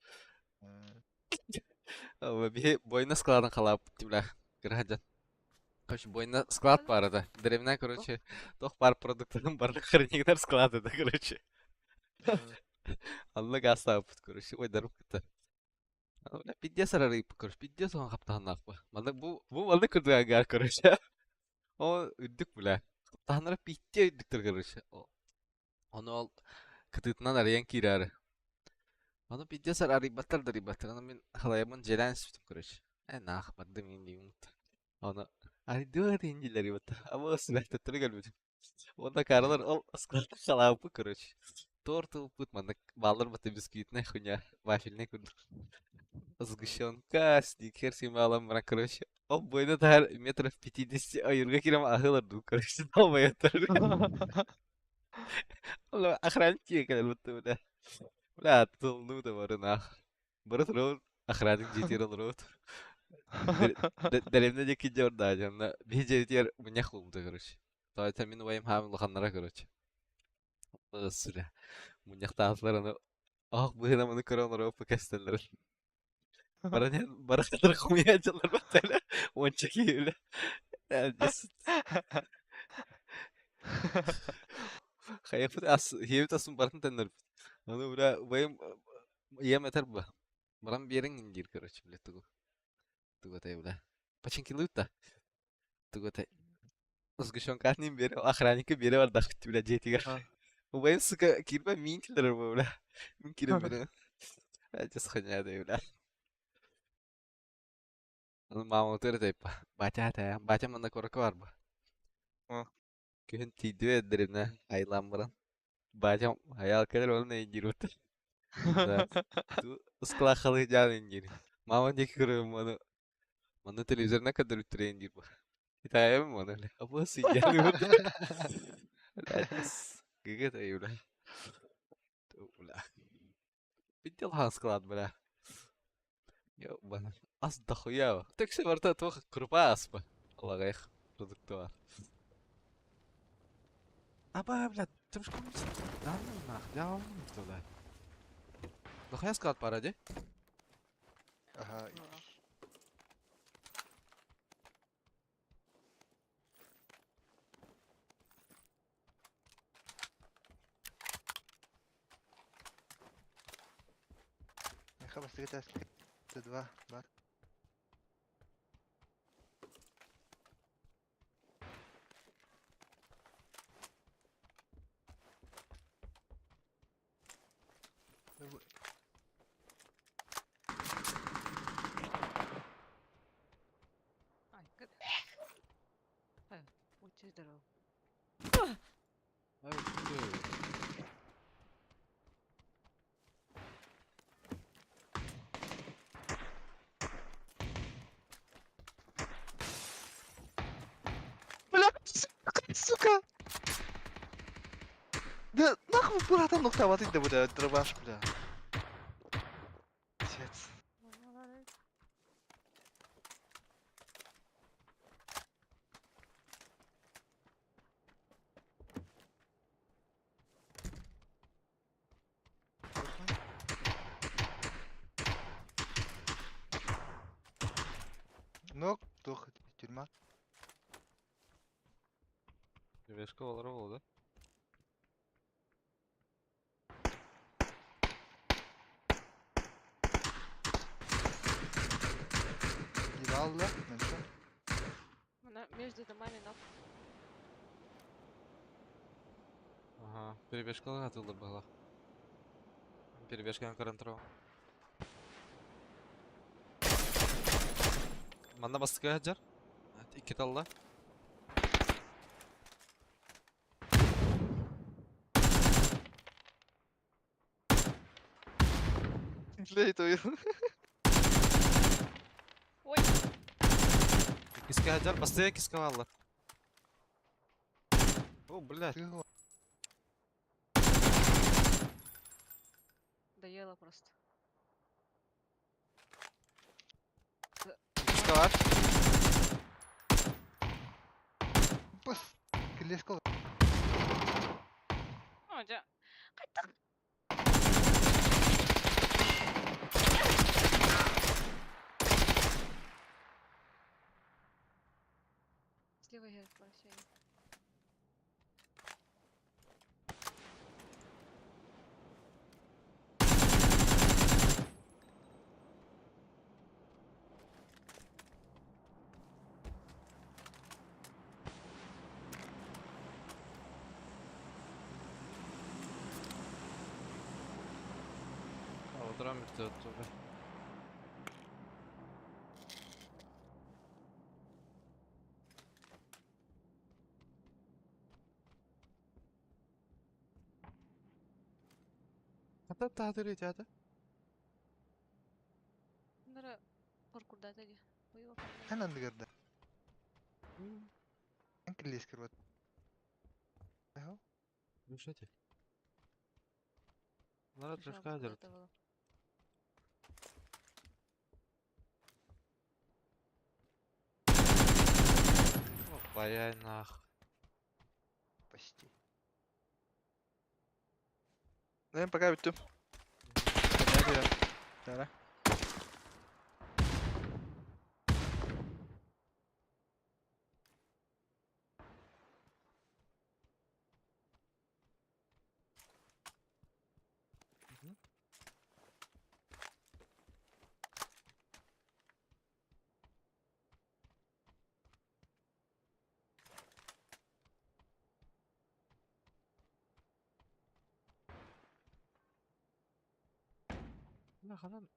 Биһи бойна складын халап, бля. Кырһаджан. Короче, бойна склад бар это. Деревня, короче, тох бар продукттарын барлык хранигдар склад это, короче. Алла гастап, короче, ой, дарып кытта. Бля, пиздец арарып, короче, пиздец он хаптаһаннаах ба. Манна бу бу манна кырдыгар, короче. О, үрдүк, бля. Хаптаһаннара питте үрдүктөр, короче. Ону ол кытытынан арыйан киирээри. Ону пиздец арыйбаттар да арыйбаттар. Ону мин халайымын дьиэлээн испитим, короче. Э, наах, бардым иин диим. Ону арыйдыа диин дьиэлэри бутта. Аба сүбэхтэттэрэ кэлбитим. Онно каралар ол склад халаапы, короче. Торт ылбыт, манна баалар бата бисквитная хуйня, вафельный курдук. Сгущенка, сникерс ималам, бра, короче. Ол бойна таар метров 50 ойырга кирем ахылар ду, короче, долмайаттар. Ол охранник кэлэр бутта, бля. Бля, тылну да бары нах. Бары турабын, охранник жетер олорот. Деревне диэки дьордаа дьонно биһи дьиэбитигэр мунньах буолбута, короче. Тоҕо мин убайым хаам улаханнара, короче. Сүрэ. Мунньахтаатылар аны оһох быһыынан маны көрөн олоруоппа кэстэллэр. Баран иһэн бары хатыр хомуйааччылар баттайла. Уонча киһи үлэ. Хайапыт ас хиэбит асын барын төннөрбүт. Аны бля убайым ийэм этэр ба. Баран биэриҥ диир, короче, бля тугу. Тугу этэй, бля. Починкилыыт да. Тугу этэй. Сгущенкатын биэрэ охранникка биэрэ бардахпыт, бля, дьиэтигэр. Убайым, сука, киирбэ миин киллэрэр бу, бля. Мин киирэн биэрэн. Дьэ сханядай, бля. Аны мааматыгар этэйпа. Батя этэ, батя манна куоракка бар ба. Күһүн тиийдибэт дэрибинэ айылаан баран. Батям айаал кэлэр уонна өйдүүр бутта. Да. Ту ыскылааххалыы дьаан индиир. Мама диэки көрөбүн маны. Манна телевизорынан көрдөрүттэрэ диир бу. Итэҕэйэбин маны, бля. Абы сыйдьааны бутта. Бля, гыгыт бля. Бля. Видел склад, бля. Ёбана. Ас дохуя. Тэкси барта туох крупа аспа. Алагайх продуктовар. Аба, бля, ты ж Да ну нах, я туда. Дохуя склад пара, де? Ага. Хабас Т2 бар. Ай, как... Будьте здоровы. Ай, ты. Бля, сука, сука! Да нахуй братан нухтават да бля, дробаш, бля. Отец. Ног, тух, тюрьма. Перебежка олоро буолла да? Ебал да, меньше. Она между домами ног. Ага, перебежка атылды была. Перебежка көрөн турабын. Манна бастыкы сылдьар. Икки талла. Late oyun. Ой! Иккискэ сылдьар, бастыкы иккискэ бааллар. О, блядь. Ты Доела просто. Иккискэ баар. Пыс. Килеско. О, дьэ. Слева я вообще. Отырам бүттү оттуга. Хата таатыр ити Нара паркурда таги. Хэн андыгырда. Эн килескер вот. Ахо. Слушайте. Нара трешка дерт. Опа, нах. Почти. Ben пока бүттүм. Ne diyor? Tara. Бля, ханан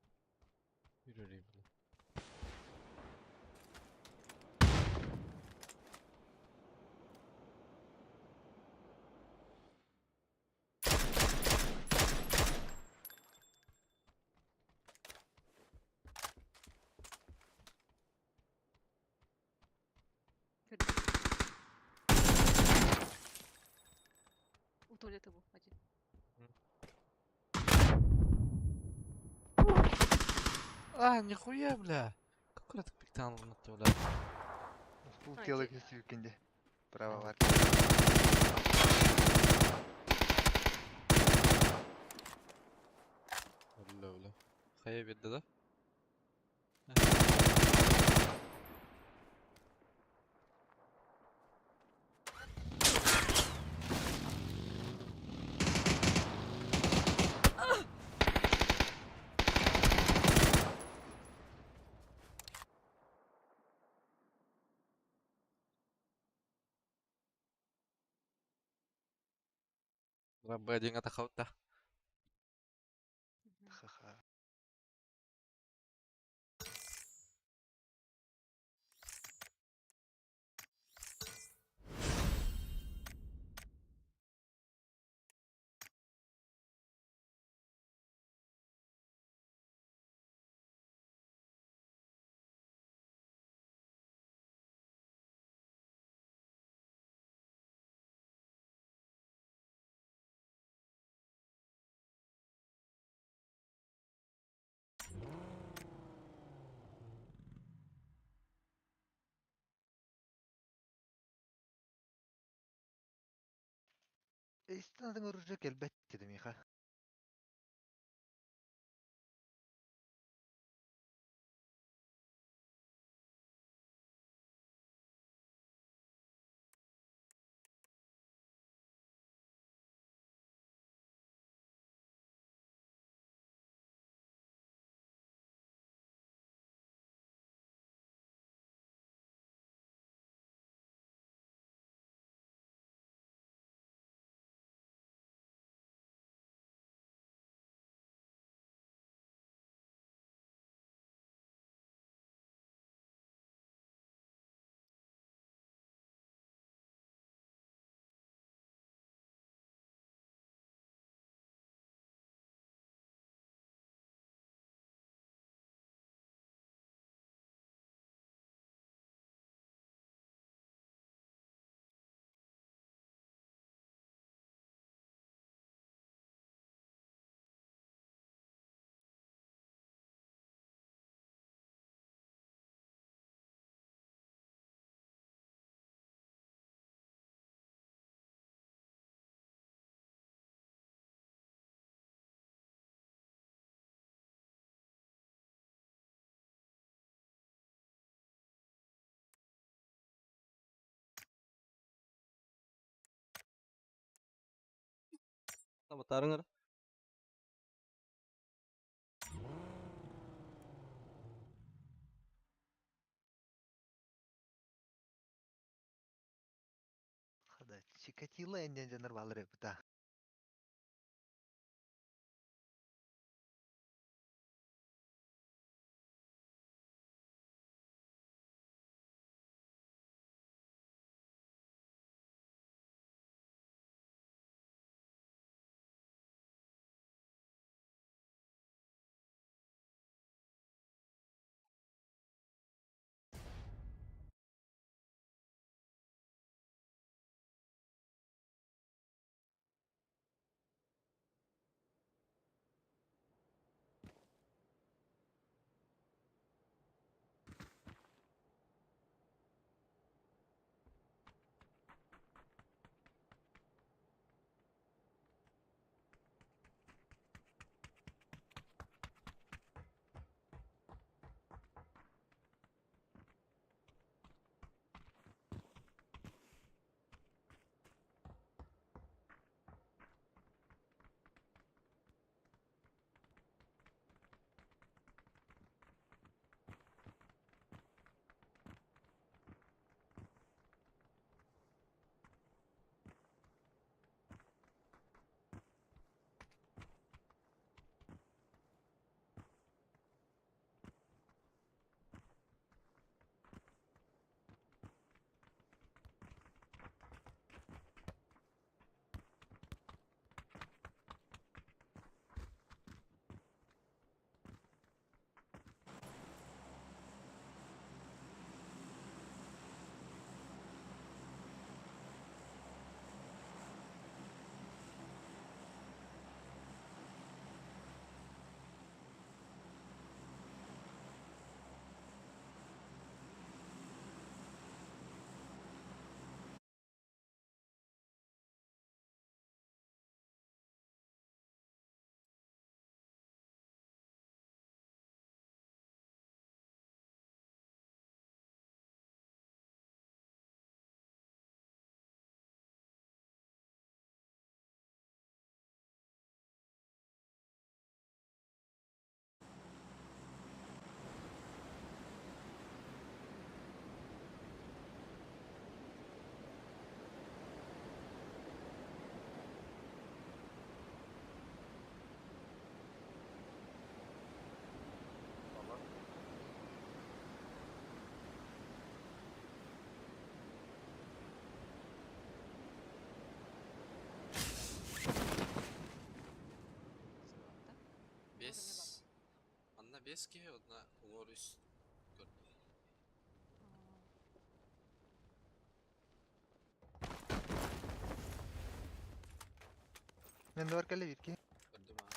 Yürüreyim bunu. У туалета был один. А, нихуя, бля. Как это пиктан лунатты, бля. Бул А, тело те- кесүүкенде. Право бар. Бля, бля. Хая бедді да? Бля, атахаута. Мгм. Ха-ха. Эстен оружие келбет дедим Миха. Батарың ыр. Хада Чикатило энден жанар балыр эбит. Золото. Бес. Анна бес киһи, одна уҥуор үс көрдүм. Мен бар кэлэ бирки. Көрдүм аа.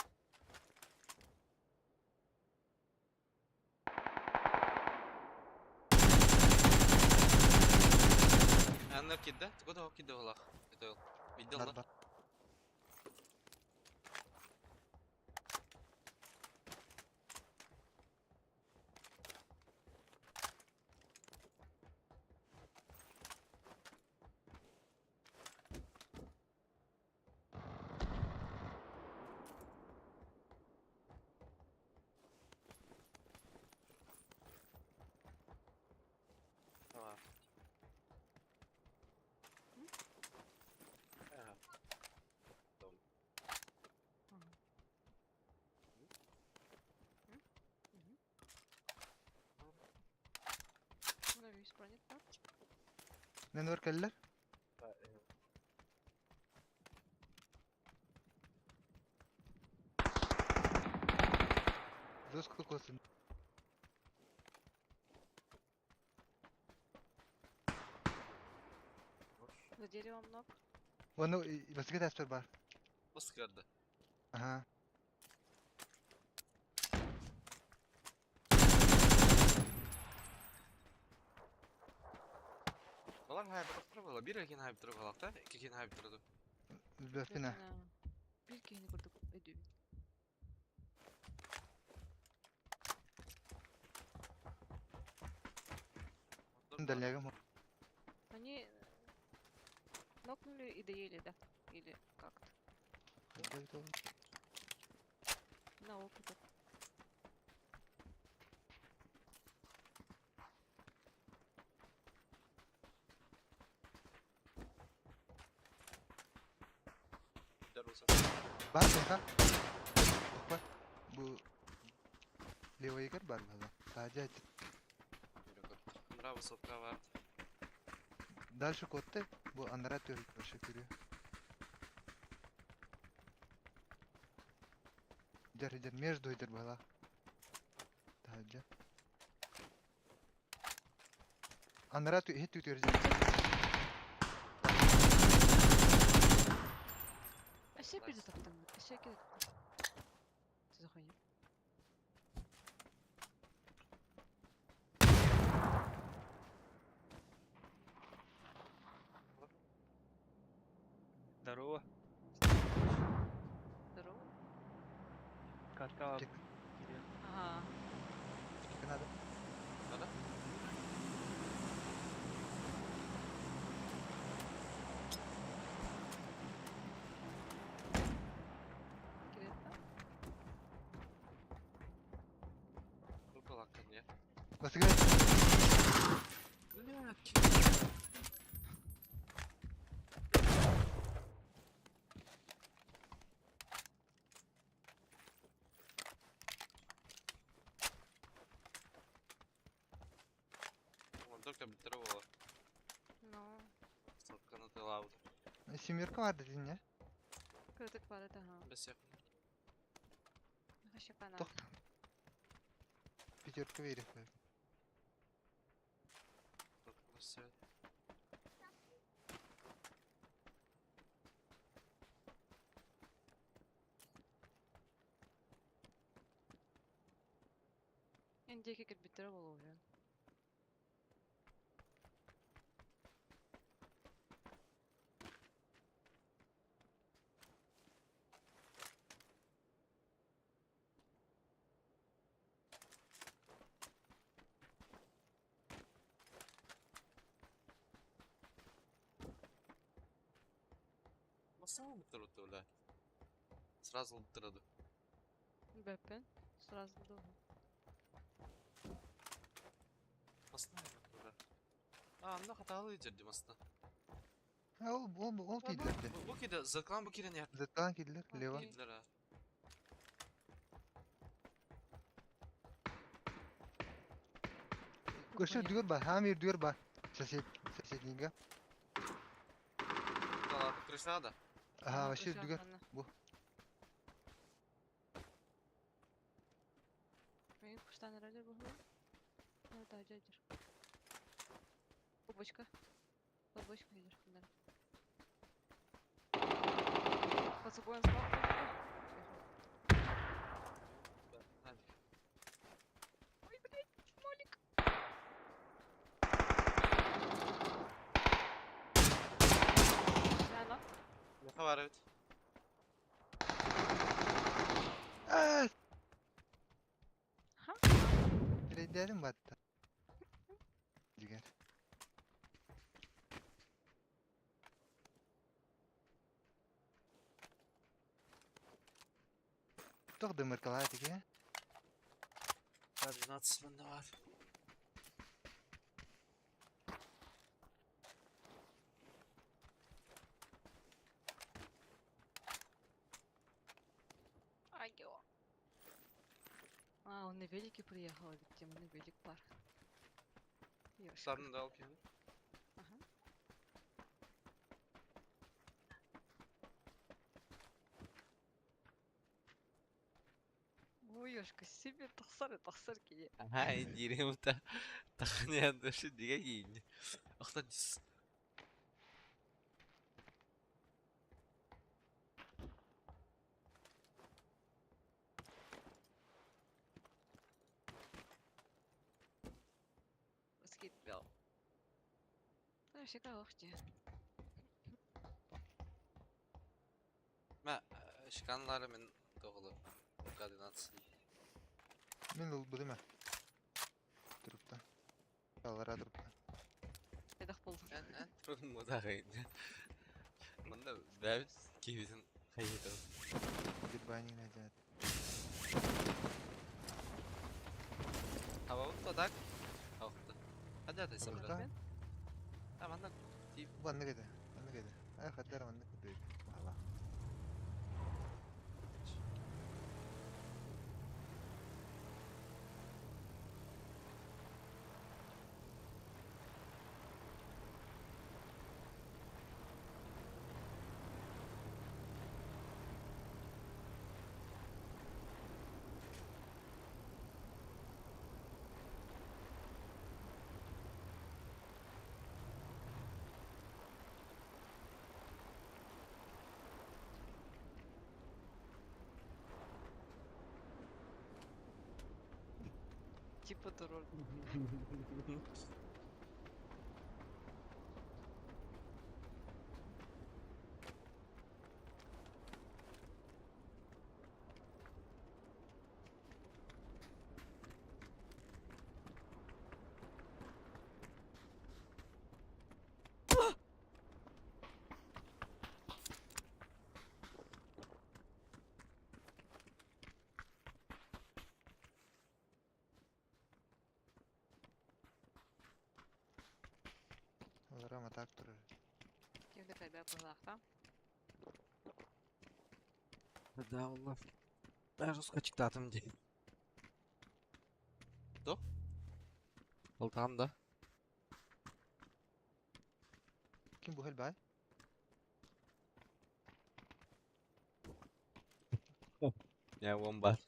Анна кидде, тугу да кидде олах. Это ол. Видел Бар да? бар. Ага. Ага. Дом. Мына весь бронит, да? Мен бар кэллэр. Жестко косын. За деревом ног. Оны басыга таспар бар. Баскарды. Ага. Балар хайп тұрып ала. Bir erken хайп тұрып алақ та, iki erken хайп тұрды. Бөппүнэ. Бир киһини курдук өйдүүбүн. Дальнягым. Они нокнули и доели, да? Или как-то. На опыта. Бар миэхэ. Тохпот. Бу левыйыгар бар баһыла. Саадьа Браво, сотка Дальше куотта. Бу анараа түһэр вообще күрүө. Дьэр дьэр между идэр баһыла. Таһырдьа. Анараа иһит түтүөр дьэр. Өссө биирдэ таптаҥҥыт. Өссө икки Что за хуйня? Здорово. Здорово. Катка. Кик. Ага. Сколько надо? Надо? Кирилл, Курбалакка не. Басыгы. Он только битровала. Ну, Сотка на тылаут. Семерка бар дедин не? кырытык бар это, ага. Без всех. Вообще пана. Тох. Пятерка верит. Индейки кирбиттер болу уже. Масса битровала, бля. Сразу битроду. Бэппен. Сразу долго. Масна бля. А, ну хаталы дерди масна. Ол ол ол кийлерде. Бу киде заклан бу киде не. Заттан кийлер лево. Окей. Кидлер. Көшө дүгөр бар. Хамир дүгөр бар. Сосед соседнинга. Да ладно, крыша надо. Ага, вообще дүгөр. Бу. Мен куштан радио бу. Ну да, дядя. Бабочка. Бабочка идешь куда? Под собой он смог. Да, Ой, блядь, молик. Да, Не хабар Аа, Ха? Рейдерим батта. Дигер. Тох дымыркалаа тиге. Да, 12 минут бар. Айо. А, он на велике приехал, ведь Тима на велик пар. Ёшка. Сам дал киде. Ага. Ой, ёшка, себе тахсар, тахсар кие. Ага, индирем та. Тахне андышы диге кийин. Ахта дис. Скид бел. Вообще калахти. Ма, шканлары мен тоғылы. К12. Мен ол бұдыма. Тұрыпта. Алара тұрыпта. Эдах болдум. Эн эн тұрын модағайын. Мында бәбіз кейбізін қайыды. Урбанина дьаат. Хабабыт да так? Хабықты. Қандай ата Хабыта. самолет? А, манна тип Маннык этэ. Маннык этэ. Ай хаддар маннык курдук. Баһала. Типа турор. Олором атак турар. Ким да кайбя пылахта. Да, Allah. Ben жестко чыктатым ди. До? Ол да. Ким бу хэл бай? Я бомба.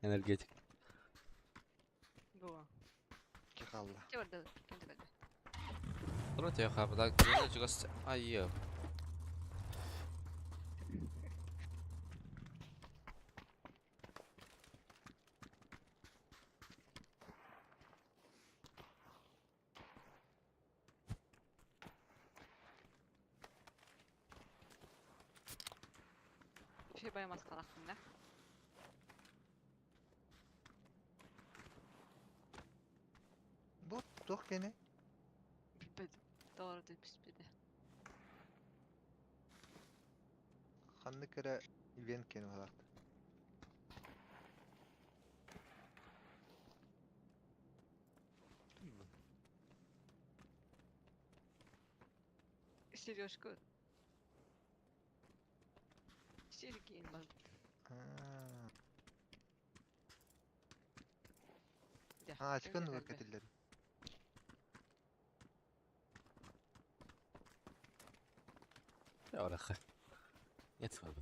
Энергетик. Было. Ки халла. Кем да ким да кайбя. Тротия хабда кийин чугас айы. Şey баямас калахтым да. Бу туох кене? Билбедим. Doğru деп биде. Ханнык эрэ ивент кене балаахта. Сережку. Сергей бар. Аа. Да. Аа, ачкын нур кетиллер. Ораха. Нет, хабы.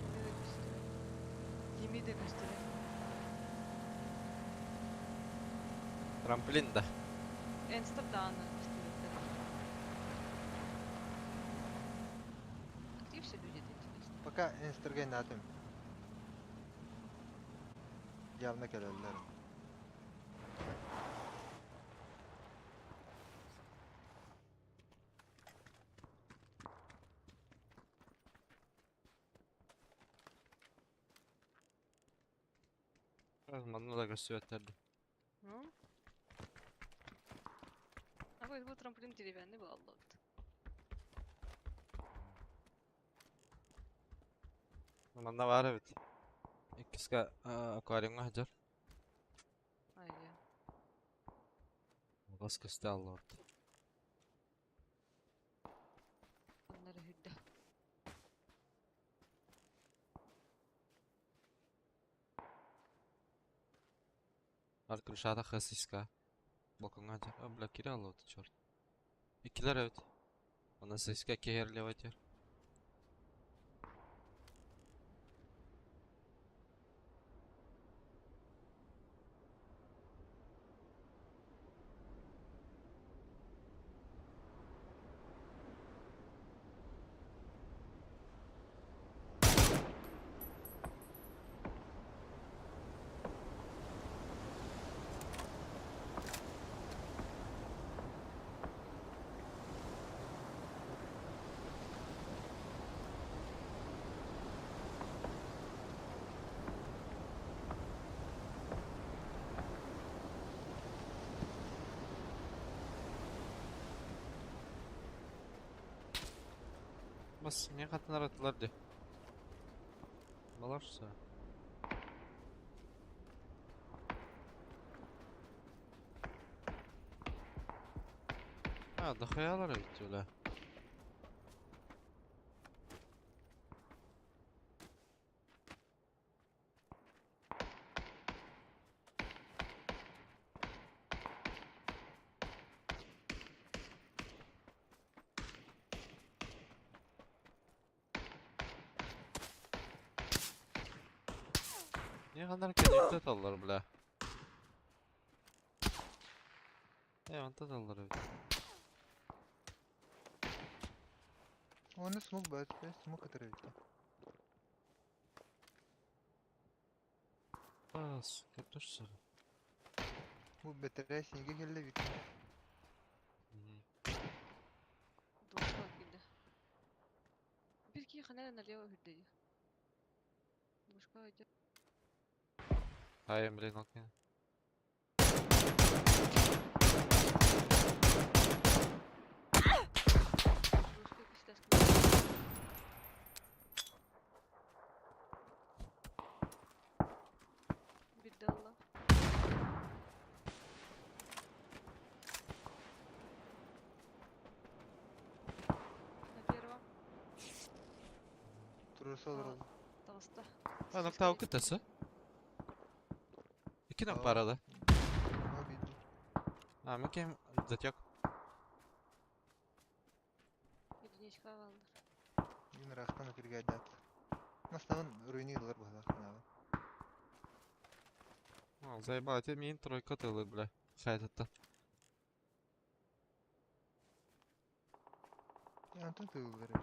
Kimi de gösteriyor. Kimi de gösteriyor. Трамплин да. Энстер дааны пистолеттер. Где все люди это интересно? Пока инстерген атым. Явно келелер. Манна да көстүбэттерди. Ну? А вот был трамплин деревянный был аллот. Манна бар эбит. Иккиска аквариумга хажар. Ай, я. Гос көстө аллорд. Onları hüdde. Бар крышата хасиска. Балконга хажар. А, бля, кире аллорд, черт. Иккилер эбит. Онна сиска кехерлебетер. Бас не хатынар атылар де. Баларса. А, дохуялар ведь, бля. Не ханар кенекте таллар, бля. Э, онта таллар эбит. Оны смок бар, смок который ведь. Бас, капташса. Бу бэтэрээ синге келле бит. Двушка киирдэ. Биир киһи ханна эрэ налево үрдэ дии. Двушка идет. Ай, блин, окей. Двушка кистяшка. Биирдэ ылла. На первом. Туруса олороллор. Таҕыста. А, ноктау кытасы. Икки нок барада. Обидно. А, мы кем затек. Единичка хааллар. Мин ыраахтан өтүргээдээт. Маставын руйни ылар быһалаах ханаабын. А, заебал, тебе мин тройка тылы, бля. Хайдатта. Антон тыыллар эбит.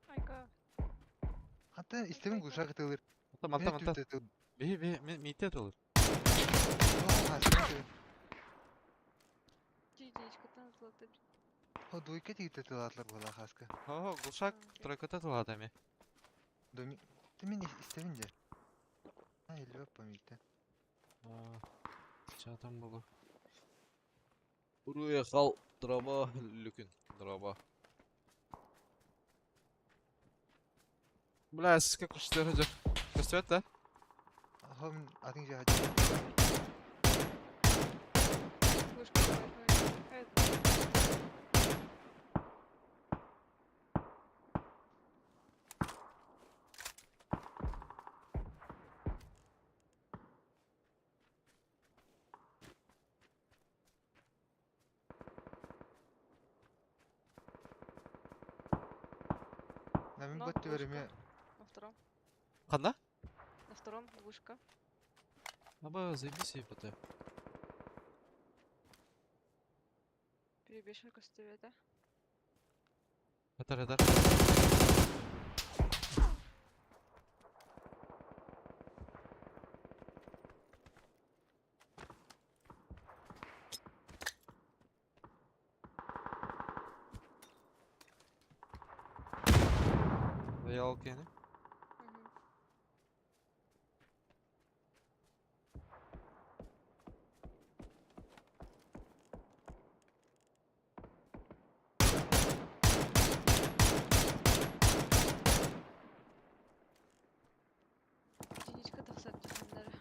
Айка. Хантан истэбин гушак тыылыр. Манта, манта, манта. Би, би, ми, мите тылыр. Единичкаттан ылла. О, двойка тигитте тылаатылар быһалаах хаска. Хо, глушак тройката тылатами. Доми... Ты мин истэбин дьэ. А, илбэп помите. Ча там было? Уруехал дроба люкин дроба. Бля, как что это? Костюм, да? Хом атын жаһа. Двушка давай, давай. Намин Но, бот двушка. түбэрэме На втором. Хана? На втором двушка. Аба, заебись ей поте. Перебежка костювета. Атар, атар. Ялки, не? Мгм. Единичка тахсат дьаханнары.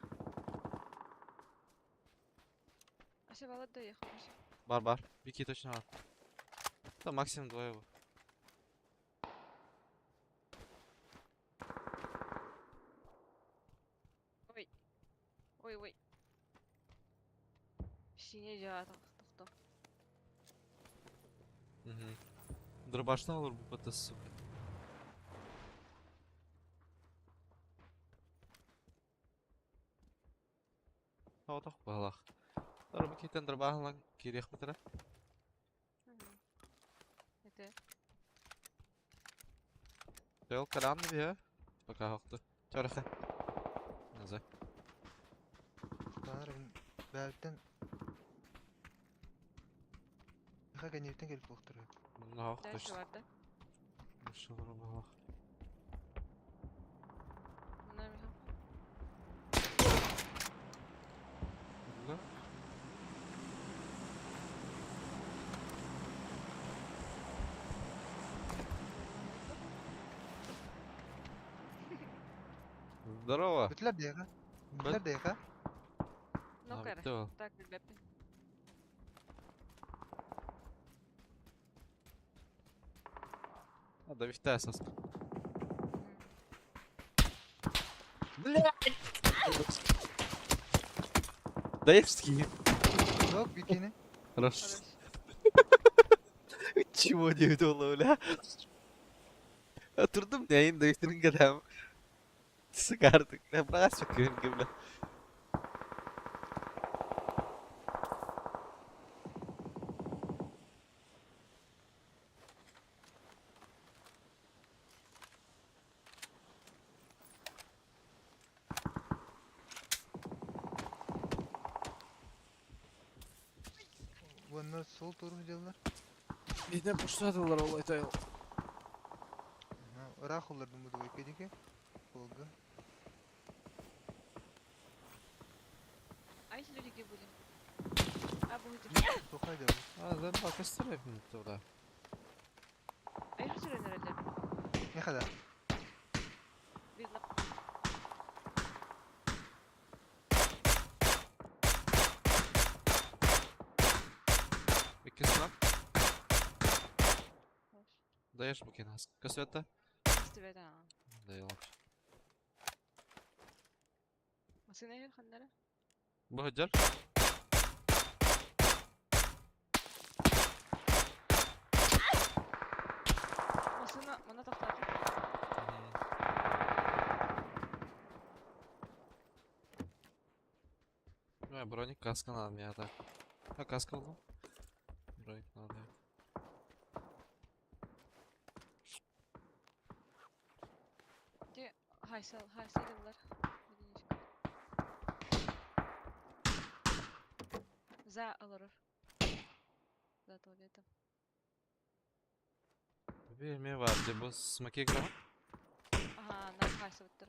Ася балат доехал. Бар, бар. Бики точно бар. Да, максимум двое его. Ой. Ой, ой. Сине жаа тохто. Угу. Дробашна алыр бу ПТ, сука. Тоох балах. Дорба китен дробаһлан кириэх битара. Это Тел каран бия. Пока хокты. Чараха. Наза. Танар бәлтен Хака нефтен келип буохтур. Нах дальше точно. бар да. Шылыр балах. Здорово. Бүтүлэр диэхэ. Бүтүлэр диэхэ. Ну-ка, так, билбэппин. Да вихтая соска. Блядь! Да я скинь. Yok bikini. Хорошо. Чего не видела, бля? Oturdum yayın değiştirin kadar. Sıkardık. Ne bana sokuyorsun gibi. Bunlar sol doğru diyorlar. Neden boşladılar olay dayı. Ыраах олордум бу двойка диэки. Волга. А эти люди где были? А, будете. Тоқай да. А, да, бак, туда. А их же наверное. Не хада. Видно. İki sınav. Даешь букин Касвета? Касвета. Да, Masina ханнара? Бу Masina мана тохтоото. Ну, броник, каска надо мне, а так. А каска был? Броник надо. Де хайсал, хайсалылар. Единичка. За олорор. За туалетом. Бери бар, де бу смоки игра. Ага, на хайсалыттар.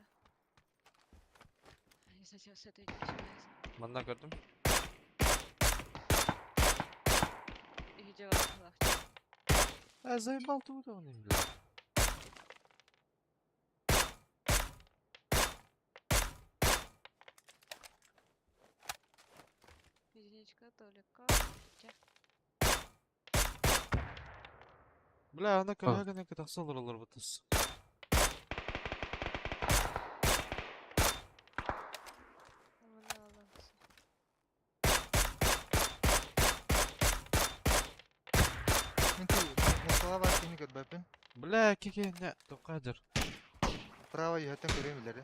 Не совсем с этой начинается. Манна көрдүм. И где вас А заебал ты он им, бля. Единичка, толика. Бля, ана көргөн эки тахсалар олар бутас. Бля, кеке не, тоқадыр. Право йөтен көрөм илери.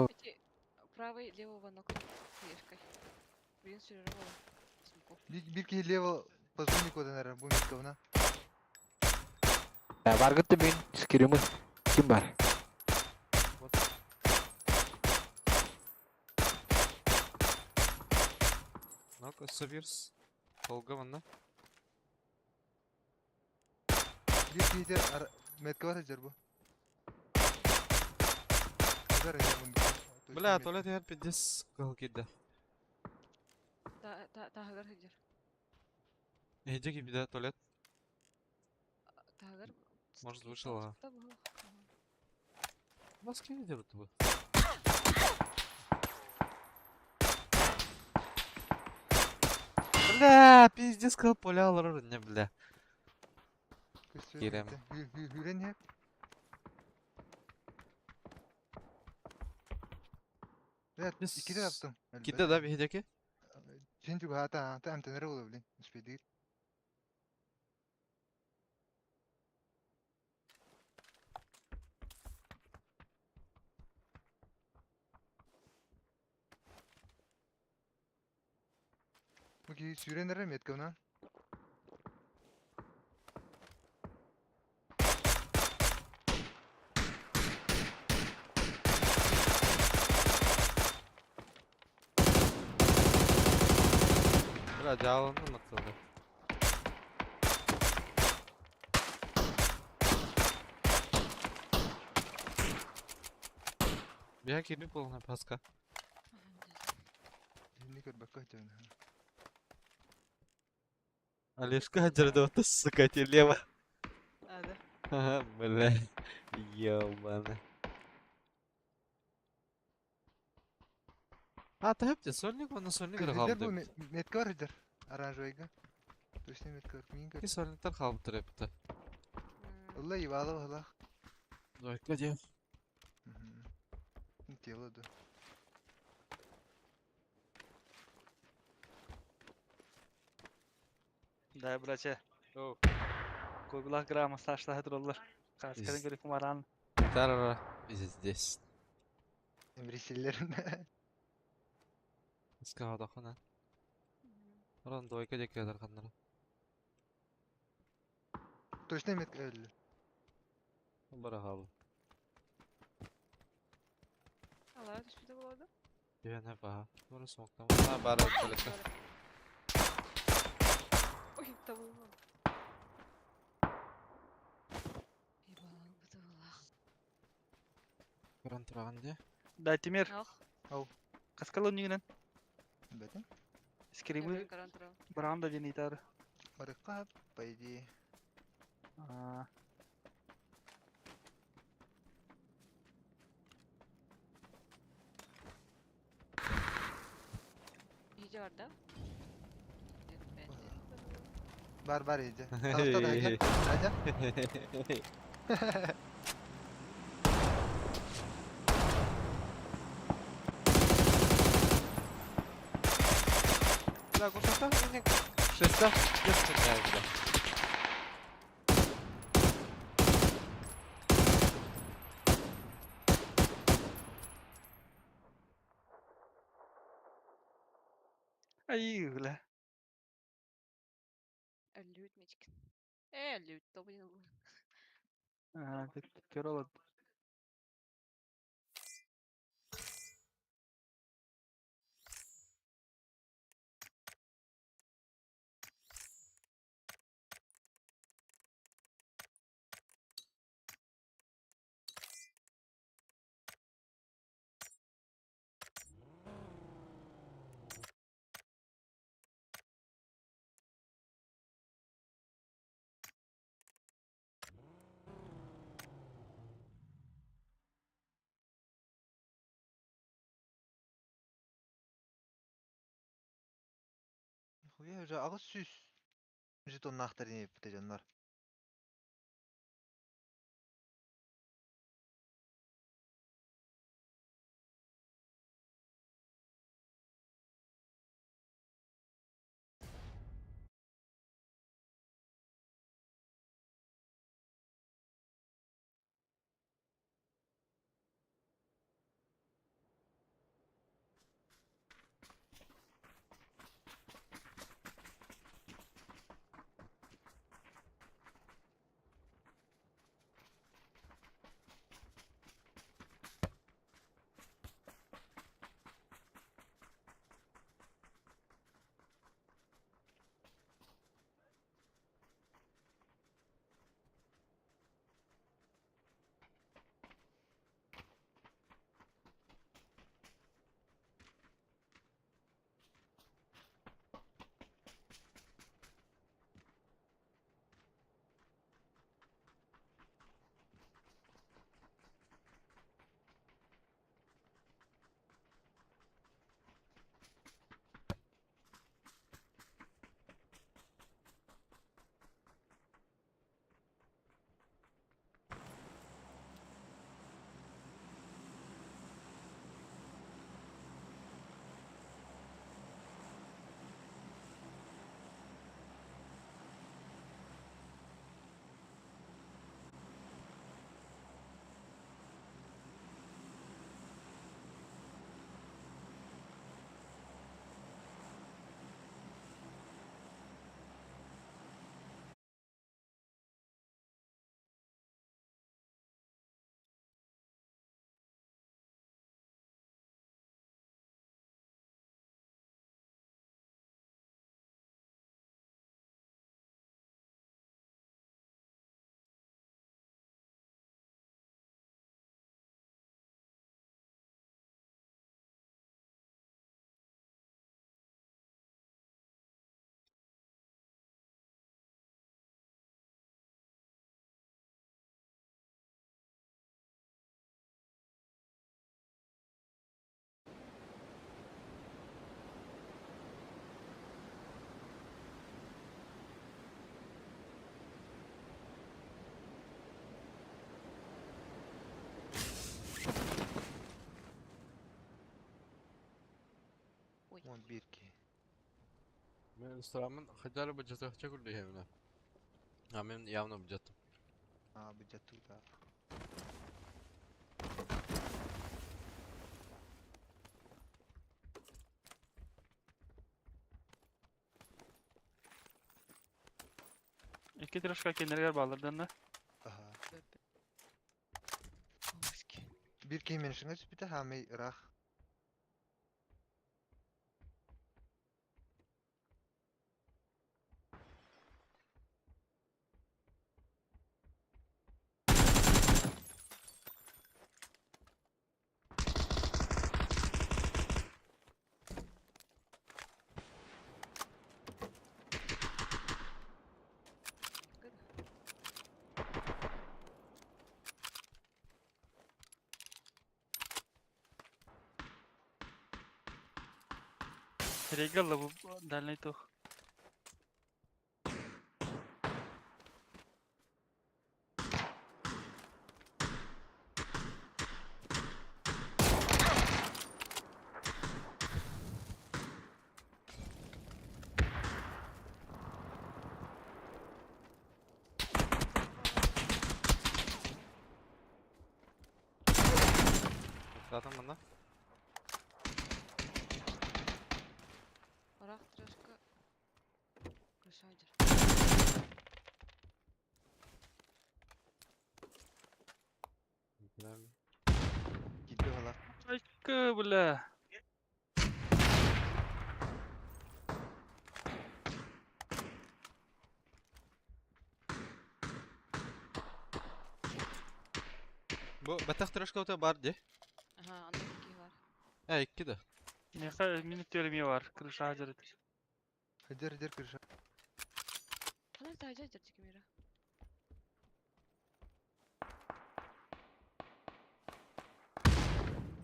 Эти правый левого ног хаешкой. Блин, сюрировала. Смоку. Бир киһи лево позвони кодан эрэ бу митковна. Баргытты мин скримы. Ким бар? Ну-ка, Савирс. Долго манна. Бир киһи метка бар жер бу. Бля, туалет яр пиздец кыл кидде. Та та тагар хыджар. Иди кибиде туалет. Тагар. Может, вышел, а? Маски не делают бы. Бля, пиздец кыл полялар не, бля. Кирем. Хүрен Бля, икките таптым. Кидде да биһидеки? Син чугаата, ата амтенер болу блин. Успедир. Бу киһи сүүрэн эрэ метковна. Бля, дьааланным атылды. Бия кири полная паска. Не көрбөккө жана. Олежка вот сука, тебе лево. А, да. Ага, бля. Ёбана. А, та хэпте, сольник, он сольник Кыһыдыр бу хаалбыт. метка бар ыдыр. Оранжевыйга. Точно метка бар. Мин Ки көр. сольниктар хаалбыттар эппитэ. Ылла ебало быһылаах. Двойка дии. Тело да. Да, братья. Кобилах грамма сашла хадроллар. Каскадын Из- көрүк маран. Тарара. Здесь. Эмрисиллерин. Скаадахана. Орон двойка диэки кэлэр ханнара. Точно метка өллө. Бара хаалбыт. Алла, түспүтэ болду. Дүйэнэ баha. Бары смоктам. А, бары өттөлөккө. Ой, табылмам. Ебал, бутылах. Көрөн тураган дии. Да, Тимир, Ох, каскалы нүгінен. Бэтин. Скримы барам да ден итар. Барыкка, по идее. А, Видео бар, да? Бар бар иди. Таста да gel. Hadi. Да, курсакта мине шеста кес бля. Ай, бля. Лют мечкин. Лют, то блин. А, көрө. Хуя уже агыс сүз. Жетоннахтар не бите. 61 киһи. Мен ыстараммын хайдах эрэ былдьатыахча курдук иһэбин ээ. А мен явно былдьаттым. Аа былдьаттыбыт аа. Икки трешка кинилэригэр бааллар да Аһаа. Биир киһи меньшиҥҥэ түспүтэ, хаамай ыраах. Сирэйгэ ылла бу дальнай туох. Zaten манна. Ыраах трешка Крышадер. Киирдэ быһалаах. Айка, бля. Бу бэтэх трешка бар дии. Ага, анда икки бар. Э, икки да. Миэхэ мин өттүгэр бар. Крыша дьарыт. Эдэр эдэр крыша. Ханан таһдьа дьар дикимира.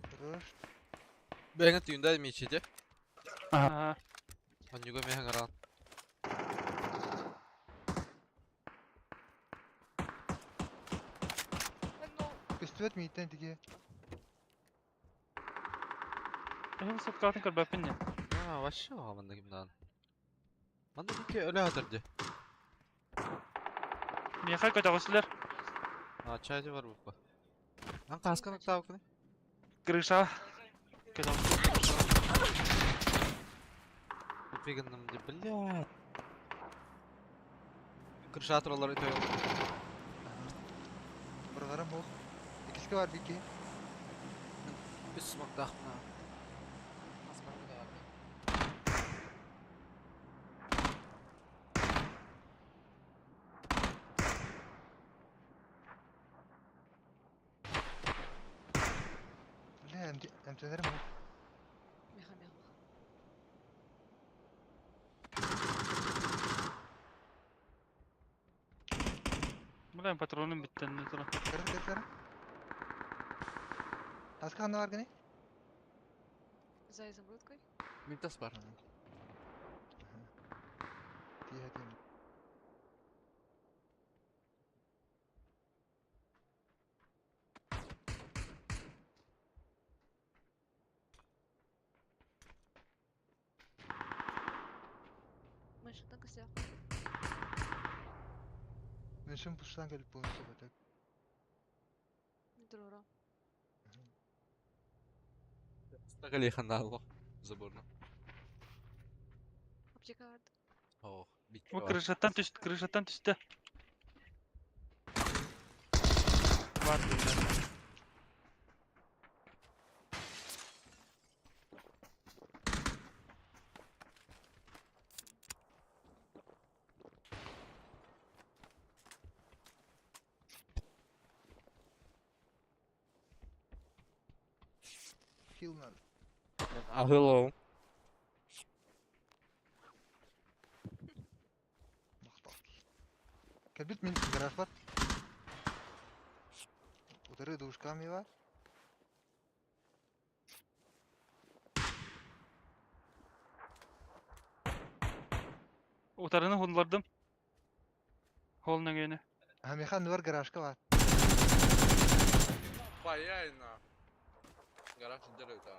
Хорош. Бэйэҥэ түүндэ миичити. Ага. Онньуга миэхэ ыҥыраан. Көстүбэт мииттэн тиги. Эһин соткаатын көрбөппүн дии. Аа, вообще манна кимнаан. Манна икки өлө сытар дии. Миэхэ көтөҕүсүлэр. Аа, чай бар буппа. Ан каасканы октаабыккыный? Крыша. Көтөҕүсүлэр. Тупигынным дии, блядь. Крыша тураллар үтө. Бырҕарам суох. Иккискэ бар биир киһи. Үс смоктаахпына. Бля, эмтэнэрим суох. Миха, миха. Бля, патроным бүттэн тура. Кыры кыры кыры. Таска ханна бар гыный? За изумрудкой. Мин тас бар. Тиһэ тиһэ. Мышыктан көстөөх. Мин пуштан кэлип буолуон сөп этэ. Туруора. Стакали ханнааллах. Заборно. Аптека барды. Ох, бит. Бу крышаттан түстэ, крышаттан түстэ. Бар бля. Хил надо. Ахылоу. Махтал. Кэлбит мин гараж бар. Утары душками бар. Утарыны хунлардым. Холл нөҥүөнү. А миэхэ анныгар гаражка бар. Паяйна. Гараж дырыта.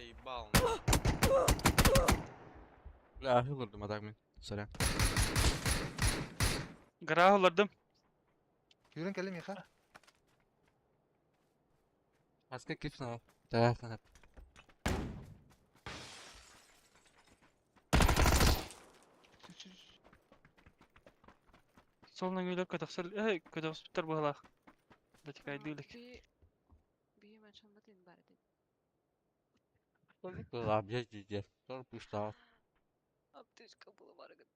Заебал. Бля, ылырдым а так мин. Сорян. Гараж олордум. Yürün кэлим миха. Аска кипсана. Да, Солна гүлөр көтөхсөр, э көтөхсүттэр быһалаах. Датикайдыылык. Би би мачамматын бар этин. Да, блядь, иди. Тоже пуштал. Аптечка была барыгын.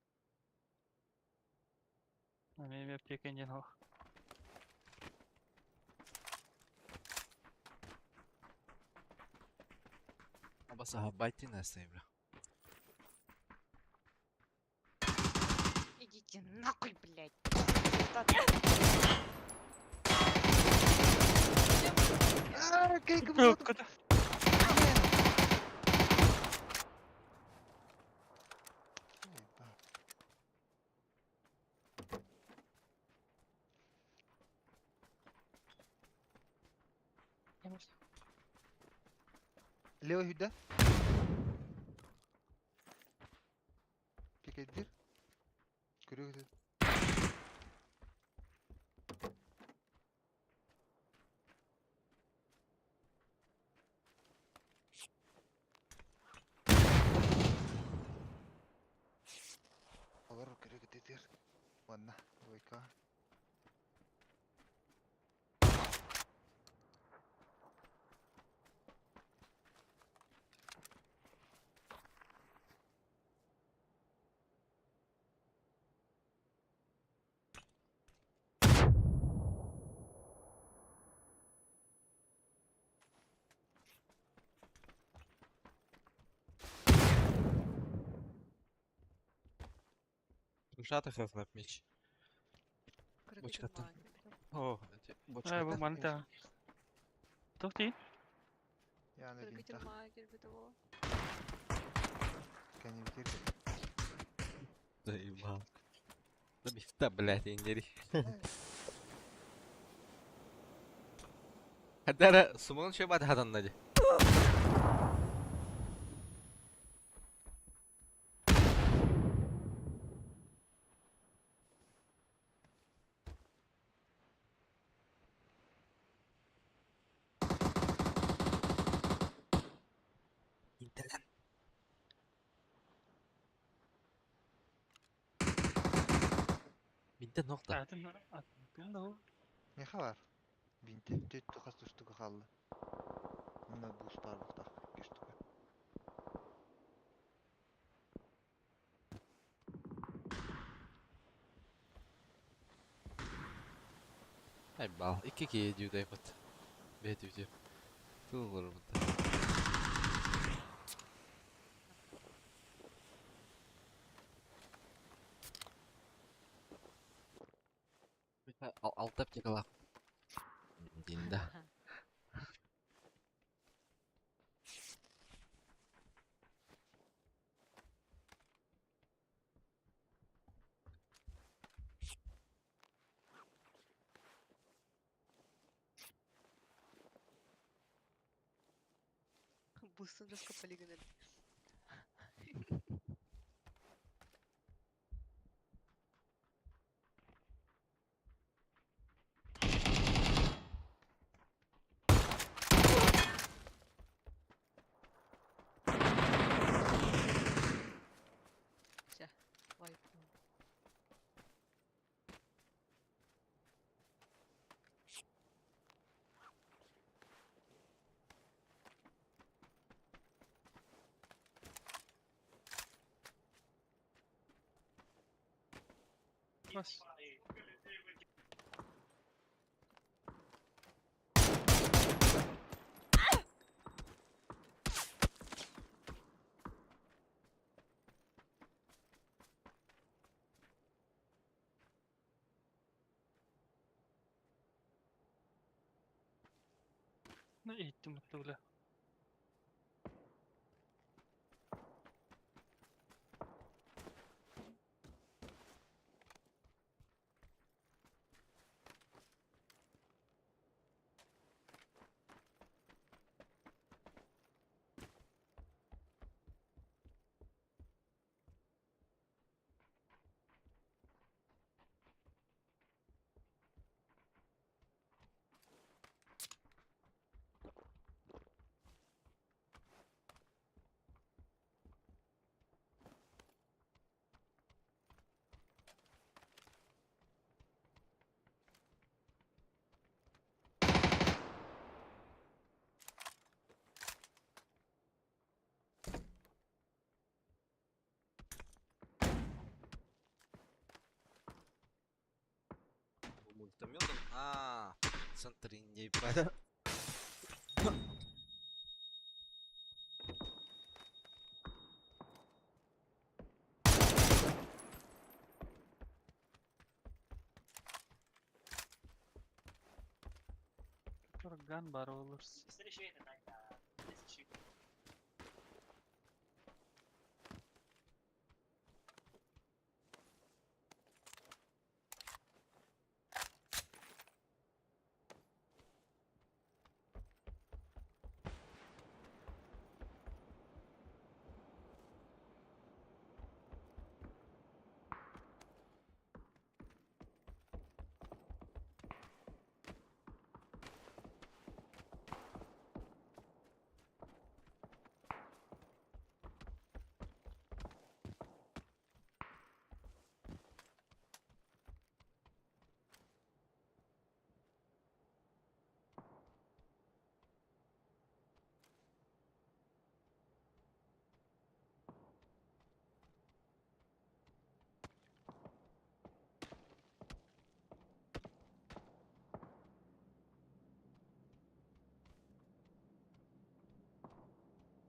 Эми аптека инжен алах. Абасаха байтин әсәй, бля. Идите нахуй, блядь. Аа, кейк булду. Көтөх. Лео хүдэ. Пикедир. Көрүгү. Олар көрүгү дедир. Ванна, ойка. Ушата хавнап меч. Бочкаттан. О, Э бочка. бу манта. Тохти. Яны бинта. Кыргытыр Кәне битер. Заебал. Да бифта, блядь, индери. Хадара, сумон шөй бат хадан нади. Интернет. Бинте нокта. Атын атын да. Не хабар? Бинте төт тухас туштуга халлы. Мына бус бар бухтах киштуга. Ай бал. Икки ки дүйдай бат. Бе дүйдө. Тыл бут. Алтап текала. Динда. Бустун раскопали гыныр. Ща, вайп. Бас. Ne eğittim mutlu bile. Пультометом? А, центр не ебать. Ган бар олорс.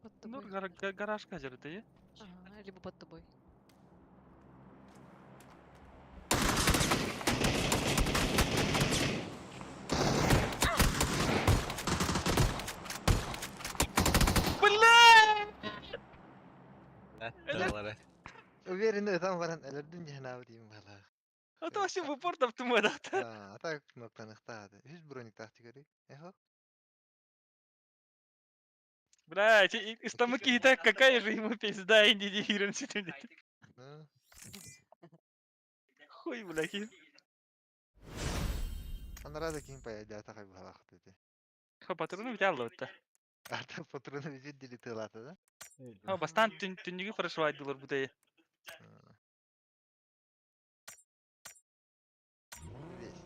Под Ну, тобой. гаражка жерде, е? Ага, либо под тобой. Бля! Уверен, там баран элердин жана дейм бала. А то вообще в упор там тумадахта. А так кнопканыхтаады. Үс брониктаах тигери. Эхо. Бля, истамыки и так какая же ему пизда, и не дихирен Ну, Хуй, бля, хи. анарада ким пая такай балах деди. Ха, патроны взял вот. Арта патроны визит дили тылата да? Ха, бастан түннүгү прошивать дылар бутае. Весь.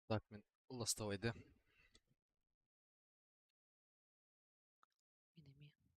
Так, мен ластовайды.